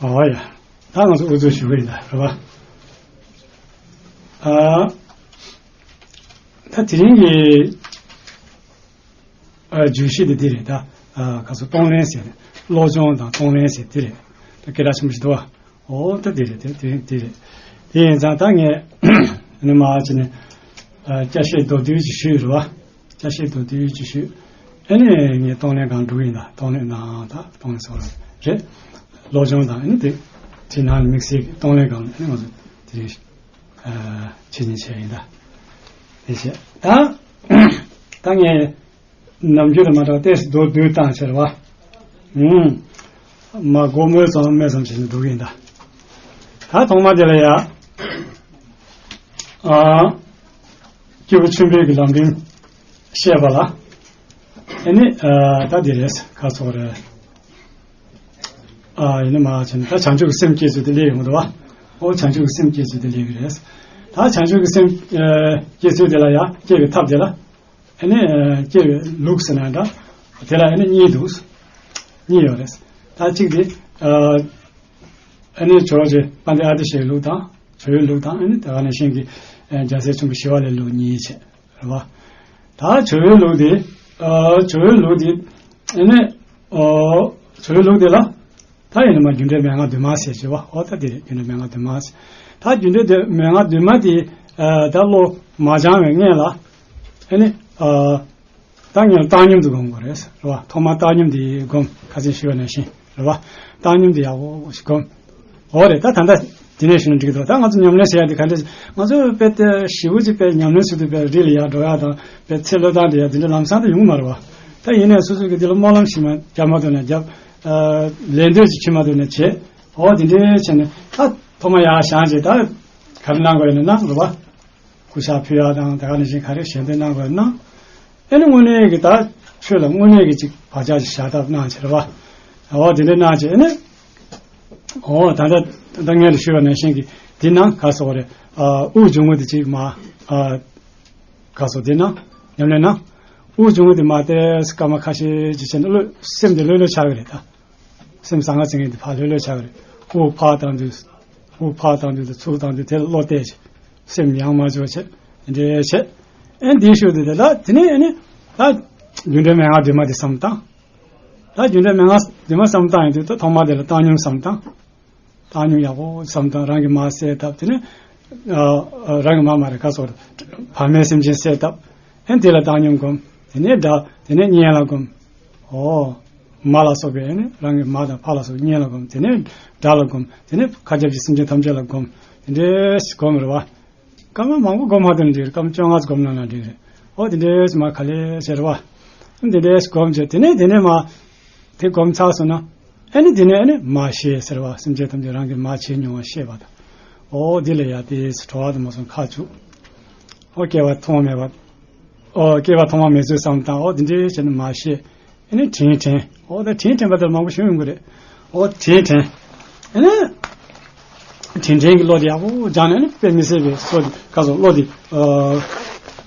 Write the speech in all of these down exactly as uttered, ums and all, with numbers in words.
ཨོ་ཡ། ད་ང་ཚོ་དབུ་འཛུགས་ཞུ་གི་ཡིན་ད་རེད་པ། ཨ། ད་དེ་རིང་གི་ཨ་བརྗོད་གཞི་དེ་འདི་རེད་ད། ཨ་ག་ཚོད་གཏོང་ལེན་ཟེར། བློ་སྦྱོང་དང་གཏོང་ལེན་ཟེར་འདི་རེད། ད་སྐད་གྲགས་ཆེན་པོ་ཞིག་འདུག་བ། ཨོ་ད་འདི་རེད་དེ་དེ་འདི་རེད། དེ་ཡིན་ཙང་ད་ངས་ནི་མ་བྱས་ནས་ཨ་སྐྱ་ཤད་མདོར་བསྡུས་ཅིག་ཞུས་རེད་བ། སྐྱ་ཤད་མདོར་བསྡུས་ཅིག་ཞུས། ཨ་ནི་ངས་གཏོང་ལེན་སྒང་འགྲོ་གི་ཡིན་ད། གཏོང་ལེན་ནང་ད་གཏོང་ལེན་ཟེར་བ་རེད། བློ་སྦྱོང་དང་ཨ་ནི་དེ་དེ་ནང་དམིགས་བསལ་གྱི་གཏོང་ལེན་སྒང་ཨ་ནི་ང་ཚོ་དེ་རིང་ཨ་བྱེད་ཉེན་བྱས་ཡིན་ད། དེ་བྱས་ད་ད་ངས་ནམ་རྒྱུན་དང་མ་འདྲ་བ་ཏོག་ཙམ་མདོར་བསྡུས་བཏང་ཕྱིར་བ། ཨུམ། མ་གོ་མོལ་ཙམ་སྨོས་ཙམ་བྱས་ནས་འགྲོ་གི་ཡིན་ད། ད་ཐོག་མ་དེ་ལ་ཡ། ཨ། སྐྱེས་བུ་ཆེན་པོའི་གི་ལམ་རིམ་བཤད་པ་ལ། ཨ་ནི་ཨ་ད་འདི་རེད་ཁ་སོགས་རེད། ཨ་ཡིན་ན་མ་བྱས་ན་ད་བྱང་ཆུབ་ཀྱི་སེམས་བསྐྱེད་ཚུལ་དེ་སླེབས་ཡོང་གི་འདུག་བ། ཨོ་བྱང་ཆུབ་ཀྱི་སེམས་བསྐྱེད་ཚུལ་དེ་སླེབས་ཀྱི་རེད། ད་བྱང་ཆུབ་ཀྱི་སེམས་ཨ་བསྐྱེད་ཚུལ་དེ་ལ་ཡ་བསྐྱེད་པའི་ཐབས་དེ་ལ། ཨ་ནི་ཨ་སྐྱེ་བའི་ལུགས་ཟེར་ན་འདྲ། དེ་ལ་ཨ་ནི་གཉིས་འདུག་གཉིས་ཡོད་རེད། ད་གཅིག་དེ་ཨ་ཨ་ནི་ཇོ་བོ་རྗེ་དཔལ་ལྡན་ཨ་ཏི་ཤའི་ལུགས་དང་ཇོ་བོའི་ལུགས་དང་། ཨ་ནི་དེ་ག་ནང་བཞིན་གྱི་ཨ་རྒྱལ་སྲས་ཆེན་པོ་ཞི་བ་ལྷའི་ལུགས་གཉིས་བྱས་རེད་བ། ད་ཇོ་བོའི་ལུགས་དེ་ཨ་ཇོ་བོའི་ལུགས་དེ་ཨ་ནི་ཨོ་ཇོ་བོའི་ལུགས་དེ་ལ། ད་ཡིན་ན་མ་རྒྱུ་འབྲས་མན་ངག་བདུན་མ་ཟེར་བྱས་བ། ཨོ་ད་དེ་རེད། རྒྱུ་འབྲས་མན་ངག་བདུན་མ་ཟེར། ད་རྒྱུ་འབྲས་དེ་མན་ངག་བདུན་མ་དེ་ཨ་ད་བློ་མ་སྦྱང་བའི་སྔོན་ལ་ཨ་ནི་ཨ་ད་སྔོན་ལ་བཏང་སྙོམས་དེ་སྒོམ་དགོས་རེད་རེད་བ། ཐོག་མར་བཏང་སྙོམས་དེ་སྒོམ། ཁ་སང་ཞུས་པ་ནང་བཞིན་རེད་བ། བཏང་སྙོམས་དེ་ཡག་པོ་ཞིག་སྒོམ། ཨོ་རེད། ད་ད་ལྟ་དེ་ནས་ཞུ་ན་འགྲིག་གི་འདུག་ད་ང་ཚོ་ཉམས་ལེན་བྱེད་ཡ་དེ་ག་འདྲ། ང་ཚོ་དཔེ་དེ་ཞེ་པོ་ཅིག་དཔེ་ཉམས་ལེན་བྱེད་དུས་དཔེ་རི་ལ་ཡར་འགྲོ་ཡ་དང་དཔེ་ཚེ་བློས་བཏང་དེ་ཡ་དེ་འདྲ་ལམ་སང་དུ་ཡོང་གི་མ་རེད་བ། ད་ཡིན་ནའི་སོ་སོ་གི་དེ་ལ་སྨོན་ལམ་ཞིག་མ་རྒྱབ་མ་ཐུབ་ན་རྒྱབ། ལས་འདོད་ཅིག་བྱེད་མ་ཐུབ་ན་བྱེད། འོ་དེ་འདྲའི་བྱས་ནས་ད་ཐོག་མ་ཡར་བཞེངས་བྱས་ད་ག་རེ་གནང་དགོས་ཡོད་ན་གནང་རེད་བ། སྐུ་ཞབས་ཕུལ་ཡ་དང་དེ་ག་ནང་བཞིན་ག་རེ་ཞལ་འདེབས་གནང་དགོས་ཡོད་ན། ཨ་ནི་དངོས་གནས་ཀྱི་ད་ཆོས་ལ་དངོས་གནས་ཀྱི་ཅིག་བག་ཆགས་ཅིག་བཞག་ཐབས་གནང་བྱས་རེད་བ། འོ་དེ་འདྲ་གནང་བྱས་ཨ་ནི། འོ་ད་ལྟ་ད་སྔོན་ལ་ཞུས་པ་ནང་བཞིན་གྱི་འདི་ནང་ག་སོགས་རེད། ཨ་དབུགས་འབྱུང་བ་དེ་གཅིག་མ། ཨ་ག་སོགས་འདི་ནང་ཉམས་ལེན་ནང་། དབུགས་འབྱུང་བ་དེ་མ་ཏོག་ཙམ་སྐར་མ་ཁ་ཤས་ཅིག་བྱས་ན་བློ་སེམས་དེ་ལྷོད་ལྷོད་ཆགས་ཀྱི་རེད་ད། སེམས་བཟང་ངན་ཟེར་མཁན་དེ་ཕར་ལྷོད་ལྷོད་ཆགས་ཀྱི་རེད། དབུགས་ཕར་བཏང་དུས། དབུགས་ཕར་བཏང་དུས་དང་ཚུར་བཏང་དུས་དེ་ལ་བློ་གཏད་བྱས། སེམས་ཡང་མ་འཇོག་བྱས། དེ་འདྲ་བྱས། ཨེ་འདི་ཞུ་དུས་དེ་ལ་དེ་ནས་ཨེ་ནི་ད་རྒྱུ་འབྲས་མན་ངག་བདུན་མ་དེ་བསམ་བཏང་། ད་རྒྱུ་འབྲས་མན་ངག་བདུན་མ་བསམ་བཏང་ཡོང་དུས་ད་ཐོག་མ་དེ་ལ་བཏང་སྙོམས་བསམ་བཏང་། བཏང་སྙོམས་ཡག་པོ་བསམ་བཏང་། རང་གི་མར་གསལ་བཏབ། དེ་ནས་ཨ་རང་གི་མར་མ་རེད་ག་སོགས་བར་མའི་སེམས་ཅན་གསལ་བཏབ། ཨེ་དེ་ལ་བཏང་སྙོམས་སྒོམ། དེ་ནས་སྒྲ། དེ་ནས་སྙན་ལ་སྒོམ། ཨོ། མ་ལ་སོགས་པའི་ཨེ་ནི་རང་གི་མ་དང་ཕ་ལ་སོགས་སྙན་ལ་སྒོམ། དེ་ནས་སྒྲ་ལ་སྒོམ། དེ་ནས་མཁའ་ཁྱབ་ཀྱི་སེམས་ཅན་ཐམས་ཅད་ལ་སྒོམ། དེ་འདྲས་སྒོམ་རེད་བ། སྐར་མ་མང་པོ་སྒོམ་མ་ཐུབ་ན་འགྲིག་རེད། སྐར་མ་བཅོ་ལྔ་ཙམ་སྒོམ་ན་ན་འགྲིག་རེད། ཨོ་དེ་འདྲས་མ་ག་ལེ་ཟེར་བ། དེ་འདྲས་སྒོམ་བྱས། དེ་ནས་དེ་ནས་མ་དེ་སྒོམ་ཚར་སོང་ན། ཨ་ནི་དེ་ནས་ཨ་ནི་མར་ཤེས་ཟེར་བ། སེམས་ཅན་ཐམས་ཅད་རང་གི་མར་བྱས་མྱོང་བ་ཤེས་པ་དང་། ཨོ་དེ་ལ་ཡ་དེ་གྲོལ་བ་དུ་མ་སོང་ཁ་བཅུག། ཨོ་སྐྱེ་བ་ཐོག་མ་མེད་པ། ཨོ་སྐྱེ་བ་ཐོག་མ་མེད་ཚུལ་བསམ་བཏང་། ཨོ་དེ་འདྲས་བྱས་ནས་མར་ཤེས། ཨ་ནི་དྲན་དྲན། ཨོ་ད་དྲན་དྲན་པ་དེ་མང་པོ་ཞིག་ཡོང་གི་རེད། ཨོ་དྲན་དྲན། ཨ་ནི་དྲན་དྲན་གྱི་བློ་དེ་ཡག་པོ་སྦྱངས་ནས། ཨ་ནི་དཔེ་མི་སྲིད་པའི་བློ་དེ་ག་སོགས་བློ་དེ་ཨ་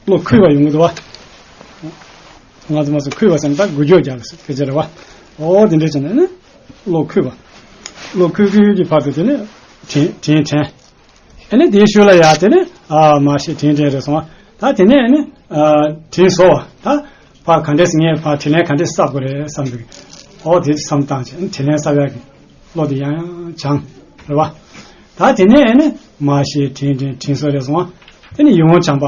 བློ་ཁུག་པ་ཡོང་གི་འདུག་བ། ང་ཚོ་མ་སོགས་ཁུག་པ་ཟེར་ན་ད་འགུལ་སྐྱོད་རྒྱག་གི་སྐད་ཆ་རེད་བ། ཨོ་དེ་འདྲས་བྱས་ནས་ཨ་ནི་བློ་ཁུག་པ། བློ་ཁུག་ཁུག་གི་བར་དུ་དེ་ནི་དྲན་དྲན་དྲན། ཨ་ནི་དེའི་ཤུལ་ལ་ཡ་དེ་ནི་ཨ་མར་ཤེས་དྲན་དྲན་རེད་སོང་བ། ད་དེ་ནས་ཨ་ནི་ཨ་དྲིན་གཟོ་བ། ད་ཕར་ག་འདྲས་ངས་ཕར་དྲིན་ལན་ག་འདྲས་བསབ་དགོས་རེད་བསམ་འདུག་ཨོ་དེ་བསམ་བཏང་བྱས། ཨ་ནི་དྲིན་ལན་བསབ་ཡག་གི་བློ་དེ་ཡང་ཡང་སྦྱང་རེད་བ། ད་དེ་ནས་ཨ་ནི་མར་ཤེས་དྲིན་དྲན་དྲིན་གཟོ་རེད་སོང་བ། དེ་ནི་ཡིད་འོང་བྱམས་པ།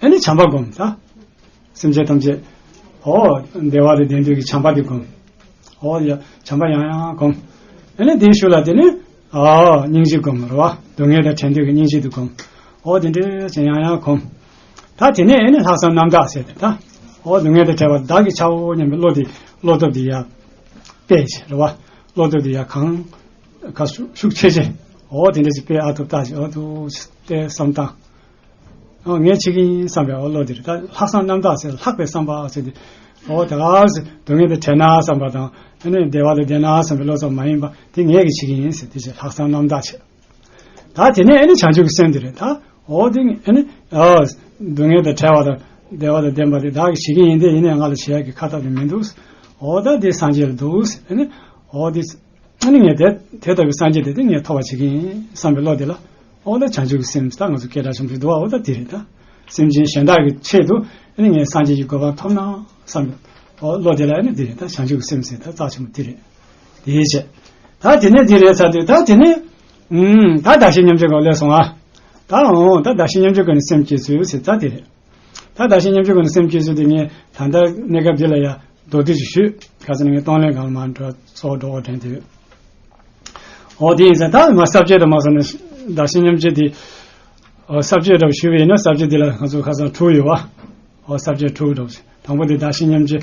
ཨ་ནི་བྱམས་པ་སྒོམ་ད། སེམས་ཅན་ཐམས་ཅད། ཨོ་བདེ་བ་དང་ལྡན་འདོད་ཀྱི་བྱམས་པ་དེ་སྒོམ། ཨོ་ཡ་བྱམས་པ་ཡང་ཡང་སྒོམ། ཨ་ནི་དེའི་ཤུལ་ལ་དེ་ནི་ཨ་སྙིང་རྗེ་སྒོམ་རེད་བ། སྡུག་བསྔལ་དང་བྲལ་འདོད་ཀྱི་སྙིང་རྗེ་དེ་སྒོམ། ཨོ་དེ་འདྲས་བྱས་ཡང་ཡང་སྒོམ། ད་དེ་ནས་ཨ་ནི་ལྷག་བསམ་རྣམ་དག་ཟེར་ཏེ་ད། ཨོ་སྡུག་བསྔལ་དང་བྲལ་བ་བདག་གིས་བྱའོ་སྙམ་པའི་བློ་དེ་བློ་སྟོབས་དེ་ཡར་སྤེལ་བྱས་རེད་བ། བློ་སྟོབས་དེ་ཡར་གང་ག་ཤུགས་ཤུགས་ཆེ་ཆེ། ཨོ་དེ་འདྲས་ཅིག་སྤེལ་ཨ་ཐུབ་ལྟ་ཞིག་ཨོ་ཐུབ་ཅིག་བལྟས་བསམ་བཏང་། ཨོ་ངས་བྱེད་ཀྱི་ཡིན་བསམ་པའི་ཨོ་བློ་འདིར་ད་ལྷག་བསམ་རྣམ་དག་ཟེར། ལྷག་པའི་བསམ་པ་ཟེར་ཏེ། ཨོ་ད་ག་སེ་སྡུག་བསྔལ་དང་བྲལ་ན་བསམ་པ་དང་། ཨ་ནི་བདེ་བ་དང་ལྡན་ན་བསམ་པའི་བློ་ཙམ་མ་ཡིན་པ་དེ་ངས་ཀྱིས་བྱེད་ཀྱི་ཡིན་ཟེར་དེ་བྱས་ལྷག་བསམ་རྣམ་དག་བྱས། ད་དེ་ནས་ཨ་ནི་བྱང་ཆུབ་ཀྱི་སེམས་འདི་རེད་ད། ཨོ་དེ་ཨ་ནི་ཨ་སྡུག་བསྔལ་དང་བྲལ་བ་དང་བདེ་བ་དང་ལྡན་པ་དེ་བདག་གིས་བྱེད་ཀྱི་ཡིན། དེ་ཡིན་ནའི་ང་ལ་བྱེད་ཡག་གི་ཁ་ཐབས་དེ་མི་འདུག་ཨོ་ད་དེ་སངས་རྒྱས་ལ་འདུག་ཨ་ནི་ཨོ་དེ། ཨ་ནི་ངས་དེ་དེ་ལྟ་བུའི་སངས་རྒྱས་དེ་དེ་ངས་ཐོབ་པ་བྱེད་ཀྱི་ཡིན་བསམ་པའི་བློ་དེ་ལ། འོ་ད་བྱང་ཆུབ་ཀྱི་སེམས་ད་ང་ཚོ་སྐད་གྲགས་ཆེན་པོ་ཞིག་འདུག་བ། འོ་ད་དེ་རེད་ད། སེམས་ཅན་གཞན་དག་གི་ཆེད་དུ་ཨ་ནི་ངས་སངས་རྒྱས་ཀྱི་གོ་འཕང་ཐོབ་ན་བསམ་པའི་འོ་བློ་དེ་ལ་ཨ་ནི་དེ་རེད་ད། བྱང་ཆུབ་ཀྱི་སེམས་ཟེར་ད་རྩ་ཆེན་པོ་དེ་རེད། དེའི་ཆེད། ད་དེ་ནས་དེ་རེད་ཚར་དུས་ད་དེ་ནས། ཨུམ། ད་བདག་གཞན་མཉམ་བརྗེ་སྐོར་སླེབས་སོང་ཨ། ད་འོང་ད་བདག་གཞན་མཉམ་བརྗེ་སྒོ་ནས་སེམས་བསྐྱེད་ཚུལ་ཟེར་ད་དེ་རེད། ད་བདག་གཞན་མཉམ་བརྗེ་སྒོ་ནས་སེམས་བསྐྱེད་ཚུལ་དེ་ངས་ད་ལྟ་གནས་སྐབས་འདི་ལ་ཡ་མདོར་བསྡུས་ཤིག་ཞུས། ཁ་སང་ངས་གཏོང་ལེན་སྒང་ལ་མར་འགྲོ་ཚོགས་འགྲོ་དགོས་དྲན་དུས། འོ་དེ་ཡིན་ཙང་ད་མ་ས་བཅད་དུ་མ་སོང་ནས་བདག་གཞན་མཉམ་བརྗེ་དེ། འོ་ས་བཅད་འདྲ་བོ་ཞུས་པ་ཡིན་ན་ས་བཅད་འདི་ལ་ང་ཚོ་ཁ་སང་དྲུག་ཡོད་བ། འོ་ས་བཅད་དྲུག་འདྲ་བོ་ཞིག་དང་པོ་དེ་བདག་གཞན་མཉམ་བརྗེ།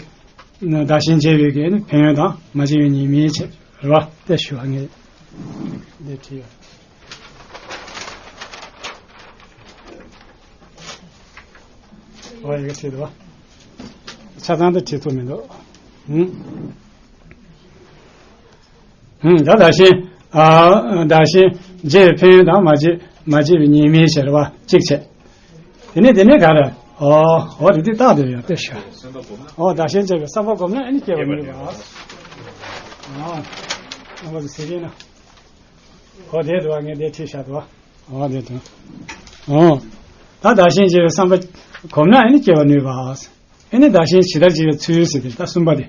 བདག་གཞན་བརྗེ་བའི་གི་ཕན་ཡོན་དང་མ་བརྗེ་བའི་ཉེས་དམིགས་བྱས་རེད་བ། དེ་ཞུ་བ་ངས་འདི་བྲིས་ཡོད། འོ་ཡི་གེ་བྲིས་འདུག་བ། ཆ་ཚང་དུ་བྲིས་ཐུབ་མི་འདུག་ཧུམ། ཧུམ། ད་བདག་གཞན། ཨ། བདག་གཞན་བརྗེ་བའི་ཕན་ཡོན་དང་མ་བརྗེ་མ་བརྗེ་བའི་ཉེས་དམིགས་བྱས་རེད་བ། གཅིག་བྱས། དེ་ནས་དེ་ནས་ག་རེ། ཨོ། འོ་རེད་དེ་རྟགས་དེ་ཡང་ལྟོས་ཤོག་ཨོ་བདག་གཞན་བརྗེ་བའི་བསམ་པ་སྒོམ་ན་ཨ་ནི་སྐྱེ་བ་ནུས་པ། ཨ། ཨོ་ཟེར་གྱིན་ན། ཨོ་དེ་འདུག་བ། ངས་དེ་བྲིས་བཞག་འདུག་བ། ཨོ་དེ་འདུག་ཨོ། ད་བདག་གཞན་བརྗེ་བའི་བསམ་པ་སྒོམ་ན་ཨ་ནི་སྐྱེ་བ་ནུས་པ། ཨ་ནི་བདག་གཞན་ཇི་ལྟར་བརྗེ་བའི་ཚུལ་ཟེར་དེ་ད་གསུམ་པ་དེ།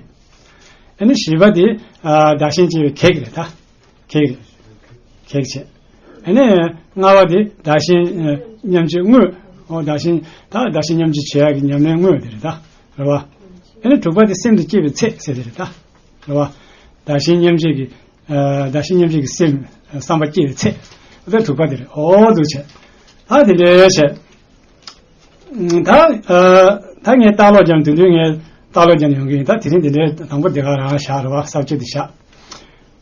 ཨ་ནི་བཞི་པ་དེ། ཨ། བདག་གཞན་བརྗེ་བའི་གེགས་རེད་ད། གེགས་རེད། གེགས་བྱས། ཨ་ནི་ལྔ་པ་དེ་བདག་གཞན་མཉམ་བརྗེ་དངོས། ཨོ་བདག་གཞན་ད་བདག་གཞན་མཉམ་བརྗེ་བྱེད་ཡག་གི་ཉམས་ལེན་དངོས་དེ་རེད་ད། རེད་བ། ཨ་ནི་དྲུག་པ་དེ་སེམས་དེ་སྐྱེ་བའི་ཚད་ཟེར་དེ་རེད་ད། རེད་བ། བདག་གཞན་མཉམ་བརྗེ་གི། ཨ། བདག་གཞན་མཉམ་བརྗེ་གི་སེམས་བསམ་པ་སྐྱེ་བའི་ཚད། དེ་དྲུག་པ་དེ་རེད། ཨོ་འདུག་བྱས། ད་དེ་འདྲའི་བྱས། ད། ཨ། ད་ངས་ལྟ་ཀློག་རྒྱབ་དུས་དུས་ངས་ལྟ་ཀློག་རྒྱབ་ཡོང་གི་ཡིན། ད་དེ་རིང་འདི་འདྲའི་དང་པོ་འདི་ག་རང་བཞག་རེད་བ། ས་བཅད་འདི་བཞག་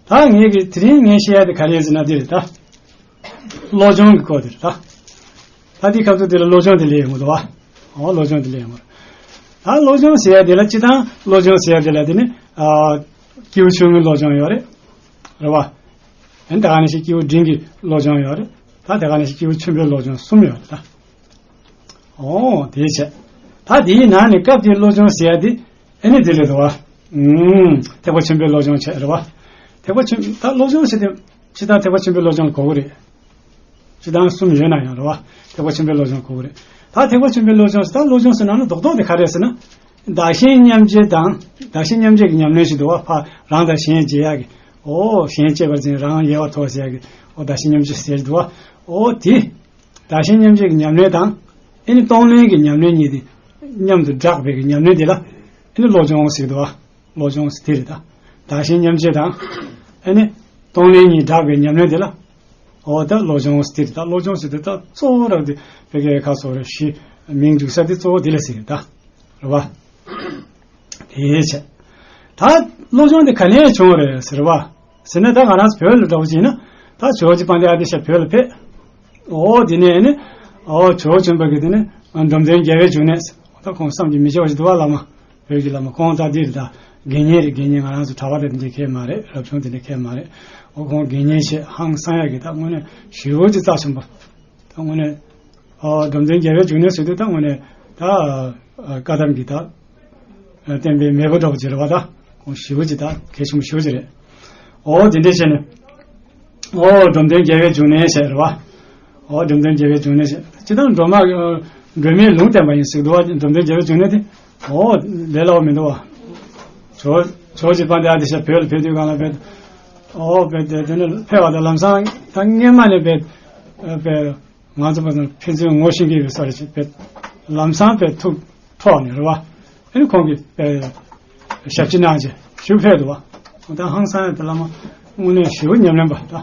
ད་ངས་གི་དེ་རིང་ངས་བཤད་ཡ་དེ་ག་རེ་ཡིན་ཟེར་ན་འདི་རེད་ད། བློ་སྦྱོང་གི་སྐོར་དེ་རེད་ད། ད་འདི་སྐབས་སུ་འདི་ལ་བློ་སྦྱོང་དེ་ལས་ཡོང་གི་འདུག་བ། ཨོ་བློ་སྦྱོང་དེ་ལས་ཡོང་གི་རེད། ད་བློ་སྦྱོང་ཟེར་ཡ་དེ་ལ་སྤྱི་བཏང་བློ་སྦྱོང་ཟེར་ཡ་དེ་ལ་དེ་ནི། ཨ། སྐྱེས་བུ་ཆུང་ངུའི་བློ་སྦྱོང་ཡོད་རེད། རེད་བ། ཨ་ནི་དེ་ག་ནང་བཞིན་སྐྱེས་བུ་འབྲིང་གི་བློ་སྦྱོང་ཡོད་རེད། ད་དེ་ག་ནང་བཞིན་སྐྱེས་བུ་ཆེན་པོའི་བློ་སྦྱོང་གསུམ་ཡོད་རེད་ད། ཨོ་དེ་བྱས། ད་དེའི་ནང་ནས་སྐབས་དེའི་བློ་སྦྱོང་ཟེར་ཡ་དེ་ཨ་ནི་དེ་རེད་འདུག་བ། ཨུམ། ཐེག་པ་ཆེན་པོའི་བློ་སྦྱོང་བྱས་རེད་བ། ཐེག་པ་ཆེན་ད་བློ་སྦྱོང་ཟེར་དུས་ཇི་ལྟར་ཐེག་པ་ཆེན་པོའི་བློ་སྦྱོང་གོ་གི་རེད། ཇི་ལྟར་གསུམ་ཡོད་ན་ཡང་རེད་བ། ཐེག་པ་ཆེན་པོའི་བློ་སྦྱོང་གོ་གི་རེད། ད་ཐེག་པ་ཆེན་པོའི་བློ་སྦྱོང་ཟེར་ད་བློ་སྦྱོང་ཟེར་ན་ནི་རྡོག་རྡོག་དེ་ག་རེད་ཟེར་ན། བདག་གཞན་མཉམ་བརྗེ་དང་བདག་གཞན་མཉམ་བརྗེ་གི་ཉམས་ལེན་ཞིག་འདུག་བ། ཕ་རང་དང་གཞན་བརྗེ་ཡག་གི། ཨོ་གཞན་གཅེས་པར་འཛིན་རང་ཡལ་བར་ཐོབ་ཟེར་ཡག་གི། ཨོ་བདག་གཞན་མཉམ་བརྗེ་ཟེར་འདུག་བ། ཨོ་དེ། བདག་གཞན་མཉམ་བརྗེ་གི་ཉམས་ལེན་དང་། ཨེ་ནི་གཏོང་ལེན་གྱི་ཉམས་ལེན་གཉིས་དེ་མཉམ་དུ་སྦྲགས་པའི་གི་ཉམས་ལེན་དེ་ལ་ཨེ་ནི་བློ་སྦྱོང་ཟེར་གི་འདུག་བ། བློ་སྦྱོང་ཟེར་དེ་རེད་ད། བདག་གཞན་མཉམ་བརྗེ་དང་། ཨེ་ནི་གཏོང་ལེན་གཉིས་སྦྲགས་པའི་ཉམས་ལེན་དེ་ལ། འོ་ད་བློ་སྦྱོང་ཟེར་དེ་རེད་ད། བློ་སྦྱོང་ཟེར་དེ་ད་གཙོ་བོ་རང་དེ་བོད་སྐད་ཁ་སོ་རེ་ཞིག་མིང་འཇུག་ས་དེ་གཙོ་བོ་དེ་ལ་ཟེར་གི་རེད་ད། རེད་བ། དེའི་ཆེད། ད་བློ་སྦྱོང་དེ་ག་ནས་བྱུང་བ་རེད་ཟེར་བ། ཟེར་ན་ད་ང་རང་ཚོ་བོད་ལ་འདྲ་བོ་ཅིག་ཡིན་ན། ད་ཇོ་བོ་རྗེ་དཔལ་ལྡན་ཨ་ཏི་ཤ་བོད་ལ་ཕེབས། འོ་དེ་ནས་ནི། འོ་ཇོ་བོ་ཆེན་པོ་གི་དེ་ནི་འབྲོམ་སྟོན་རྒྱལ་བའི་འབྱུང་གནས། ད་ཁོང་བསམ་གྱིས་མི་ཁྱབ་པ་ཞིག་འདུག་བ་ལགས་མ། བོད་ཀྱི་བླ་མ་ཁོང་ད་འདི་རེད་ད། དགེ་བསྙེན་རེད། དགེ་བསྙེན་ང་རང་ཚོ་གྲྭ་པ་དེ་འདྲ་མཁས་མ་རེད། རབ་བྱུང་དེ་འདྲ་མཁས་མ་རེད། འོ་ཁོང་དགེ་བསྙེན་བྱས་ཧང་སང་ཡག་གི་ད་དངོས་གནས་ཞེ་པོ་ཅིག་རྩ་ཆེན་པོ། ད་དངོས་གནས། ཨ། འབྲོམ་སྟོན་རྒྱལ་བའི་འབྱུང་གནས་ཟེར་དུས་ད་དངོས་གནས་ད། ཨ། བཀའ་གདམས་ཀྱི་ད། ཨ། བསྟན་པའི་མེས་པོ་འདྲ་བོ་ཅིག་རེད་བ་ད། ཁོང་ཞེ་པོ་ཅིག་ད་གལ་ཆེན་པོ་ཞེ་པོ་ཅིག་རེད། ཨོ་དེ་འདྲས་བྱས་ནས། ཨོ་འབྲོམ་སྟོན་རྒྱལ་བའི་འབྱུང་གནས་བྱས་རེད་བ། ཨོ་འབྲོམ་སྟོན་རྒྱལ་བའི་འབྱུང་གནས་བྱས། སྤྱིར་བཏང་སྒྲོལ་མ། སྒྲོལ་མའི་ལུང་བསྟན་པ་ཡིན་ཟེར་གི་འདུག་བ། འབྲོམ་སྟོན་རྒྱལ་བའི་འབྱུང་གནས་དེ། ཨོ་ལས་སླ་བོ་མི་འདུག་བ། ཇོ་ཇོ་བོ་རྗེ་དཔལ་ལྡན་ཨ་ཏི་ཤ་བོད་ལ་ཕེབས་དུས་སྒང་ལ་བོད། ཨོ་བོད་དེ་དེ་ནས་ཕེབས་པ་དང་ལམ་སང་ད་སྔས་མ་ནས་བོད་བོད། ང་ཚོ་བོད་ནང་ཕན་ཚུན་ངོ་ཤེས་ཀྱི་ཡོད་ས་རེད་ཅེས་བོད། ལམ་སང་བོད་ཐུག་འཕྲོག་ནས་རེད་བ། ཨེ་ནི་ཁོང་གིས་བོད་ཞབས་ཕྱི་གནང་རྗེས་ཞུ་ཕེབས་འདུག་བ། ད་ཧང་སང་ཡང་དེ་བླ་མ་དངོས་གནས་ཞེ་པོ་ཉམས་ལེན་པ་ད།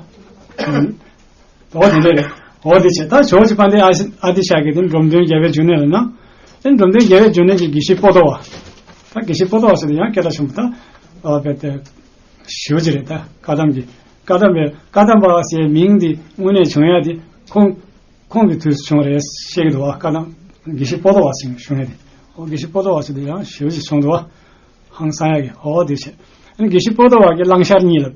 འོ་དེ་འདྲ་རེད། འོ་དེ་བྱས་ད་ཇོ་བོ་རྗེ་དཔལ་ལྡན་ཨ་ཨ་ཏི་ཤ་གིས་དེ་འབྲོམ་སྟོན་རྒྱལ་བའི་འབྱུང་གནས་ལ་གནང་། ཨེ་ནི་འབྲོམ་སྟོན་རྒྱལ་བའི་འབྱུང་གནས་ཀྱི་དགེ་བཤེས་པོ་ཏོ་བ། ད་དགེ་བཤེས་པོ་ཏོ་བ་ཟེར་དུས་ཡང་སྐད་གྲགས་ཆེན་པོ་ད། ཨ་བོད་དེ། ཞེ་པོ་ཅིག་རེད་ད། བཀའ་གདམས་ཀྱི། བཀའ་གདམས་པ། བཀའ་གདམས་པ་ཟེར་མིང་འདི་དངོས་གནས་བྱུང་ཡ་དེ་ཁོང་། ཁོང་གི་དུས་སུ་བྱུང་རེད་བཤད་ཀྱི་འདུག་བ། བཀའ་གདམས་དགེ་བཤེས་པོ་ཏོ་བ་ཟེར་བྱུང་ཡ་དེ། ཨོ་དགེ་བཤེས་པོ་ཏོ་བ་ཟེར་དེ་ཡང་ཞེ་པོ་ཅིག་བྱུང་འདུག་བ། ཧང་སང་ཡ་གི། ཨོ་དེ་བྱས། ཨ་ནི་དགེ་བཤེས་པོ་ཏོ་བ་གི་གླང་ཤར་གཉིས་ལ་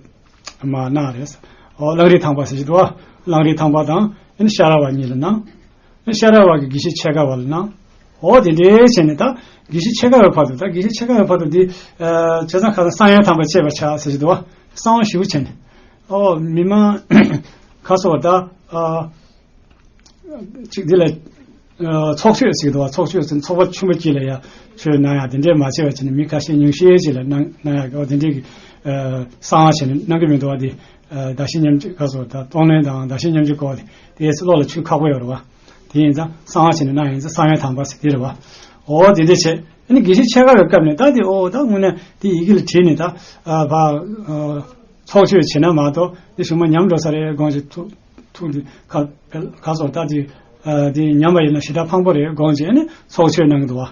མ་གནང་རེད། ཨོ་གླང་རི་ཐང་པ་ཟེར་གྱི་འདུག་བ། གླང་རི་ཐང་པ་དང་ཨ་ནི་ཤ་ར་བ་གཉིས་ལ་གནང་། ཤ་ར་བ་གི་དགེ་བཤེས་ཕྱེད་ཀ་བ་ལ་གནང་། འོ་དེ་འདྲའི་བྱས་ནས་ད་དགེ་བཤེས་ཕྱེད་ཀ་བའི་བར་དུ། ད་དགེ་བཤེས་ཕྱེད་ཀ་བའི་བར་དུ་འདི། ཨ། བྱས་ཙང་ཁ་སང་གསང་ཡང་དམ་པ་བཅས་པ་ཆགས་ཟེར་གྱི་འདུག་བ། གསང་བ་ཞེ་པོ་བྱས་ནས། ཨོ་མི་མང་ཁ་སོ་ད་ཨ་ཅིག་འདི་ལ་ཨ་ཚོགས་ཆོས་ཟེར་གི་འདུག་བ། ཚོགས་ཆོས་ཟེར་ཚོགས་པ་ཆེན་པོ་གཅིག་ལ་ཡ་ཆོས་གནང་ཡ་དེ་འདྲའི་མ་བྱས་པ་བྱས་ནས་མི་ཁ་ཤས་ཉུང་ཤས་ཅིག་ལ་གནང་གནང་ཡ་གི། ཨོ་དེ་འདྲའི་གི་ཨ་གསང་བ་བྱས་ནས་གནང་གི་མི་འདུག་བ། དེ་ཨ་བདག་གཞན་མཉམ་བརྗེ་ཁ་སོ་ད་གཏོང་ལེན་དང་བདག་གཞན་མཉམ་བརྗེ་སྐོར་དེ་དེ་བློ་ལ་ཆུད་ཁག་པོ་ཡོད་རེད་བ། དེ་ཡིན་ཙང་གསང་བ་བྱས་ནས་གནང་ཡིན་ཙང་གསང་བའི་དམ་པ་ཟེར་དེ་རེད་བ། ཨོ་དེ་འདྲ་བྱས་ཨ་ནི་དགེ་བཤེས་ཕྱེད་ཀ་བའི་སྐབས་ནས་ད་དེ་ཨོ་ད་དངོས་གནས་དེ་ཡི་གེ་ལ་བྲིས་ནས་ད་ཨ་ཕ་ཨ་ཚོགས་ཆོས་བྱེད་ན་མ་གཏོགས་དེ་གཞུག་མ་ཉམས་འགྲོ་ས་རེད་དགོངས་བྱས་ཐུགས་ཐུགས་དེ་ཁ་ཁ་སོ་ད་དེ་ཨ་དེ་ཉམས་པ་ཡིན་ན་ཞེ་དྲག་ཕངས་པོ་རེད་དགོངས་བྱས་ཨ་ནི་ཚོགས་ཆོས་གནང་གི་འདུག་བ།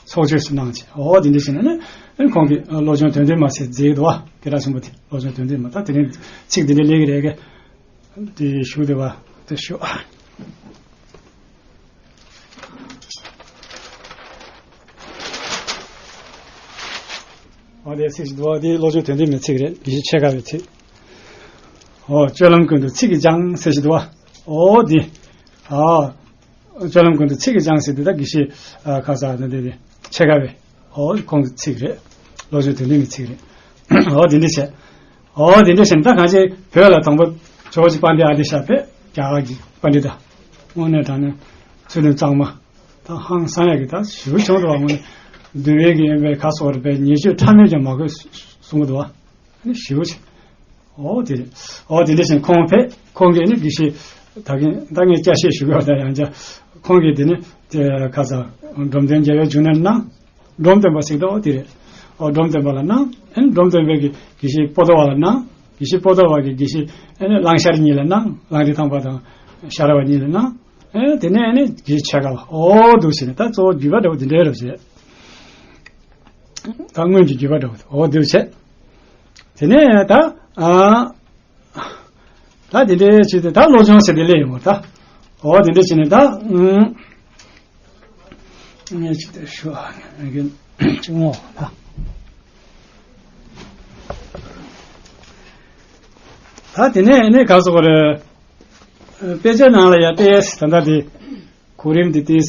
ཚོགས་ཆོས་སུ་གནང་བྱས་ཨོ་དེ་འདྲ་བྱས་ནས་ཨ་ནི་ཁོང་གིས་བློ་སྦྱོང་དོན་ལྡན་མ་ཟེར་མཛད་འདུག་བ། སྐད་གྲགས་ཆེན་པོ་དེ་བློ་སྦྱོང་དོན་ལྡན་མ། ད་དེ་རིང་ཚིག་འདི་འདྲ་སླེབས་ཀྱི་རེད་གི། དེ་ཞུ་བདེ་བ་དེ་ཞུ། འོ་དེ་ཚིག་ཞིག་འདུག་བ། དེ་བློ་སྦྱོང་དོན་ལྡན་མའི་ཚིག་རེད། དགེ་བཤེས་ཕྱེད་ཀ་བའི་ཚིག་ཨོ་སྤྱོད་ལམ་ཀུན་ཏུ་ཚིག་གིས་སྦྱང་ཟེར་ཞིག་འདུག་བ། ཨོ་དེ་ཨ་སྤྱོད་ལམ་ཀུན་ཏུ་ཚིག་གིས་སྦྱང་ཟེར་དེ་ད་དགེ་བཤེས་ཨ་ཁ་ས་ནི་དེ་དེ་ཕྱེད་ཀ་བའི་ཨོ་ཁོང་གི་ཚིག་རེད། བློ་སྦྱོང་དོན་ལྡན་མའི་ཚིག་རེད། ཨོ་དེ་འདྲ་བྱས། ཨོ་དེ་འདྲ་བྱས་ནས་ད་གང་ཅི་བོད་ལ་དང་པོ་ཇོ་བོ་རྗེ་པཎྜི་ཏ་ཨ་ཏི་ཤ་བས་རྒྱ་གར་གྱི་པཎྜི་ཏ། དངོས་གནས་དྲང་གནས་ཚུལ་ཁྲིམས་གཙང་མ། ད་ཧང་སང་ཡག་གི་ད་ཞེ་པོ་བྱུང་འདུག་བ། དངོས་གནས་འདུལ་བའི་གི་ཡིན་པའི་ག་སོགས་རེད་པས་ཉེས་སྤྱོད་ཕྲ་མོས་ཀྱང་མ་གོས་གསུང་གི་འདུག་བ། ཨ་ནི་ཞེ་པོ་བྱས། ཨོ་དེ་རེད། ཨོ་དེ་འདྲ་བྱས་ཁོང་ཕེབས། ཁོང་གིས་ནི་དགེ་བཤེས་ད་གིན་ད་ངས་སྐྱར་བཤད་ཞུ་དགོས་པ་ད་ཡང་བསྐྱར་ཁོང་གིས་དེ་ནི་དེ་ཁ་ས་འབྲོམ་སྟོན་རྒྱལ་བའི་འབྱུང་གནས་གནང་། འབྲོམ་སྟོན་པ་ཟེར་དོ་དེ་རེད། ཨོ་འབྲོམ་སྟོན་པ་ལ་གནང་། ཨེ་ནི་འབྲོམ་སྟོན་པས་ཀྱི་དགེ་བཤེས་པོ་ཏོ་བ་ལ་གནང་། དགེ་བཤེས་པོ་ཏོ་བ་གིས་དགེ་བཤེས་ཨེ་ནི་གླང་ཤར་གཉིས་ལ་གནང་། གླང་རི་ཐང་པ་དང་ཤ་ར་བ་གཉིས་ལ་གནང་། ཨེ་དེ་ནས་ཨེ་ནི་དགེ་བཤེས་ཕྱེད་ཀ་བ་ཨོ་འདུག་བྱས་ནས་ད་གཙོ་བོ་བརྒྱུད་པ་འདྲ་བོ་དེ་འདྲའི་རབ་བྱས། ད་སྔོན་གྱི་བརྒྱུད་པ་འདྲ་བོ་ཨོ་འདུག་བྱས། དེ་ནས་ད་ཨ། ད་དེ་འདྲའི་ཆེད་དུ་ད་བློ་སྦྱོང་ཟེར་དེ་ལས་ཡོང་བ་ད། ཨོ་དེ་འདྲ་བྱས་ནས་ད་ཨུམ། ངས་ཆེད་དུ་ཞུ་ཨ་ངས་ཅིག་ངོ་ད། ད་དེ་ནས་ནས་ག་སོགས་རེད། དཔེ་ཆ་ནང་ལ་ཡ་ཏེས་ད་ལྟ་དེ་གོ་རིམ་དེ་ཏེས།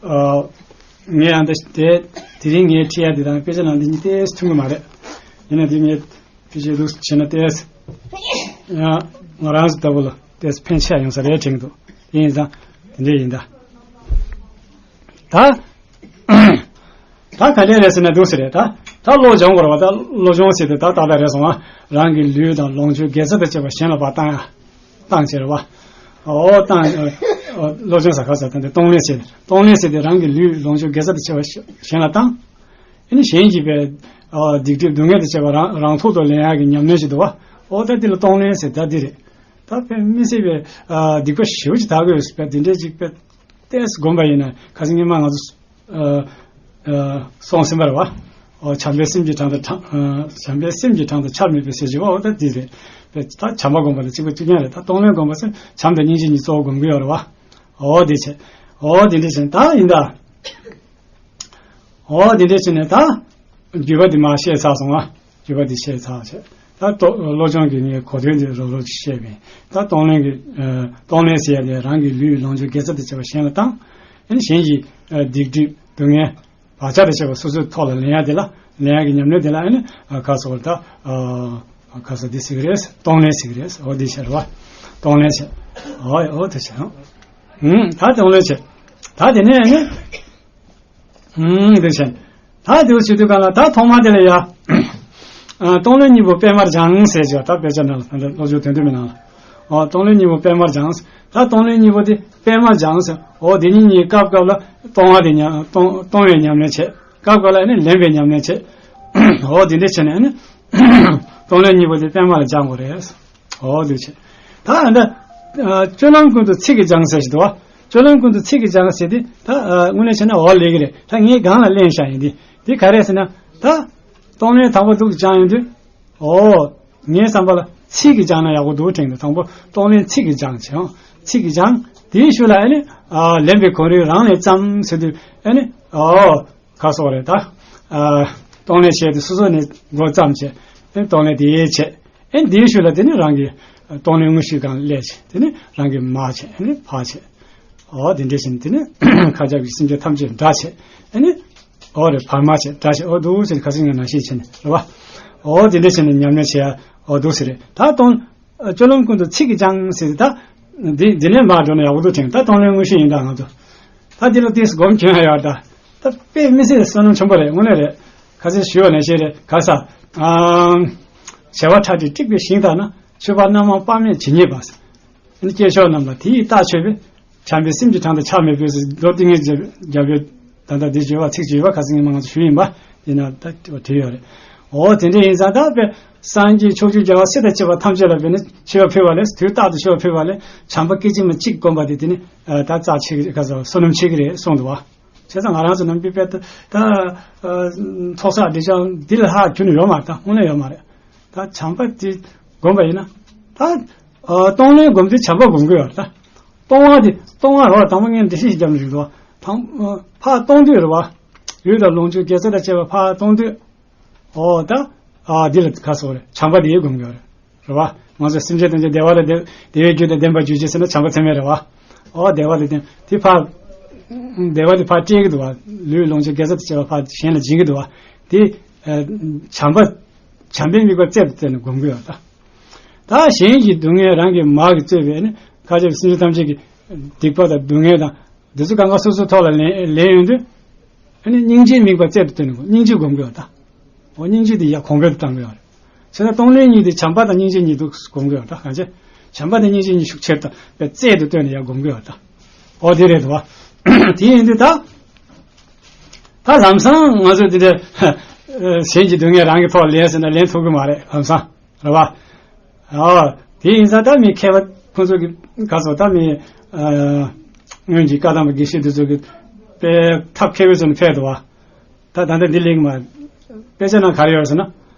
ཨ། ངས་ཡང་དེ་དེ་དེ་རིང་ངས་ཁྲིད་ཡ་དེ་དང་དཔེ་ཆ་ནང་དེ་གཉིས་ཏོག་ཙམ་མཐུན་གི་མ་རེད། ཡིན་ན་དེ་ངས་དཔེ་ཆ་འདུག་བྱས་ན་ཏོག་ཙམ། ཡང་ང་རང་ཚོ་ལྟ་བུ་ལ་ཏོག་ཙམ་ཕན་ཆེ་ཡོང་ས་རེད་དྲན་གི་འདུག་ཡིན་ཙང་དེ་འདྲས་ཡིན་ད། ད། ད་ག་འདྲས་རེད་ཟེར་ན་འདུག་ཟེར་རེད་ད། ད་བློ་སྦྱོང་དགོས་རེད་བ། ད་བློ་སྦྱོང་ཟེར་དུས་ད་ཏག་ཏག་རེད་སོང་ང་། རང་གི་ལུས་དང་ལོངས་སྤྱོད་དགེ་རྩ་དང་བཅས་པ་གཞན་ལ་ཕར་བཏང་ཡ། བཏང་བྱས་རེད་བ། ཨོ་བཏང་། ཨོ་བློ་སྦྱོང་ཟེར་ག་ཟེར་ད་འདི་གཏོང་ལེན་ཟེར། གཏོང་ལེན་ཟེར་དུས་རང་གི་ལུས་ལོངས་སྤྱོད་དགེ་རྩ་དང་བཅས་པ་གཞན་ལ་བཏང་། ཨ་ནི་གཞན་གྱིས་པའི་ཨོ་སྡིག་སྒྲིབ་སྡུག་བསྔལ་དང་བཅས་པ་རང་རང་ཐོག་ཏུ་ལེན་ཡག་གི་ཉམས་ལེན་ཞིག་འདུག་བ། ཨོ་ད་འདི་ལ་གཏོང་ལེན་ཟེར་ད་འདི་རེད། ད་དཔེ་མི་སྲིད་པའི་ཨ་སྡིག་པ་ཞེ་པོ་ཅིག་དག་གི་ཡོད་ཟེར་བས་འདི་འདྲའི་ཅིག་དཔེ་ཏོག་ཙམ་བསྒོམས་པ་ཡིན་ན་ཁ་སང་ཉི་མ་ང་ཚོ་ཨ་ཨ་སོང་ཟིན་པ་རེད་བ། ཨོ་བྱམས་པའི་སེམས་ཀྱི་གྲངས་དང་གྲངས་ཨ་བྱམས་པའི་སེམས་ཀྱི་གྲངས་དང་ཆར་མེད་པའི་ཟེར་གྱི་བ། ཨོ་ད་འདི་རེད། དཔེ་ད་བྱམས་པ་བསྒོམ་པ་དང་གཅིག་པ་གཅིག་རྐྱང་རེད། ད་གཏོང་ལེན་བསྒོམ་པ་ཟེར་བྱམས་དང་སྙིང་རྗེ་གཉིས་གཙོ་བོ་བསྒོམ་གྱི་ཡོད་རེད་བ། ཨོ་འདི་བྱས། ཨོ་འདི་འདྲ་བྱས་ད་ཡིན་ད། ཨོ་དེ་འདྲས་བྱས་ནས་ད་བརྒྱུད་པ་འདི་མར་བཤད་ཚར་སོང་ང་། བརྒྱུད་པ་འདི་བཤད་ཚར་བྱས། ད་ཏོ་བློ་སྦྱོང་གི་ངས་གོ་དོན་འདི་རོབ་རོབ་ཅིག་བཤད་པས། ད་གཏོང་ལེན་གྱི་ཨ་གཏོང་ལེན་ཟེར་ཡ་དེ་རང་གི་ལུས་ལོངས་སྤྱོད་དགེ་རྩ་དང་བཅས་པ་གཞན་ལ་བཏང་། ཨ་ནི་གཞན་གྱི་ཨ་སྡིག་སྒྲིབ་སྡུག་བསྔལ་བག་ཆགས་དང་བཅས་པ་སོ་སོའི་ཐོག་ལ་ལེན་ཡ་དེ་ལ་ལེན་ཡ་གི་ཉམས་ལེན་དེ་ལ་ཨ་ནི་ཨ་ཁ་སོགས་ད་ཨ་ཁ་སོགས་འདི་ཟེར་གི་རེད། གཏོང་ལེན་ཟེར་གི་རེད། འོ་འདི་བྱས་རེད་བ། གཏོང་ལེན་བྱས། འོ་འོ་དེ་བྱས་ཨང་། ཧུམ་ད་གཏོང་ལེན་བྱས། ད་དེ་ནས་ཨ་ནི། ཨུམ་དེ་བྱས། ད་དེ་བྱེད་དུས་གང་ལ་ད་ཐོག་མ་དེ་ལ་ཡ། ཨ་གཏོང་ལེན་གཉིས་པོ་སྤེལ་མར་སྦྱངས་ཟེར་ཅོ། ད་དཔེ་ཆ་ནང་ལ་ད་ལྟ་བློ་སྦྱོང་དོན་ལྡན་མའི་ནང་ལ། ཨོ་གཏོང་ལེན་གཉིས་པོ་སྤེལ་མར་སྦྱངས། ད་གཏོང་ལེན་གཉིས་པོ་དེ་སྤེལ་མར་སྦྱངས་ཟེར། ཨོ་དེ་གཉིས་གཉིས་སྐབས་སྐབས་ལ་གཏོང་བ་དེ་ཉམས་གཏོང་གཏོང་བའི་ཉམས་ལེན་བྱེད། སྐབས་སྐབས་ལ་ནི་ལེན་པའི་ཉམས་ལེན་བྱེད། ཨོ་དེ་འདྲ་བྱས་ནས་ནི། གཏོང་ལེན་གཉིས་པོ་དེ་སྤེལ་མར་ལ་སྦྱང་དགོས་རེད། ཨོ་འདུག་བྱས། ད་ཨ་འདྲ། སྤྱོད་ལམ་ཀུན་ཏུ་ཚིག་གིས་སྦྱངས་ཟེར་ཞིག་འདུག་བ། སྤྱོད་ལམ་ཀུན་ཏུ་ཚིག་གིས་སྦྱངས་ཟེར་དེ་ད་དངོས་གནས་བྱས་ན་འོ་ལེགས་ཀྱི་རེད། ད་ངས་སྒང་ལ་གླེང་བཞག་ཡིན་དེ། དེ་ག་རེ་ཟེར་ན། ད་གཏོང་ལེན་དང་པོ་འདུག་སྦྱངས་ཡོང་དུས། ཨོ། ངའི་བསམ་པ་ལ་ཚིག་གིས་སྦྱངས་ན་ཡག་པོ་འདུག་དྲན་གྱི་འདུག་དང་པོ་གཏོང་ལེན་ཚིག་གིས་སྦྱངས་བྱས་ཨང་། ཚིག་གིས་སྦྱངས། དེའི་ཤུལ་ལ་ཨ་ནི། ལེན་པའི་གོ་རིམ་རང་ནས་བརྩམས་ཟེར་དུས་ཨ་ནི། ཨོ། ག་སོགས་རེད་ད། ཨ། གཏོང་ལེན་བྱས་ཏེ་སོ་སོ་ནས་འགོ་བརྩམས་བྱས། ཨེ་གཏོང་ལེན་དེ་ཡས་བྱས། ཨེ་དེའི་ཤུལ་ལ་དེ་ནི་རང་གི་གཏོང་ལེན་དངོས་གཞིའི་སྒང་ལས་བྱས། དེ་ནི་རང་གི་མ་བྱས། ཨེ་ནི་ཕ་བྱས། ཨོ་དེ་འདྲས་བྱས་ནས་དེ་ནི་མཁའ་ཁྱབ་ཀྱི་སེམས་ཅན་ཐམས་ཅད་སྒྲ་བྱས། ཨེ་ནི་ཨོ་རེད་བར་མ་བྱས་སྒྲ་བྱས། ཨོ་འདུག་ཟེར་ཁ་སང་ངས་ནང་བཤད་བྱས་ནས་རེད་བ། ཨོ་དེ་འདྲས་བྱས་ནས་ཉམས་ལེན་བྱས་ཡ། འོ་འདུག་སེ་རེད། ད་སྟོང་། སྤྱོད་ལམ་ཀུན་ཏུ་ཚིག་གིས་སྦྱངས་ཟེར་ད། འདི་འདི་ནས་མར་འགྲོ་ན་ཡག་པོ་འདུག་དྲན། ད་སྟོང་ལོའི་དངོས་གཞི་ཡིན་ད་ང་ཚོ། ད་འདི་ལ་ཏོག་ཙམ་སྒོམ་གྱོན་ཡ་ཡོད་ད། ད་དཔེ་མི་སྲིད་བསོད་ནམས་ཆེན་པོ་རེད། དངོས་གནས་རེད། ཁ་སང་ཞུས་པ་ནང་བཞིན་རེད། ག་ས། ཨང་། བྱེ་བ་ཁྲག་ཁྲིག་དཀྲིགས་པའི་ཞིང་དག་ན། ཆོས་པ་རྣམ་མང་དཔག་མེད་ཇི་སྙེད་པ། ཨ་ནི་སྐྱེས་མཆོག་རྣམས་ལ་དེ་ཡི་རྟགས་ཆོད་པས། བྱམས་པའི་སེམས་ཀྱི་དྲང་དུ་ཆགས་མེད་པས་ཟེར་མདོ་ཏིང་ངེ་འཛིན་རྒྱལ་པོས་ད་ལྟ་འདི་བརྗོད་པ་ཚིག་བརྗོད་པ་ཁ་སང་ཉིན་མ་ང་ཚོ་ཞུས་ཡིན་པ་ཡིན་ན་ད་བྲིས་ཡོད་རེད། འོ་དེ་འདྲ་ཡིན་ཙང་ད་དཔེ་སངས་རྒྱས་ཕྱོགས་བཅུའི་རྒྱལ་བ་སྲས་དང་བཅས་པ་ཐམས་ཅད་ལ་དཔེར་ན་མཆོད་པ་ཕུལ་བ་ལས་དུས་རྟག་ཏུ་མཆོད་པ་ཕུལ་བ་ལས་བྱམས་པ་སྐད་ཅིག་མ་གཅིག་བསྒོམ་པ་དེ་དེ་ནི་ད་རྩ་ཆེ་གི་རེད། ཁ་སང་བསོད་ནམས་ཆེ་གི་རེད་གསུངས་འདུག་བ། བྱས་ཙང་ང་རང་ཚོ་ནམ་རྒྱུན་དཔེ་ད་ད་ཚོགས་བསགས་སྒྲིབ་སྦྱང་འདི་ལ་ཧ་གྱུར་ནས་ཡོད་མ་རེད། ད་དངོས་གནས་ཡོད་མ་རེད། ད་བྱམས་པ་དེ་བསྒོམ་པ་ཡིན་ན། ད་ཨ་གཏོང་ལེན་སྒོམ་དུས་བྱམས་པ་སྒོམ་གྱི་ཡོད་རེད་ད། གཏོང་བ་དེ་གཏོང་བ་རོ་དང་པོ་ངས་འགྲེལ་བཤད་ཞིག་བརྒྱབ་ནས་རིག་འདུག་བ། དང་ཨ་ཕར་གཏོང་དུས་རེད་བ། ལུས་དང་ལོངས་སྤྱོད་དགེ་རྩ་དང་བཅས་པ་ཕར་གཏོང་དུས། ཨོ་ད། ཨ་འདི་ལ་ཁ་སོགས་རེད། བྱམས་པ་དེ་སྒོམ་གྱི་ཡོད་རེད། རེད་བ། ང་ཚོ་སེམས་ཅན་ཐམས་ཅད་བདེ་བ་ལ་བདེ་བདེ་བའི་རྒྱུ་དང་ལྡན་པར་གྱུར་ཅིག་ཟེར་ན་བྱམས་པ་ཚད་མེད་རེད་བ། ཨོ་བདེ་བ་ལ་བརྟེན་དེ་ཕར། བདེ་བ་དེ་ཕར་སྤྲད་ཀྱི་འདུག་བ། ལུས་ལོངས་སྤྱོད་དགེ་རྩ་དང་བཅས་པ་ཕར་གཞན་ལ་སྦྱིན་གྱི་འདུག་བ། དེ། ཨ་བྱམས་པ། བྱམས་པའི་དམིགས་པ་རྩལ་དུ་བཏོན་ནས་སྒོམ་གྱི་ཡོད་ད། ད་གཞན་གྱི་སྡུག་བསྔལ་རང་གི་མ་གིས་གཙོས་པའི་ནི་ཁ་ཆེ་བའི་སེམས་ཅན་ཐམས་ཅད་ཀྱི་སྡིག་པ་དང་སྡུག་བསྔལ་དང་འདི་ཚོ་གང་ག་སོ་སོའི་ཐོག་ལ་ལེན་ལེན་ཡོང་དུས། ཨ་ནི་སྙིང་རྗེའི་དམིགས་པ་རྩལ་དུ་བཏོན་ནས་སྙིང་རྗེ་སྒོམ་གྱི་ཡོད་ད། འོ་སྙིང་རྗེ་འདི་ཡར་གོང་འཕེལ་དུ་བཏང་གི་ཡོད་རེད། བྱས་ན་གཏོང་ལེན་གཉིས་དེ་བྱམས་པ་དང་སྙིང་རྗེ་གཉིས་དུ་སྒོམ་གྱི་ཡོད་ད། གང་བྱས། བྱམས་པ་དང་སྙིང་རྗེ་གཉིས་ཤུགས་ཆེར་དང་པའི་རྩལ་དུ་བཏོན་ནས་ཡར་སྒོམ་གྱི་ཡོད་ད། འོ་དེ་རེད་དོ། དེ་ཡིན་དུས་ད། ད་ལམ་སང་ང་ཚོ་འདི་འདྲ་གཞན་གྱི་སྡུག་བསྔལ་རང་གི་ཐོག་ལེན་ཟེར་ན་ལེན་ཐུབ་ཀྱི་མ་རེད་ལམ་སང་། རེད་བ། ཨོ། དེ་ཡིན་ཙང་ད་མི་མཁས་པ་ཁོང་ཚོ་གི་ག་ཚོད་ད་མི་སྔོན་གྱི་བཀའ་གདམས་པ་དགེ་བཤེས་དེ་ཚོ་གི་དཔེ་ཐབས་མཁས་པའི་ཚོ་ནས་ཕེབས་འདུག་བ། ད་ད་ལྟ་འདི་ལེགས་མ། དཔེ་ཆ་ནང་ག་རེ་ཡོད་ཟེར་ན།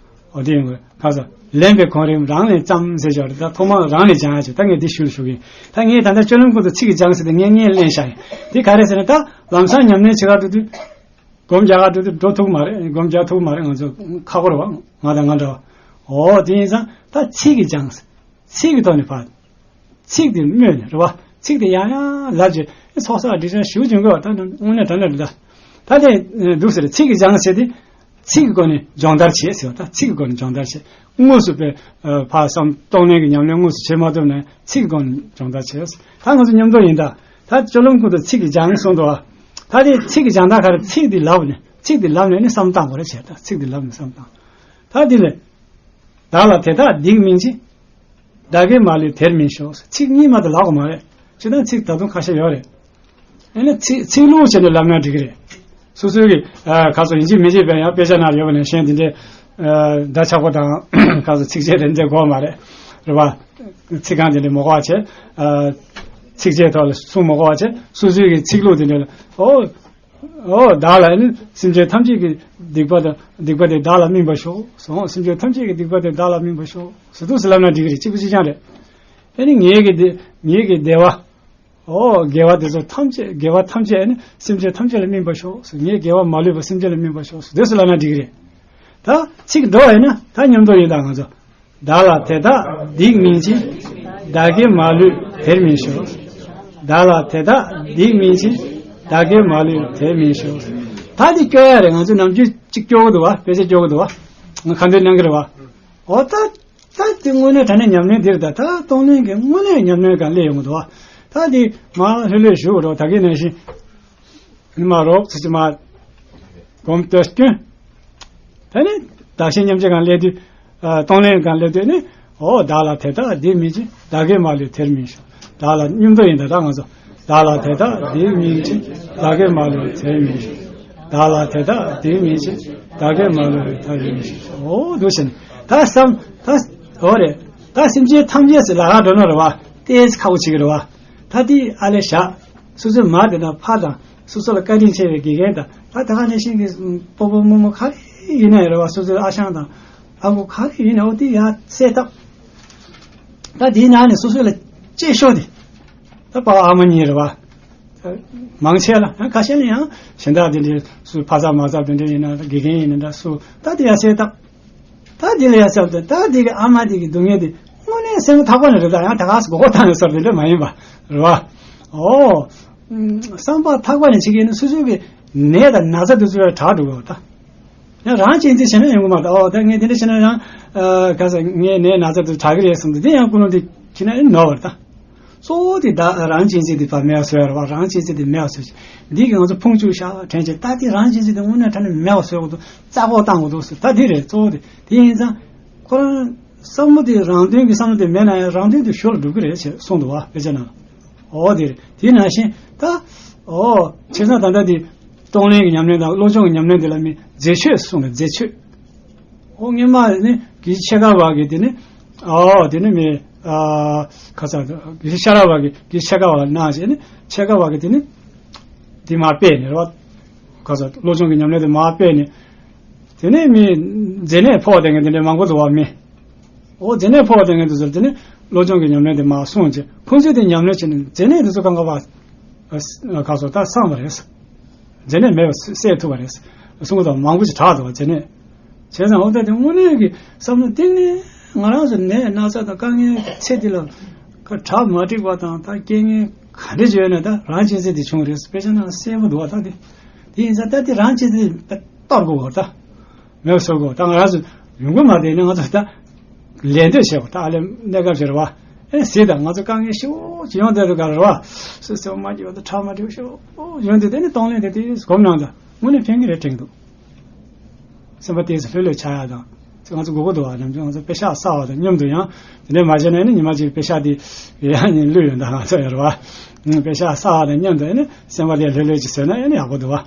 འོ་དེ་ཡིན་དགོས་ཁ་ས། ལེན་པའི་གོ་རིམ་རང་ལས་བརྩམས་ཟེར་ཞོར་ད་ཐོག་མར་རང་ལས་སྦྱང་ཡ་ཆེ། ད་ངས་འདི་ཞུ་ཞུ་གི་ཡིན། ད་ངས་ད་ལྟ་སྤྱོད་ལམ་ཀུན་ཏུ་ཚིག་གིས་སྦྱངས་ཟེར་ཏེ་ངས་ངས་ལེན་བཞག་ཡིན། དེ་ག་རེ་ཟེར་ན་ད་ལམ་སང་ཉམས་ལེན་བྱེད་ག་འགྲོ་དུས། སྒོམ་རྒྱག་ག་འགྲོ་དུས་འགྲོ་ཐུབ་མ་རེད། སྒོམ་རྒྱག་ཐུབ་མ་རེད། ང་ཚོ་ཁག་པོ་རེད་བ། ང་དང་ང་འདྲ་བ། འོ་དེ་ཡིན་ཙང་ད་ཚིག་གིས་སྦྱངས། ཚིག་གི་ཐོག་ནས་ཕར། ཚིག་དེ་སྨོས་ནས་རེད་བ། ཚིག་དེ་ཡང་ཡང་ལབ་རྗེས་ཚོགས་བསགས་སྒྲིབ་སྦྱང་ཞུ་བྱུང་གི་བ། ད་དངོས་གནས་དྲང་གནས་རེད་ད། ད་དེ་འདུག་ཟེར་ཚིག་གིས་སྦྱངས་ཟེར་ཏེ། ཚིག་གི་སྒོ་ནས་སྦྱོང་བརྡར་བྱེད་ཟེར་བ། ད་ཚིག་གི་སྒོ་ནས་སྦྱོང་བརྡར་བྱེད། དངོས་སུ་པའི་ཕར་བསམ་གཏོང་ལེན་གྱི་ཉམས་ལེན་དངོས་སུ་བྱེད་མ་ཐུབ་ན་ཚིག་གི་སྒོ་ནས་སྦྱོང་བརྡར་བྱེད། ད་ང་ཚོ་མཉམ་དུ་ཡིན་ད། ད་སྤྱོད་ལམ་ཀུན་ཏུ་ཚིག་གིས་སྦྱངས་གསུངས་འདུག་བ། ད་དེ་ཚིག་གིས་སྦྱང་ད་ག་རེ་ཚིག་འདི་ལབ་ནས་ཚིག་འདི་ལབ་ནས་ནི་བསམ་བཏང་དགོས་རེད་བྱས། ད་ཚིག་འདི་ལབ་ནས་བསམ་བཏང་། ད་འདི་ལས། བདག་ལ་དེ་དག་སྡིག་མིན་གྱི། བདག་གིས་མ་ལུས་དེར་མིན་ཤོག་ཚིག་གཉིས་མ་གཏོགས་ལབ་དགོས་མ་རེད། ཅི་ལྟར་ཚིག་ད་དུང་ཁ་ཤས་ཡོད་རེད། ཨ་ནི་ཚིག་ཚིག་ལྷུག་བྱས་ནས་ལབ་ན་འགྲིག་གི་རེད། སོ་སོའི་གི་ཨ་ག་ཚོད་ཡིན་གཅིག་མིན་གཅིག་བས་ཡང་དཔེ་ཆ་ནང་ཡོད་པ་ནང་བཞིན་དེ་འདྲའི་ཨ་སྒྲ་ཆགས་པོ་དང་ག་ཚོད་ཚིགས་བཅད་དེ་འདྲ་དགོས་མ་རེད། རེད་བ། ཚིག་རྐང་དེ་འདྲ་མི་དགོས་པ་བྱས། ཨ་ཚིགས་བཅད་ཐོག་ལ་གསུང་མི་དགོས་པ་བྱས། སོ་སོའི་གི་ཚིག་ལྷུག་དེ་འདྲ་ལ་ཨོ། ཨོ་བདག་ལ་ནི་སེམས་ཅན་ཐམས་ཅད་ཀྱི་སྡིག་པ་དང་སྡིག་པ་དེ་བདག་ལ་སྨིན་པར་ཤོག་ཟེར། སེམས་ཅན་ཐམས་ཅད་ཀྱི་སྡིག་པ་དེ་བདག་ལ་སྨིན་པར་ཤོག་ཟེར་དུས་སུ་ལབ་ན་འགྲིག་གི་རེད། གཅིག་པུ་གཅིག་རྐྱང་རེད། ཨ་ནི་ངེད་ཀྱི་བདེ་ངེད་ཀྱི་བདེ་བ། ཨོ་དགེ་བ་དེ་ཚོ་ཐམས་ཅད་དགེ་བ་ཐམས་ཅད་ནི་སེམས་ཅན་ཐམས་ཅད་ལ་སྨིན་པར་ཤོག་ཟེར། ངའི་དགེ་བ་མ་ལུས་པ་སེམས་ཅན་ལ་སྨིན་པར་ཤོག་ཟེར་དུས་སུ་ལབ་ན་འགྲིག་གི་རེད། ད་ཚིག་འགྲོ་བ་ཡིན་ན་ད་མཉམ་དུ་ཡིན། ད་ང་ཚོ། བདག་ལ་དེ་དག་སྡིག་མིན་འཛིན། བདག་གིས་མ་ལུས་དེར་སྨིན་ཤོག་བདག་ལ་དེ་དག་སྡིག་མིན་འཛིན། བདག་གིས་མ་ལུས་དེར་སྨིན་ཤོག་ད་འདི་སྐྱོ་ཡ་རེད། ང་ཚོ་ནམ་རྒྱུན་གཅིག་སྐྱོ་གི་འདུག་བ། དཔེ་ཆ་སྐྱོ་གི་འདུག་བ། ང་ཁ་འདོན་གནང་གི་རེད་བ། འོ་ད། ད་འདི་དངོས་གནས་དྲང་གནས་ཉམས་ལེན་འདིར་ད་ད་གཏོང་ལེན་གྱི་དངོས་གནས་ཉམས་ལེན་གང་སླེབས་ཡོང་གི་འདུག་བ། ད་འདི་མ་ལྷོད་ལྷོད་ཞུ་རོགས། ད་གིན་ནང་བཞིན། ནི་མ་རོགས་ཚེ་ཕྱི་མ། གོམ་སྟོན་སྐྱོན། ད་ནི་བདག་གཞན་མཉམ་བརྗེ་གང་སླེབས་དུས། ཨ་གཏོང་ལེན་གང་སླེབས་དུས་ནི། འོ་བདག་ལ་དེ་དག་སྡིག་མིན་འཛིན། བདག་གིས་མ་ལུས་དེར་སྨིན་ཤོག་བདག་ལ་མཉམ་དུ་ཡིན་ད་ད་ང་ཚོ། བདག་ལ་དེ་དག་སྡིག་མིན་འཛིན། བདག་གིས་མ་ལུས་དེར་སྨིན་ཤོག་བདག་ལ་དེ་དག་སྡིག་མིན་འཛིན། བདག་གིས་མ་ལུས་དེར་སྨིན་ཤོག་འོ་འདུག་ཟེར་ནས། ད་བསམ། ད། འོ་རེད། ད་སེམས་ཅན་ཐམས་ཅད་ཟེར་ལ་ཧ་འགྲོ་ན་རེད་བ། ཏོག་ཙམ་ཁག་པོ་བྱེད་ཀྱི་རེད་བ། ད་དེ་ཨ་ལས་བཞག་སོ་སོའི་མ་དེ་དང་ཕ་དང་སོ་སོ་ལ་བཀའ་དྲིན་ཆེ་བའི་དགེ་རྒན་དང་ད་ད་ག་ནང་བཞིན་གྱི་སྤོ་བོ་རྨོ་མོ་ག་རེ་ཡིན་ན་ཡང་རེད་བ། སོ་སོའི་ཨ་ཞང་དང་ཨ་ཁུ་ག་རེ་ཡིན་ན་འོ་དེ་ཡར་སེལ་ཐབས། ད་དེའི་ནང་ནས་སོ་སོ་ལ་གཅེས་ཤོས་དེ། ད་པ་ཨ་མ་གཉིས་རེད་བ། མང་ཆེ་ལ་ཡང་ཁ་ཤས་ལ་ཡང་གཞན་དག་དེ་འདྲའི་སུ་ཕ་ཚབ་མ་ཚབ་དེ་འདྲ་ཡིན་ན་དགེ་རྒན་ཡིན་ན་འདྲ་སུ་ད་དེ་ཡར་སེལ་ཐབས། ད་དེ་ལ་ཡ་སེམས་ད་ད་དེ་གི་ཨ་མ་དེ་གི་སྡུག་བསྔལ་དེ་དངོས་གནས་སེམས་ཐག་པ་ནས་རེད། ད་ཡང་ད་ག་སེ་མགོ་སྐོར་བཏང་ནས་སོར་དེ་འདྲ་མ་ཡིན་པ་རེད་བ། ཨོ། བསམ་པ་ཐག་པ་ནས་བྱེད་ཀྱི་ནི་སོ་སོ་གི་ནད་དང་ན་ཚ་དེ་ཚོ་ཡང་དྲག་འགྲོ་གི་ད། ཡང་རང་གཅེས་འཛིན་བྱས་ན་ཡོང་གི་མ་རེད། ཨོ་ད་ངས་དེ་འདྲ་བྱས་ན་ཡང་ཨ་ག་ས་ངའི་ནད་ན་ཚ་དེ་དྲག་གི་རེད་བསམ་དུས་དེ་ཡང་ཀུན་སློང་དེ་ཁྱེར་ན་ནོར་བ་རེད་ད། གཙོ་བོ་དེ་ད་རང་གཅེས་འཛིན་དེ་ཕར་མེད་པ་བཟོ་ཡ་རེད་བ། རང་གཅེས་འཛིན་དེ་མེད་པ་བཟོ་ཞིག་འདི་གི་ང་ཚོ་ཕུང་བཅུག་བཞག་དྲན་བྱས། ད་དེ་རང་གཅེས་འཛིན་དེ་དངོས་གནས་དྲང་གནས་མེད་པ་བཟོ་དགོས་འདུག་རྩ་བཀོག་བཏང་དགོས་འདུག་ཟེར། ད་དེ་རེད་གཙོ་བོ་དེ། དེ་ཡིན་ཙང་ཁོ་རང་བསམ་བློ་དེ་རང་དོན་གྱི་བསམ་བློ་དེ་མེད་ན་ཡང་རང་དོན་དེ་ཞོར་ལ་འགྲུབ་ཀྱི་རེད་ཅེས་གསུངས་འདུག་བ། དཔེ་ཆ་ནང་ལ། ཨོ་དེ་རེད། དེ་ནང་བཞིན་ད་ཨོ་བྱས་ཙང་ད་ལྟ་དེ་གཏོང་ལེན་གྱི་ཉམས་ལེན་དང་བློ་སྦྱོང་གི་ཉམས་ལེན་དེ་ལ་མི་རྫས་ཆོས་གསུངས་ནས་རྫས་ཆོས། ཨོ་སྔོན་མ་ནི་དགེ་བཤེས་ཕྱེད་ཀ་བ་གི་དེ་ནི་ཨོ་དེ་ནི་མི་ཨ་ཁ་ཚ་དགེ་བཤེས་ཤ་ར་བ་གི་དགེ་བཤེས་ཕྱེད་ཀ་བ་གནང་བྱས་ནི་ཕྱེད་ཀ་བ་གི་དེ་ནི་དེ་མར་སྤེལ་ནས་རེད་བ། ཁ་ཚ་བློ་སྦྱོང་གི་ཉམས་ལེན་དེ་མར་སྤེལ་ནས། དེ་ནས་མི་མཛེ་ནད་ཕོག་བསྡད་མཁན་དེ་འདྲ་མང་པོ་འདུག་བ་མི། ཨོ་མཛེ་ནད་ཕོག་བསྡད་མཁན་དེ་ཚོར་དེ་ནས་བློ་སྦྱོང་གི་ཉམས་ལེན་དེ་མར་གསུངས་རྗེས་ཁོང་ཚོས་དེ་ཉམས་ལེན་བྱས་ནས་མཛེ་ནད་དེ་ཚོ་གང་ག་བ་ག་སོ་ད་སངས་པ་རེད། མཛེ་ནད་མེད་པ་བསལ་ཐུབ་པ་རེད། གསུང་གི་དང་མང་པོ་ཞིག་དྲག་འདུག་བ་མཛེ་ནད། བྱས་ཙང་ཨོ་ད་དེ་དངོས་གནས་ཀྱི་བསམ་བློ་གཏིང་ནས་ང་རང་ཚོ་ནད་ན་ཚ་དང་དཀའ་ངལ་ཚེ་འདི་ལ་ག་གྲ་མ་འགྲིག་པ་དང་ད་རྐྱེན་ངན་ག་འདྲ་བྱས་ནས་ད་རང་གཅེས་འཛིན་དེ་བྱུང་རེད། དཔེ་ཆ་ནང་གསལ་པོ་འདུག་བ་ད་དེ། དེ་ཡིན་ཙང་ད་དེ་རང་གཅེས་འཛིན་གཏོར་དགོས་བ་ད། མེད་པ་བཟོ་དགོས། ད་ང་རང་ཚོ་ཡོང་གི་མ་བསྡད་ན་ང་ཚོ་ད་ལས་འདོད་བྱེད་པ་ད་ཨ་ལས་གནས་སྐབས་ཤིག་རེད་བ། ཨེ་ཟེར་ད་ང་ཚོ་དཀའ་ངལ་ཞེ་པོ་ཅིག་ཡོང་བསྡད་འདུག་ག་རེད་བ། སོ་སོ་མ་སྐྱིད་པ་དང་ཁྲག་མ་འགྲིག་ཞེ་པོ་ཡོང་དུས་དེ་ནི་གཏོང་ལེན་དེ་དེ་སྒོམ་གནང་ད་དངོས་གནས་ཕན་གི་རེད་དྲན་གི་འདུག་སེམས་པ་དེ་ཚོ་ལྷོད་ལྷོད་ཆགས་ཡ་དང་ང་ཚོ་དགོས་ཀྱི་འདུག་བ། ནམ་རྒྱུན་ང་ཚོ་པེ་ཤག་བསགས་པ་དང་མཉམ་དུ་ཡང་དེ་འདྲ་མ་བྱས་ན་ནི་ཉི་མ་གཅིག་པེ་ཤག་དེ་ཡང་ཉིན་བླུད་ཡོང་ད་ང་ཚོ་ཡོད་རེད་བ། པེ་ཤག་བསགས་པ་དང་མཉམ་དུ་ཨེ་ནི་སེམས་པ་ལས་ལྷོད་ལྷོད་ཅིག་བཟོས་ན་ཨེ་ནི་ཡག་པོ་འདུག་བ།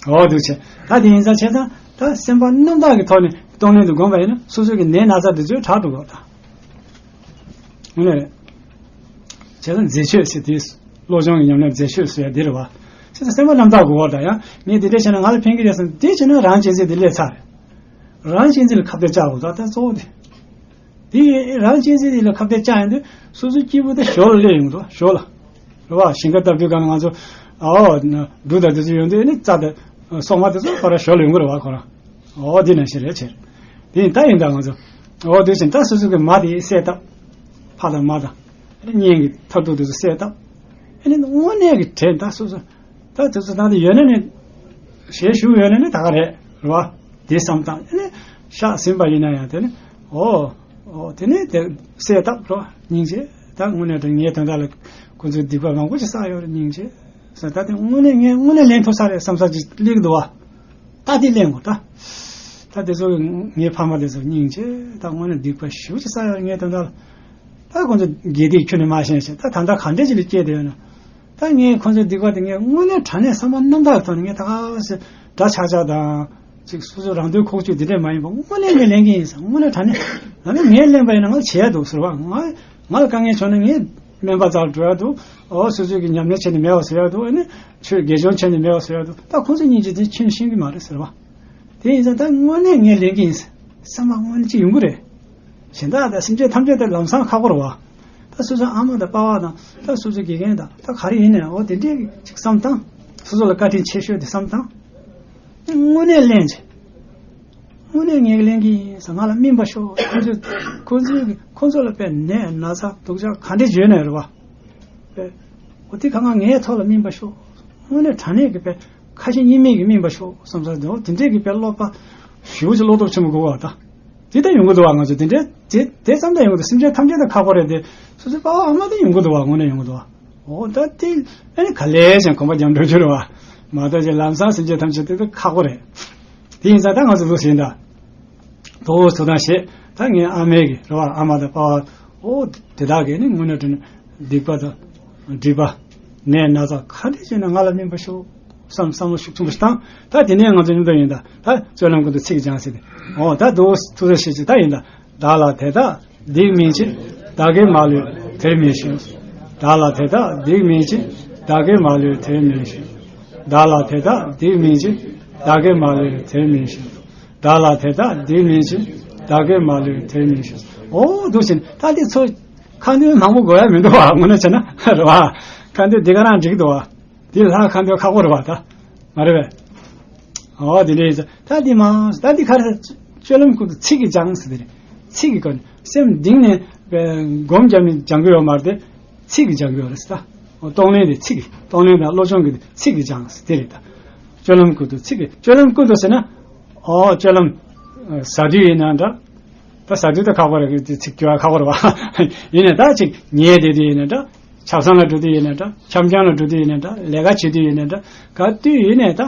འོ་འདུག་བྱས་ད་དེ་ཡིན་ཙང་བྱས་ཙང་ད་སེམས་པ་རྣམ་དག་གི་ཐོག་ནས་གཏོང་ལེན་དུ་བསྒོམས་པ་ཡིན་ན་སོ་སོ་གི་ནད་ན་ཚ་དེ་ཚོ་དྲག་འགྲོ་གི་རེད་ད། དངོས་གནས་རེད། བྱས་ཙང་རྫས་ཆོས་ཟེར་དེ་བློ་སྦྱོང་གི་ཉམས་ལེན་རྫས་ཆོས་ཟེར་ཡ་འདི་རེད་བ། བྱས་ཙང་སེམས་པ་རྣམ་དག་དགོས་པ་ད་ཡང་ངས་འདི་འདྲ་བྱས་ན་ང་ལ་ཕན་གི་རེད་བསམ་དེ་བྱས་ན་རང་གཅེས་འཛིན་དེ་སླེབས་ཚར་རེད། རང་གཅེས་འཛིན་ལ་ཁ་གཏད་བཅག་དགོས་ད་ད་གཙོ་བོ་དེ། དེ་རང་གཅེས་འཛིན་དེ་ལ་ཁ་གཏད་བཅག་ཡོང་དུས་སོ་སོའི་སྐྱེས་བུ་དེ་ཞོར་ལ་སླེབས་ཡོང་འདུག་ཞོར་ལ། རེད་བ། ཞིང་ཁ་བཏབ་དུས་གང་ང་ཚོ་ཨའོ་འབྲུ་དང་དེ་ཚོ་ཡོང་དུས་ནི་རྩྭ་དང་སོག་མ་དེ་ཚོ་ཁོ་རང་ཞོར་ལ་ཡོང་གི་རེད་བ་ཁོ་རང་། ཨོ་དེ་ནང་བཞིན་རེད་ཆེ། དེ་ཡིན་ད་ཡིན་ད་ང་ཚོ་ཨོ་དེ་བཞིན་ད་སོ་སོ་གི་མ་དེ་བསད་བཏབ། ཕ་དང་མ་དང་གཉེན་གྱི་མཐར་ཐུག་དེ་ཚོ་བསད་བཏབ། ཨ་ནི་དངོས་གནས་ཀྱི་དྲན་ད་སོ་སོ། ད་དེ་ཚོ་ད་དེ་ཡོད་ན་ནི། ཞེས་ཞུ་ཡོད་ན་ནི་ད་ག་རེད་རེད་བ། དེ་བསམ་སྟངས་ཨ་ནི་ཤག་ཟིན་པ་ཡིན་ན་ཡང་དེ་ནི་ཨོ། ཨོ་དེ་ནི་དེ་བསད་བཏབ་རོ་སྙིང་རྗེ། ད་དངོས་གནས་དྲང་ངའི་དོན་དག་ལ་ཁོ་ཚོས་སྡིག་པ་མང་པོ་ཞིག་བསགས་ཡོད་རེད་སྙིང་རྗེ། ཟེར་ད་དེ་དངོས་གནས་ངས་དངོས་གནས་ལེན་ཐུབ་ས་རེད་བསམ་ས་ཅིག་སླེབས་ཀྱི་འདུག་བ། ད་དེ་ལེན་དགོས་ད། ད་དེ་ཚོ་ངའི་ཕ་མ་དེ་ཚོ་སྙིང་རྗེ། ད་དངོས་གནས་སྡིག་པ་ཞེ་པོ་ཅིག་བསགས་ཡོད་རེད་ངའི་དོན་དག་ལ། ད་ཁོ་ཚོ་དགེ་སྡིག་ཁྱོན་ནས་མ་ཤེས་ཤིང་ད་ད་ལྟ་ག་འདྲས་ཅིག་ལ་སྐྱེས་བསྡད་ཡོད་ན། ད་ངས་ཁོ་ཚོའི་སྡིག་པ་དེ་ངས་དངོས་གནས་དྲང་གནས་བསམ་པ་རྣམ་དག་གི་ཐོག་ནས་ངས་ད་ག་ཟེ་འདྲ་ཆགས་ཆགས་དང་། ཅིག་སོ་སོ་རང་དོན་ཁོག་སྤྱོད་འདི་འདྲས་མ་ཡིན་པ་དངོས་གནས་ངས་ལེན་གྱི་ཡིན་ཟེར། དངོས་གནས་དྲང་གནས་ད་ནི་ངས་ལེན་པ་ཡིན་ན་ང་ལ་བྱེད་ཡ་འདུག་ཟེར་བ། ང་ང་ལ་དཀའ་ངལ་བྱུང་ན་ངས་སྨན་པ་རྩར་འགྲོ་ཡ་འདུག་ཨོ་སོ་སོ་གི་ཉམས་ལེན་བྱས་ནས་མེད་པ་བཟོ་ཡ་འདུག་ཨ་ནི་ཆོས་དགེ་སྦྱོར་བྱས་ནས་མེད་པ་བཟོ་ཡ་འདུག་ད་ཁོང་ཚོ་སྙིང་རྗེ་དེ་ཁྱོན་ཤེས་ཀྱི་མ་རེད་ཟེར་བ། དེ་ཡིན་ཙང་ད་དངོས་གནས་ངས་ལེན་གྱི་ཡིན་ཟེར། བསམ་པ་དངོས་གནས་ཅིག་ཡོང་གི་རེད། གཞན་དག་ད་སེམས་ཅན་ཐམས་ཅད་དེ་ལམ་སང་ཁག་པོ་རེད་བ། ད་སོ་སོའི་ཨ་མ་དང་པ་ཕ་དང་ད་སོ་སོའི་དགེ་རྒན་དང་ད་ག་རེ་ཡིན་ནའང་འོ་དེ་འདྲས་ཅིག་བསམ་སྟངས། སོ་སོ་ལ་བཀའ་དྲིན་ཆེ་ཤོས་དེ་བསམ་སྟངས། དངོས་གནས་གླེང་བྱས། དངོས་གནས་ངས་གླེང་གི་ཡིན་ཟེར། ང་ལ་སྨིན་པ་ཤོག་ཁོ་ཚོས་ཁོ་ཚོས་ཁོ་ཚོ་ལ་དཔེ་ནད་ན་ཚ་སྡུག་ཅག་ག་འདྲས་བརྗོད་ནའང་རེད་བ། དཔེ་འོ་དེ་གང་ག་ངའི་ཐོག་ལ་སྨིན་པ་ཤོག་དངོས་གནས་དྲང་གནས་ཀྱི་དཔེ་ཁ་ཞེ་གཉིས་མེད་ཀྱི་སྨིན་པ་ཤོག་བསམ་ས་འདུག་དེ་འདྲས་ཀྱི་དཔེ་བློ་ཕམ་ཞེ་པོ་ཅིག་བློ་སྟོབས་ཆེན་པོ་དགོས་བ་ད། དེ་ལྟར་ཡོང་གི་འདུག་བ། ང་ཚོ་དེ་འདྲའི་དེ་དེ་ཙམ་ལྟར་ཡོང་གི་འདུག་སེམས་ཅན་ཐམས་ཅད་ད་ཁག་པོ་རེད་དེ། སོ་སོའི་པ་ཕ་ཨ་མ་དེ་ཡོང་གི་འདུག་བ། དངོས་གནས་ཡོང་གི་འདུག་བ། འོ་ད་དེ་ཨ་ནི་ག་ལེ་ཞིག་གོམ་པ་རྒྱབ་འགྲོ་རྒྱུ་རེད་བ། མ་གཏོགས་ཅིག་ལམ་སང་སེམས་ཅན་ཐམས་ཅད་དེ་ད་ཁག་པོ་རེད། དེ་ཡིན་ཙང་ད་ང་ཚོ་འདུག་ཟིན་ད། དོ་ཚོ་དང་བཤད་ད་ངའི་ཨ་མའི་གི་རེད་བ། ཨ་མ་དང་པ་ཕ་འོ་དེ་དག་གིས་ནི་དངོས་གནས་དྲང་གནས་སྡིག་པ་དང་སྒྲིབ་པ་ནད་ན་ཚ་ག་འདྲས་བྱས་ན་ང་ལ་སྨིན་པ་ཤོག་བསམ་བསམ་བློ་ཤུགས་ཆེན་པོ་ཞིག་བཏང་། ད་དེ་ནས་ང་ཚོ་མཉམ་དུ་ཡིན་ད། ད་སྤྱོད་ལམ་ཀུན་ཏུ་ཚིག་སྦྱངས་ཟེར་ཏེ། འོ་ད་དུ་ཐུགས་རྗེ་ཆེ་ཆེ་ད་ཡིན་ད། བདག་ལ་དེ་དག་སྡིག་མིན་བྱེད། བདག་གིས་མ་ལུས་དེར་མི་ཞོག་བདག་ལ་དེ་དག་སྡིག་མིན་བྱེད། བདག་གིས་མ་ལུས་དེར་མི་ཞོག་བདག་ལ་དེ་དག་སྡིག་མིན་བྱེད། བདག་གིས་མ་ལུས་དེར་མི་ཞོག་བདག་ལ་དེ་དག་སྡིག་མིན་བྱེད། བདག་གིས་མ་ལུས་དེར་མི་ཞོག་འོ་འདུག་བཞིན་ད་འདི་ཚོ་ཁ་འདོན་མང་པོ་དགོས་ཡ་མི་འདུག་བ། དངོས་གནས་བྱས་ན་རེད་བ། ཁ་འདོན་འདི་ག་རང་འགྲིག་འདུག་བ། འདི་ལྷག་ཁ་འདོན་ཁག་པོ་རེད་བ་ད། མ་རེད་པས། འོ་དེ་འདྲ་ཡིན་ཙང་ད་འདི་མང་ད་འདི་ག་རེ་ཟེར། སྤྱོད་ལམ་ཀུན་ཏུ་ཚིག་གིས་སྦྱངས་ཟེར་དེ་རེད། ཚིག་གི་སྒོ་ནས་སེམས་གཏིང་ནས་སྒོམ་བརྒྱབ་ནས་སྦྱང་གི་ཡོད་མ་རེད་དེ། ཚིག་གིས་སྦྱང་གི་ཡོད་རེད་ཟེར་ད། འོ་གཏོང་ལེན་དེ་ཚིག་གིས་གཏོང་ལེན་དང་བློ་སྦྱོང་གི་ཚིག་གིས་སྦྱངས་ཟེར་དེ་རེད་ད། སྤྱོད་ལམ་ཀུན་ཏུ་ཚིག་གིས་སྤྱོད་ལམ་ཀུན་ཏུ་ཟེར་ན། ཨོ་སྤྱོད་ལམ་ཟ་དུས་ཡིན་ན་འདྲ། ད་ཟ་དུས་ད་ཁག་པོ་རེད། ཚིག་སྐྱོ་བ་ཁག་པོ་རེད་བ། ཡིན་ནའི་ད་ཅིག་ཉལ་བསྡད་དུས་ཡིན་ན་འདྲ། ཆབ་གསང་ལ་འགྲོ་དུས་ཡིན་ན་འདྲ། འཆམ་འཆམ་ལ་འགྲོ་དུས་ཡིན་ན་འདྲ། ལས་ཀ་བྱེད་དུས་ཡིན་ན་འདྲ། ག་དུས་ཡིན་ནའི་ད་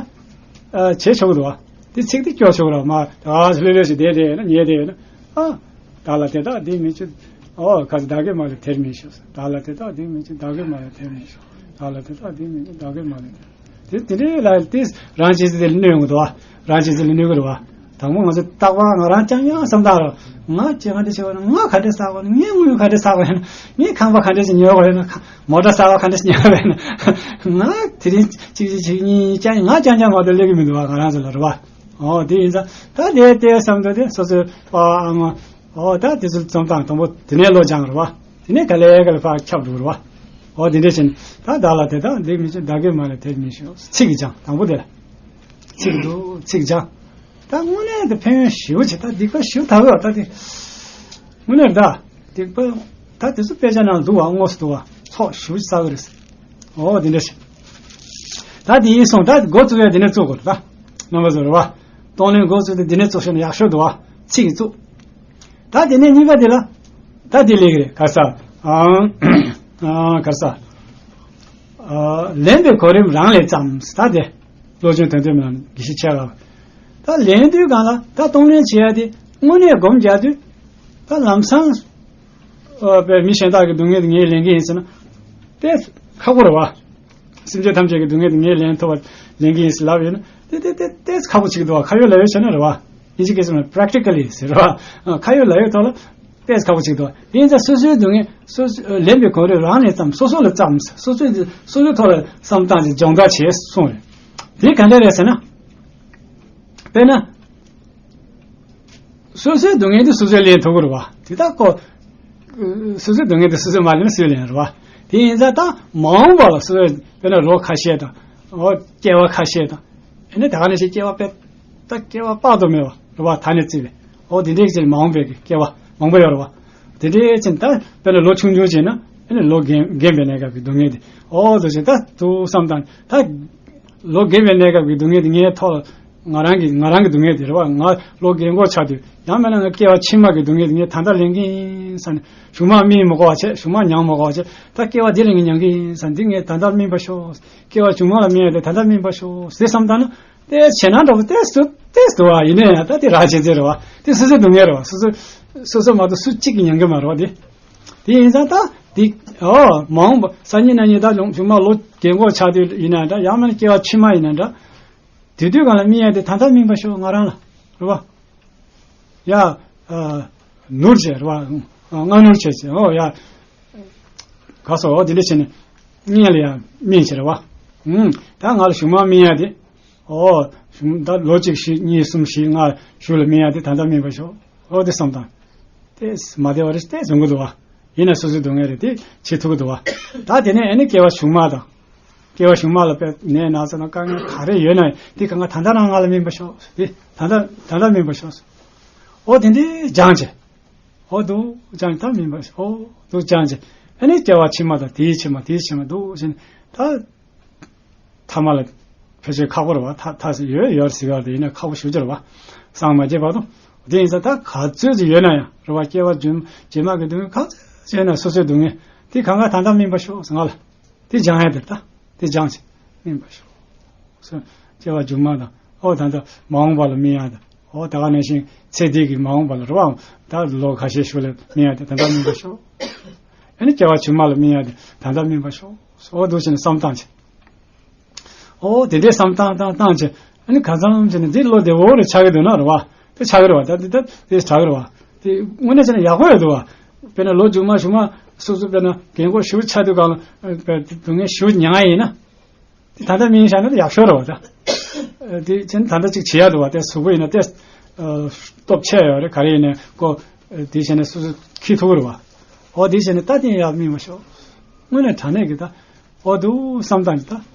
བྱེད་ཆོག་གི་འདུག་བ། དེ་ཚིག་དེ་སྐྱོ་ཆོག་ར་མ། ད་ལྷོད་ལྷོད་ཞིག་བསྡད་བསྡད་ཡོད་ན། ཉལ་བསྡད་ཡོད་ན། ཨ། བདག་ལ་དེ་དག་སྡིག་མི་བྱེད། ཨོ་ཁ་བདག་གིས་མ་ལུས་དེར་མི་ཞུགས། བདག་ལ་དེ་དག་སྡིག་མི་བྱེད། བདག་གིས་མ་ལུས་དེར་མི་ཞུགས། བདག་ལ་དེ་དག་སྡིག་མི་བྱེད། བདག་གིས་མ་ལུས་དེར། དེ་དེ་འདྲའི་ལ་དེ་རང་བྱས་ཚེ་དེ་ལ་གནོད་ཡོང་གི་འདུག་བ། རང་བྱས་ཚེ་ལ་གནོད་གི་རེད་བ། དང་པོ་ང་ཚོ་རྟག་པར་ང་རང་རྐྱང་རྐྱང་བསམ་བཏང་རོགས། ང་ཅི་ག་འདྲ་བྱེད་པ་ན། ང་ག་འདྲ་ཟ་བ་ན། ངས་དངུལ་ག་འདྲ་ཟ་བ་ཡིན་ན། ངས་ཁང་པ་ག་འདྲ་ཞིག་ཉོ་བ་ཡིན་ན། མོ་ཊ་གསར་པ་ག་འདྲ་ཞིག་ཉོ་བ་ཡིན་ན། ང་དེ་རིང་གཅིག་གཅིག་གཅིག་གཉིས་ཀྱང་ང་རྐྱང་རྐྱང་མ་གཏོགས་སླེབས་ཀྱི་མི་འདུག་བ། ང་རང་ཚོ་ལ་རེད་བ། ཨོ་དེ་ཡིན་ཙང་ད་དེ་དེ་བསམ་དུས་དེ་སོ་སོའི་པ་ཨ་མ། ཨོ་ད་དེ་ཚོ་བསམ་སྟངས་དང་པོ་དེ་ནས་བློ་སྦྱངས་རེད་བ། དེ་ནས་ག་ལེ་ག་ལེ་ཕར་ཁྱབ་འགྲོ་རེད་བ། ཨོ་དེ་འདྲ་བྱས་ནས་ད་བདག་ལ་དེ་དག་སྡིག་མི་བྱེད། བདག་གིས་མ་ལུས་དེར་མི་ཞུགས། ཚིག་གིས་སྦྱངས། དང་པོ་དེ་ལ་ཚིག་འདུག་ཚིག་སྦྱངས། ད་དངོས་གནས་དེ་ཕན་ཡོན་ཞེ་པོ་ཅིག་ད་སྡིག་པ་ཞེ་པོ་དག་ཡོད་ད་དེ། དངོས་གནས་ད་སྡིག་པ་ད་དེ་ཚོ་དཔེ་ཆ་ནང་འདུག་བ། དངོས་སུ་འདུག་བ། ཚོགས་ཞེ་པོ་ཅིག་བསགས་ཀྱི་རེད། ཨོ་དེ་འདྲ་ཞིག་ད་དེ་ཡིན་སོང་། ད་འགོ་བཙུགས་ཡ་དེ་ནས་བཙུགས་དགོས་རེད། ད་རྣམ་པ་ཚོ་རེད་བ། གཏོང་ལེན་འགོ་བཙུགས་དེ་དེ་ནས་བཙུགས་ཤེས་ན་ཡག་ཤོས་འདུག་བ། ཚིག་གིས་བཙུགས། ད་དེ་ནས་གཉིས་པ་དེ་ལ། ད་དེ་ལས་ཀྱི་རེད། ག་ས། ཨང་། ཨང་། ག་ས། ཨ། ལེན་པའི་གོ་རིམ་རང་ལས་བརྩམས། ད་དེ། བློ་སྦྱོང་དོན་སྟོན་མི་ལ་དགེ་བཤེས་ཆེ་བ། ད་ལེན་དུས་སྒང་ལ་ད་གཏོང་ལེན་བྱེད་ཡ་དེ་དངོས་གནས་སྒོམ་རྒྱག་དུས། ད་ལམ་སང་། ཨ། པའི་མི་གཞན་དག་གི་སྡུག་བསྔལ་དེ་ངས་ལེན་གྱི་ཡིན་ཟེར་ན། དེ་ཁག་པོ་རེད་བ། སེམས་ཅན་ཐམས་ཅད་ཀྱི་སྡུག་བསྔལ་དེ་ངས་ལེན་ཐུབ་པ་ལེན་གྱི་ཡིན་ཟེར་ལབ་ཡོད་ན། དེ་དེ་དེ་དེ་ཁག་པོ་ཅིག་འདུག་བ། ཁ་ཡོད་ལག་ཡོད་བྱས་ན་རེད་བ། ཨིན་ཇི་སྐད་ཟེར་ན་practically ཟེར་བ། ཁ་ཡོད་ལག་ཡོད་ཐོག་ལ་དཔེ་ཁག་པོ་ཅིག་འདུག་བ། དེ་ཡིན་ཙང་སོ་སོའི་སྡུག་བསྔལ་སོ་སོ་ལེན་པའི་གོ་རིམ་རང་ནས་བརྩམས། སོ་སོ་ལ་བརྩམས། སོ་སོའི་སོ་སོའི་ཐོག་ལ་བསམ་སྟངས་ཀྱི་སྦྱོང་བརྡར་བྱས་གསུངས་རེད། དེ་ག་འདྲ་རེད་ཟེར་ན། དཔེར་ན། སོ་སོའི་སྡུག་བསྔལ་དེ་སོ་སོས་ལེན་ཐུབ་ཀྱི་རེད་བ། དེ་ལྟར་ཁོ། སོ་སོའི་སྡུག་བསྔལ་དེ་སོ་སོས་མ་ལེན་ན་སུས་ལེན་རེད་བ། དེ་ཡིན་ཙང་ད་མ་འོངས་པ་ལ་སོ་སོས་དཔེར་ན་ལོ་ཁ་ཤས་དང་། ཨོ་སྐྱེ་བ་ཁ་ཤས་དང་། ཨ་ནི་ད་ག་ནང་བཞིན་སྐྱེ་བ་དཔེ། ད་སྐྱེ་བ་དཔག་ཏུ་མེད་པ་རེད་བ། ད་ནས་བརྩིས་པས། ཨོ་དེ་འདྲའི་ཅིག་མ་འོངས་པའི་གི་སྐྱེ་བ་མང་པོ་ཡོད་རེད་བ། དེ་འདྲའི་ཅིག་ད་དཔེར་ན་ལོ་ཆུང་ཆུང་ཅིག་ན་ཨ་ནི་ལོ་རྒན་རྒན་པའི་གནས་སྐབས་ཀྱི་སྡུག་བསྔལ་དེ། ཨོ་དེ་ཅིག་ད་དུ་བསམ་དང་ད། ལོ་རྒན་པའི་གནས་སྐབས་ཀྱི་སྡུག་བསྔལ་དེ་ངའི་ཐོག་ལ། ང་རང་གི་ང་རང་གི་སྡུག་བསྔལ་དེ་རེད་བ། ང་ལོ་རྒན་གོག་ཆགས་དུས་ཡང་མིན་ན་ང་སྐྱེ་བ་ཕྱི་མ་གི་སྡུག་བསྔལ་དེ་ངས་ད་ལྟ་ལེན་གྱི་ཡིན་ཟེར་ནས། གཞུག་མ་སྨིན་མི་དགོས་པ་བྱས། གཞུག་མ་མྱང་མི་དགོས་པ་བྱས། ད་སྐྱེ་བ་འདི་ལ་ངས་མྱང་གི་ཡིན་ཟེར་ནས། འདི་ངས་ད་ལྟར་སྨིན་པར་ཤོག། སྐྱེ་བ་གཞུག་མ་ལ་སྨིན་ཡ་དེ་ད་ལྟར་སྨིན་པར་ཤོག་ཟེར་བསམ་བཏང་ན། དེ་བྱེད་ན་འདྲ་པོ་ཏོག་ཙམ་ཏོག་ཙམ་འདུག་བ། ཡིན་ནའི་ཡང་ད་དེ་རང་བྱེད་རྩིས་རེད་བ། དེ་སོ་སོའི་སྡུག་བསྔལ་རེད་བ། སོ་སོ་སོ་སོ་མ་གཏོགས་སུ་གཅིག་གིས་མྱང་གི་མ་རེད་བ། དེ། དེ་ཡིན་ཙང་ད་དེ། ཨོ་མ་འོངས་པ་སང་ཉིན་གནངས་ཉིན་ད་གཞུག་མ་ལོ་རྒན་གོག་ཆགས་དུས་ཡིན་ན་འདྲ། ཡང་མིན་ན་སྐྱེ་བ་ཕྱི་མ་ཡིན་ན་འདྲ། དེ་དུས་གང་ལ་སྨིན་ཡ་དེ་ད་ལྟ་སྨིན་པར་ཤོག། ང་རང་ལ་རེད་བ། ཡ། ཨ། ནོར་བྱས་རེད་བ། སྔ་ནོར་བྱས་བྱས། ཨོ་ཡ། ག་སོ། ཨོ་དེ་འདྲ་བྱས་ནས་སྔོན་ལ་ཡ་སྨིན་བྱས་རེད་བ། ཨུམ། ད་ང་ལ་གཞུག་མ་སྨིན་ཡ་དེ། ཨོ། གཞུག་ད་ལོ་གཅིག་བཞི་གཉིས་གསུམ་བཞི་ལྔ་གཞུག་ལ་སྨིན་ཡ་དེ་ད་ལྟ་སྨིན་པར་ཤོག། ཨོ་དེ་བསམ་དང་། དེ་མ་བདེ་བ་རེ་དེ་བྱུང་གི་འདུག་བ། ཡིན་ན་སོ་སོའི་སྡུག་བསྔལ་རེད་དེ་བྱེད་ཐུབ་ཀྱི་འདུག་བ། ད་དེ་ནས་ཨ་ནི་སྐྱེ་བ་གཞུག་མ་དང་། སྐྱེ་བ་གཞུག་མ་ལ་དཔེ་ནད་ན་ཚ་ན་དཀའ་ངལ་ག་རེ་ཡོད་ན་དེ་གང་ག་ད་ལྟ་རང་ང་ལ་སྨིན་པར་ཤོག། དེ་ད་ལྟ་ད་ལྟ་སྨིན་པར་ཤོག། ཨོ་དེ་འདྲའི་སྦྱངས་བྱས། ཨོ་འདུག་སྦྱངས་ད་སྨིན་པར་ཤོག། ཨོ་འདུག་སྦྱངས་བྱས། ཨ་ནི་སྐྱེ་བ་ཕྱི་མ་དང་དེའི་ཕྱི་མ་དེའི་ཕྱི་མ་འདུག་བྱས་ནས་ད། ཐ་མ་ལ་ཕལ་ཆེར་ཁག་པོ་རེད་བ། ཐ་ཐ་ཟེར་ཡོད་ཡོད་ཟེར་ག་རེད། ཡིན་ན་ཁག་པོ་ཞེ་པོ་ཅིག་རེད་བ། སངས་མ་རྒྱས་བར་དུ། དེ་ཡིན་ཙང་ད་ག་ཚོད་ཅིག་ཡོད་ན་ཡང་རེད་བ། སྐྱེ་བ་རྗེས་རྗེས་མ་གི་སྡུག་བསྔལ་ག་ཚོད་ཅིག་ཡོད་ན་སོ་སོའི་སྡུག་བསྔལ་དེ་གང་ག་ད་ལྟ་སྨིན་པར་ཤོག་ཟེར། ང་ལ་དེ་སྦྱང་ཡ་དེ། ད་དེ་སྦྱངས་བྱས་སྨིན་པར་ཤོག་ཟེར། སྐྱེ་བ་མཇུག་མ་དང་། ཨོ་ད་ལྟ་མ་འོངས་པ་ལ་སྨིན་ཡ་དང་། ཨོ་ད་ག་ནང་བཞིན་ཚེ་འདི་གི་མ་འོངས་པ་ལ་རེད་བ། ད་ལོ་ཁ་ཤས་ཤིག་ལ་སྨིན་ཡ་དེ་ད་ལྟ་སྨིན་པར་ཤོག། ཨ་ནི་སྐྱེ་བ་མཇུག་མ་ལ་སྨིན་ཡ་དེ་ད་ལྟ་སྨིན་པར་ཤོག། ཨོ་འདུག་བྱས་ནས་བསམ་བཏང་བྱས། ཨོ་དེ་འདྲའི་བསམ་བཏང་བཏང་བཏང་བྱས། ཨ་ནི་གང་འཚམ་བྱས་ནས་འདི་བློ་བདེ་བོ་རེ་ཆགས་ཀྱི་འདུག་ན་རེད་བ། དེ་ཆགས་ཀྱི་རེད་བ། ད་དེ་ད་དེ་ཆགས་ཀྱི་རེད་བ། དེ་དངོས་གནས་བྱས་ན་ཡག་པོ་ཡོད་འདུག་བ། དཔེར་ན་ལོ་མཇུག་མ་གཞུག་མ་སོ་སོ་དཔེར་ན་རྒན་གོག་ཞེ་པོ་ཆགས་དུས་གང་ལ་སྡུག་བསྔལ་ཞེ་པོ་མྱང་ཡ་ཡིན་ན། དེ་ད་ལྟ་སྨིན་བཞག་ན་ཡག་ཤོས་རེད་བ། ད་དེ་བྱས་ན་ད་ལྟ་ཅིག་བྱེད་ཡ་འདུག་བ། དེ་གཟུགས་པོ་ཡིན་ན་དེ་སྟོབས་ཆེ་ཡོད་རེད། ག་རེ་ཡིན་ན་ཁོ་དེ་བྱས་ན་སོ་སོ་ཁྱེར་ཐུབ་ཀྱི་རེད་བ། ཨོ་དེ་བྱས་ན་ད་དེ་ཡག་སྨིན་པར་ཤོག། དངོས་གནས་དྲང་གནས་ཀྱི་ད། ཨོ་འདུག་བསམ་སྟངས་ཀྱི་ད།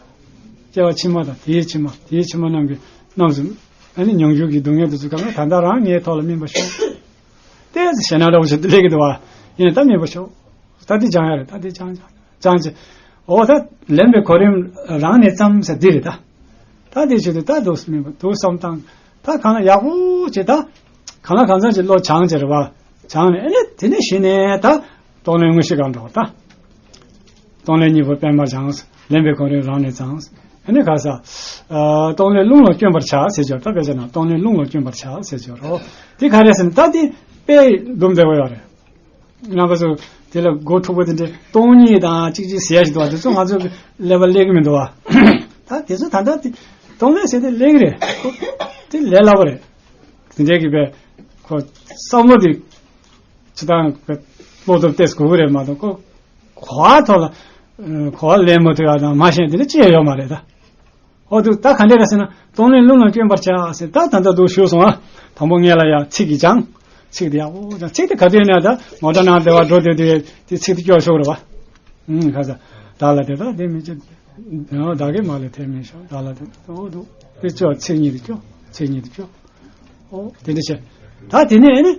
སྐྱེ་བ་ཕྱི་མ་དང་དེའི་ཕྱི་མ་དེའི་ཕྱི་མ་རྣམས་ཀྱི་རྣམས་སུ། ཨ་ནི་མྱོང་འགྱུར་གྱི་སྡུག་བསྔལ་དེ་ཚོ་གང་ག་ད་ལྟ་རང་ངའི་ཐོག་ལ་སྨིན་པར་ཤོག། ཏོག་ཙམ་ཞེད་སྣང་འདྲ་བོ་ཞིག་སླེབས་ཀྱི་འདུག་བ། ཡིན་ན་ད་སྨིན་པར་ཤོག། ད་འདི་སྦྱང་ཡ་རེད། ད་འདི་སྦྱང་སྦྱང་སྦྱང་བྱས། ཨོ་ད་ལེན་པའི་གོ་རིམ་རང་ནས་བརྩམས་ཟེར་འདི་རེད་ད། ད་འདི་བྱེད་དུས་ད་འདུག་སྨིན་པ་འདུག་བསམ་སྟངས། ད་གང་ལ་ཡག་པོ་བྱེད་ད། གང་ལ་གང་འཚམ་ཅིག་བློ་སྦྱངས་ཅིག་རེད་བ། སྦྱངས་ནས་ཨེ་ནས་དེ་ནས་གཞི་ནས་ད་གཏོང་ལེན་དངོས་གཞི་གང་འགྲོ་ད། གཏོང་ལེན་གཉིས་པོ་པད་མར་སྦྱངས། ལེན་པའི་གོ་རིམ་རང་ནས་བརྩམས། ཨེ་ནས་ག་ས། ཨ་གཏོང་ལེན་རླུང་ལ་བསྐྱོན་པར་བྱ་ཟེར་ཅོག་ད་དཔེ་ཆ་ནང་གཏོང་ལེན་རླུང་ལ་བསྐྱོན་པར་བྱ་ཟེར་ཅོག་རོ། དེ་ག་རེ་ཟེར་ན་ད་དེ་དཔེ་སྡོམ་བདེ་བོ་ཡོད་རེད། རྣམ་པ་ཚོ་དེ་ལ་མགོ་འཁྲུག་པོ་དེ་འདྲའི་སྟོང་ཉིད་དང་གཅིག་གཅིག་ཟེར་ཡ་ཞིག་འདུག་བ། དེ་ཚོ་ང་ཚོ་ཀླད་པ་སླེབས་ཀྱི་མི་འདུག་བ། ད་དེ་ཚོ་ད་ལྟ་དེ་སྟོང་ལས་ཟེར་དེ་སླེབས་ཀྱི་རེད། དེ་ལས་སླ་པོ་རེད། དེ་འདྲའི་གི་བས་ཁོ་བསམ་བློ་དེ་ཅི་ལྟར་བས་བློ་སྟོབས་ཏོག་ཙམ་དགོས་ཀྱི་རེད་མ་གཏོགས་ཁོ་གོ་བ་ཐོག་ལ་གོ་བ་ལེན་མ་ཐུབ་ཡ་དང་མ་ཤེས་དེ་འདྲ་ཅི་ཡང་ཡོད་མ་རེད་ད། ཨོ་འདུག་ད་ག་འདྲས་རེད་ཟེར་ན་གཏོང་ལེན་རླུང་ལ་བསྐྱོན་པར་བྱ་ཟེར། ད་ད་ལྟ་འདུག་ཞུས་སོང་ཨ། དང་པོ་སྔོན་ལ་ཡ་ཚིག་གི་སྦྱང་། ཚིག་དེ་ཡག་པོ་སྦྱང་། ཚིག་དེ་ག་དུས་ནས་ད་ངོ་སྤྲོད་ནང་བདེ་བ་འགྲོ་དུས་དེ་དེ་ཚིག་དེ་སྐྱོར་ཤོག་རེད་བ། ཨུམ་ཁ་ས། བདག་ལ་དེ་དག་དེ་མི་བྱེད། བདག་གིས་མ་ལ་དེ་མི་ཤོག་བདག་ལ་དེ་ཨོ་འདུག་དེ་སྐྱོར་ཚིག་གཉིས་དེ་སྐྱོར། ཚིག་གཉིས་དེ་སྐྱོར། ཨོ་དེ་འདྲ་བྱས། ད་དེ་ནས་ཨེ་ནི།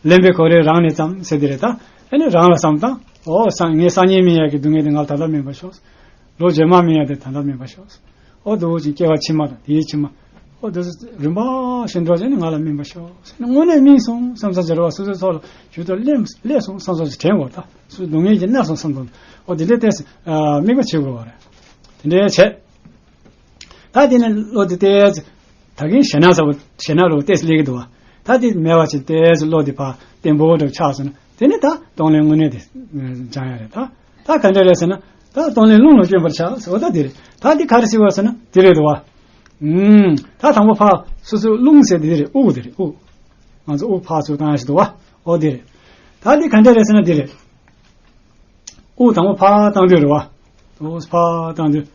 ལེན་པའི་གོ་རིམ་རང་ནས་བརྩམས་ཟེར་དེ་རེད་ད། ཨེ་ནི་རང་ལ་བསམ་དང་། ཨོ་སང་ངའི་སང་ཉིན་སྨིན་ཡག་གི་སྡུག་བསྔལ་དེ་ང་ལ་ད་ལྟ་སྨིན་པར་ཤོག་ལོ་རྗེས་མ་སྨིན་ཡག་དེ་ད་ལྟ་སྨིན་པར་ཤོག་ཨོ་འདུག་ཅིང་སྐྱེ་བ་ཕྱི་མ་དང་དེའི་ཕྱི་མ། ཨོ་འདུག་རིམ་པ་བཞིན་འགྲོ་བྱས་ནས་ང་ལ་སྨིན་པར་ཤོག་དངོས་གནས་སྨིན་སོང་བསམ་ས་སྦྱར་བ་སོ་སོའི་ཚོགས་ལ་ཞུ་དོ་ལེན་ལས་སོང་བསམ་ས་ཞིག་དྲན་དགོས་ད། སོ་སོའི་སྡུག་བསྔལ་གྱིས་མནར་སོང་བསམ་དོན། ཨོ་དེ་འདྲའི་ཏོག་ཙམ་དམིགས་པ་བྱེད་དགོས་པ་རེད། དེ་འདྲའི་བྱས། ད་དེ་ནས་བློ་དེ་ཏོག་ཙམ། ད་གིན་ཞེ་ན་ཟ་བོ་ཞེ་ན་རོ་ཏོག་ཙམ་སླེབས་ཀྱི་འདུག་བ། ད་དེ་མེད་པ་ཅིག་ཏོག་ཙམ་བློ་དེ་ཕར་བརྟན་པོ་འདྲ་ཆགས་སོང་ན་དེ་ནས་ད་གཏོང་ལེན་དངོས་གནས་དེ་སྦྱང་ཡ་རེད་ད། ད་ག་འདྲ་རེད་ཟེར་ན་ད་གཏོང་ལེན་རླུང་ལ་བསྐྱོན་པར་བྱ་ཟེར་བ་ད་དེ་རེད། ད་དེ་ག་རེ་ཟེར་བ་ཟེར་ན་དེ་རེད་འདུག་བ། ཨུམ། ད་དང་པོ་ཕར་སོ་སོའི་རླུང་ཟེར་དེ་རེད། དབུགས་དེ་རེད། དབུགས། ང་ཚོ་དབུགས་ཕར་ཚུར་བཏང་ཡ་ཞིག་འདུག་བ། ཨོ་དེ་རེད། ད་དེ་ག་འདྲ་རེད་ཟེར་ན་དེ་རེད། དབུགས་དང་པོ་ཕར་བཏང་དུས་རེད་བ། དབུགས་ཕར་བཏང་དུས།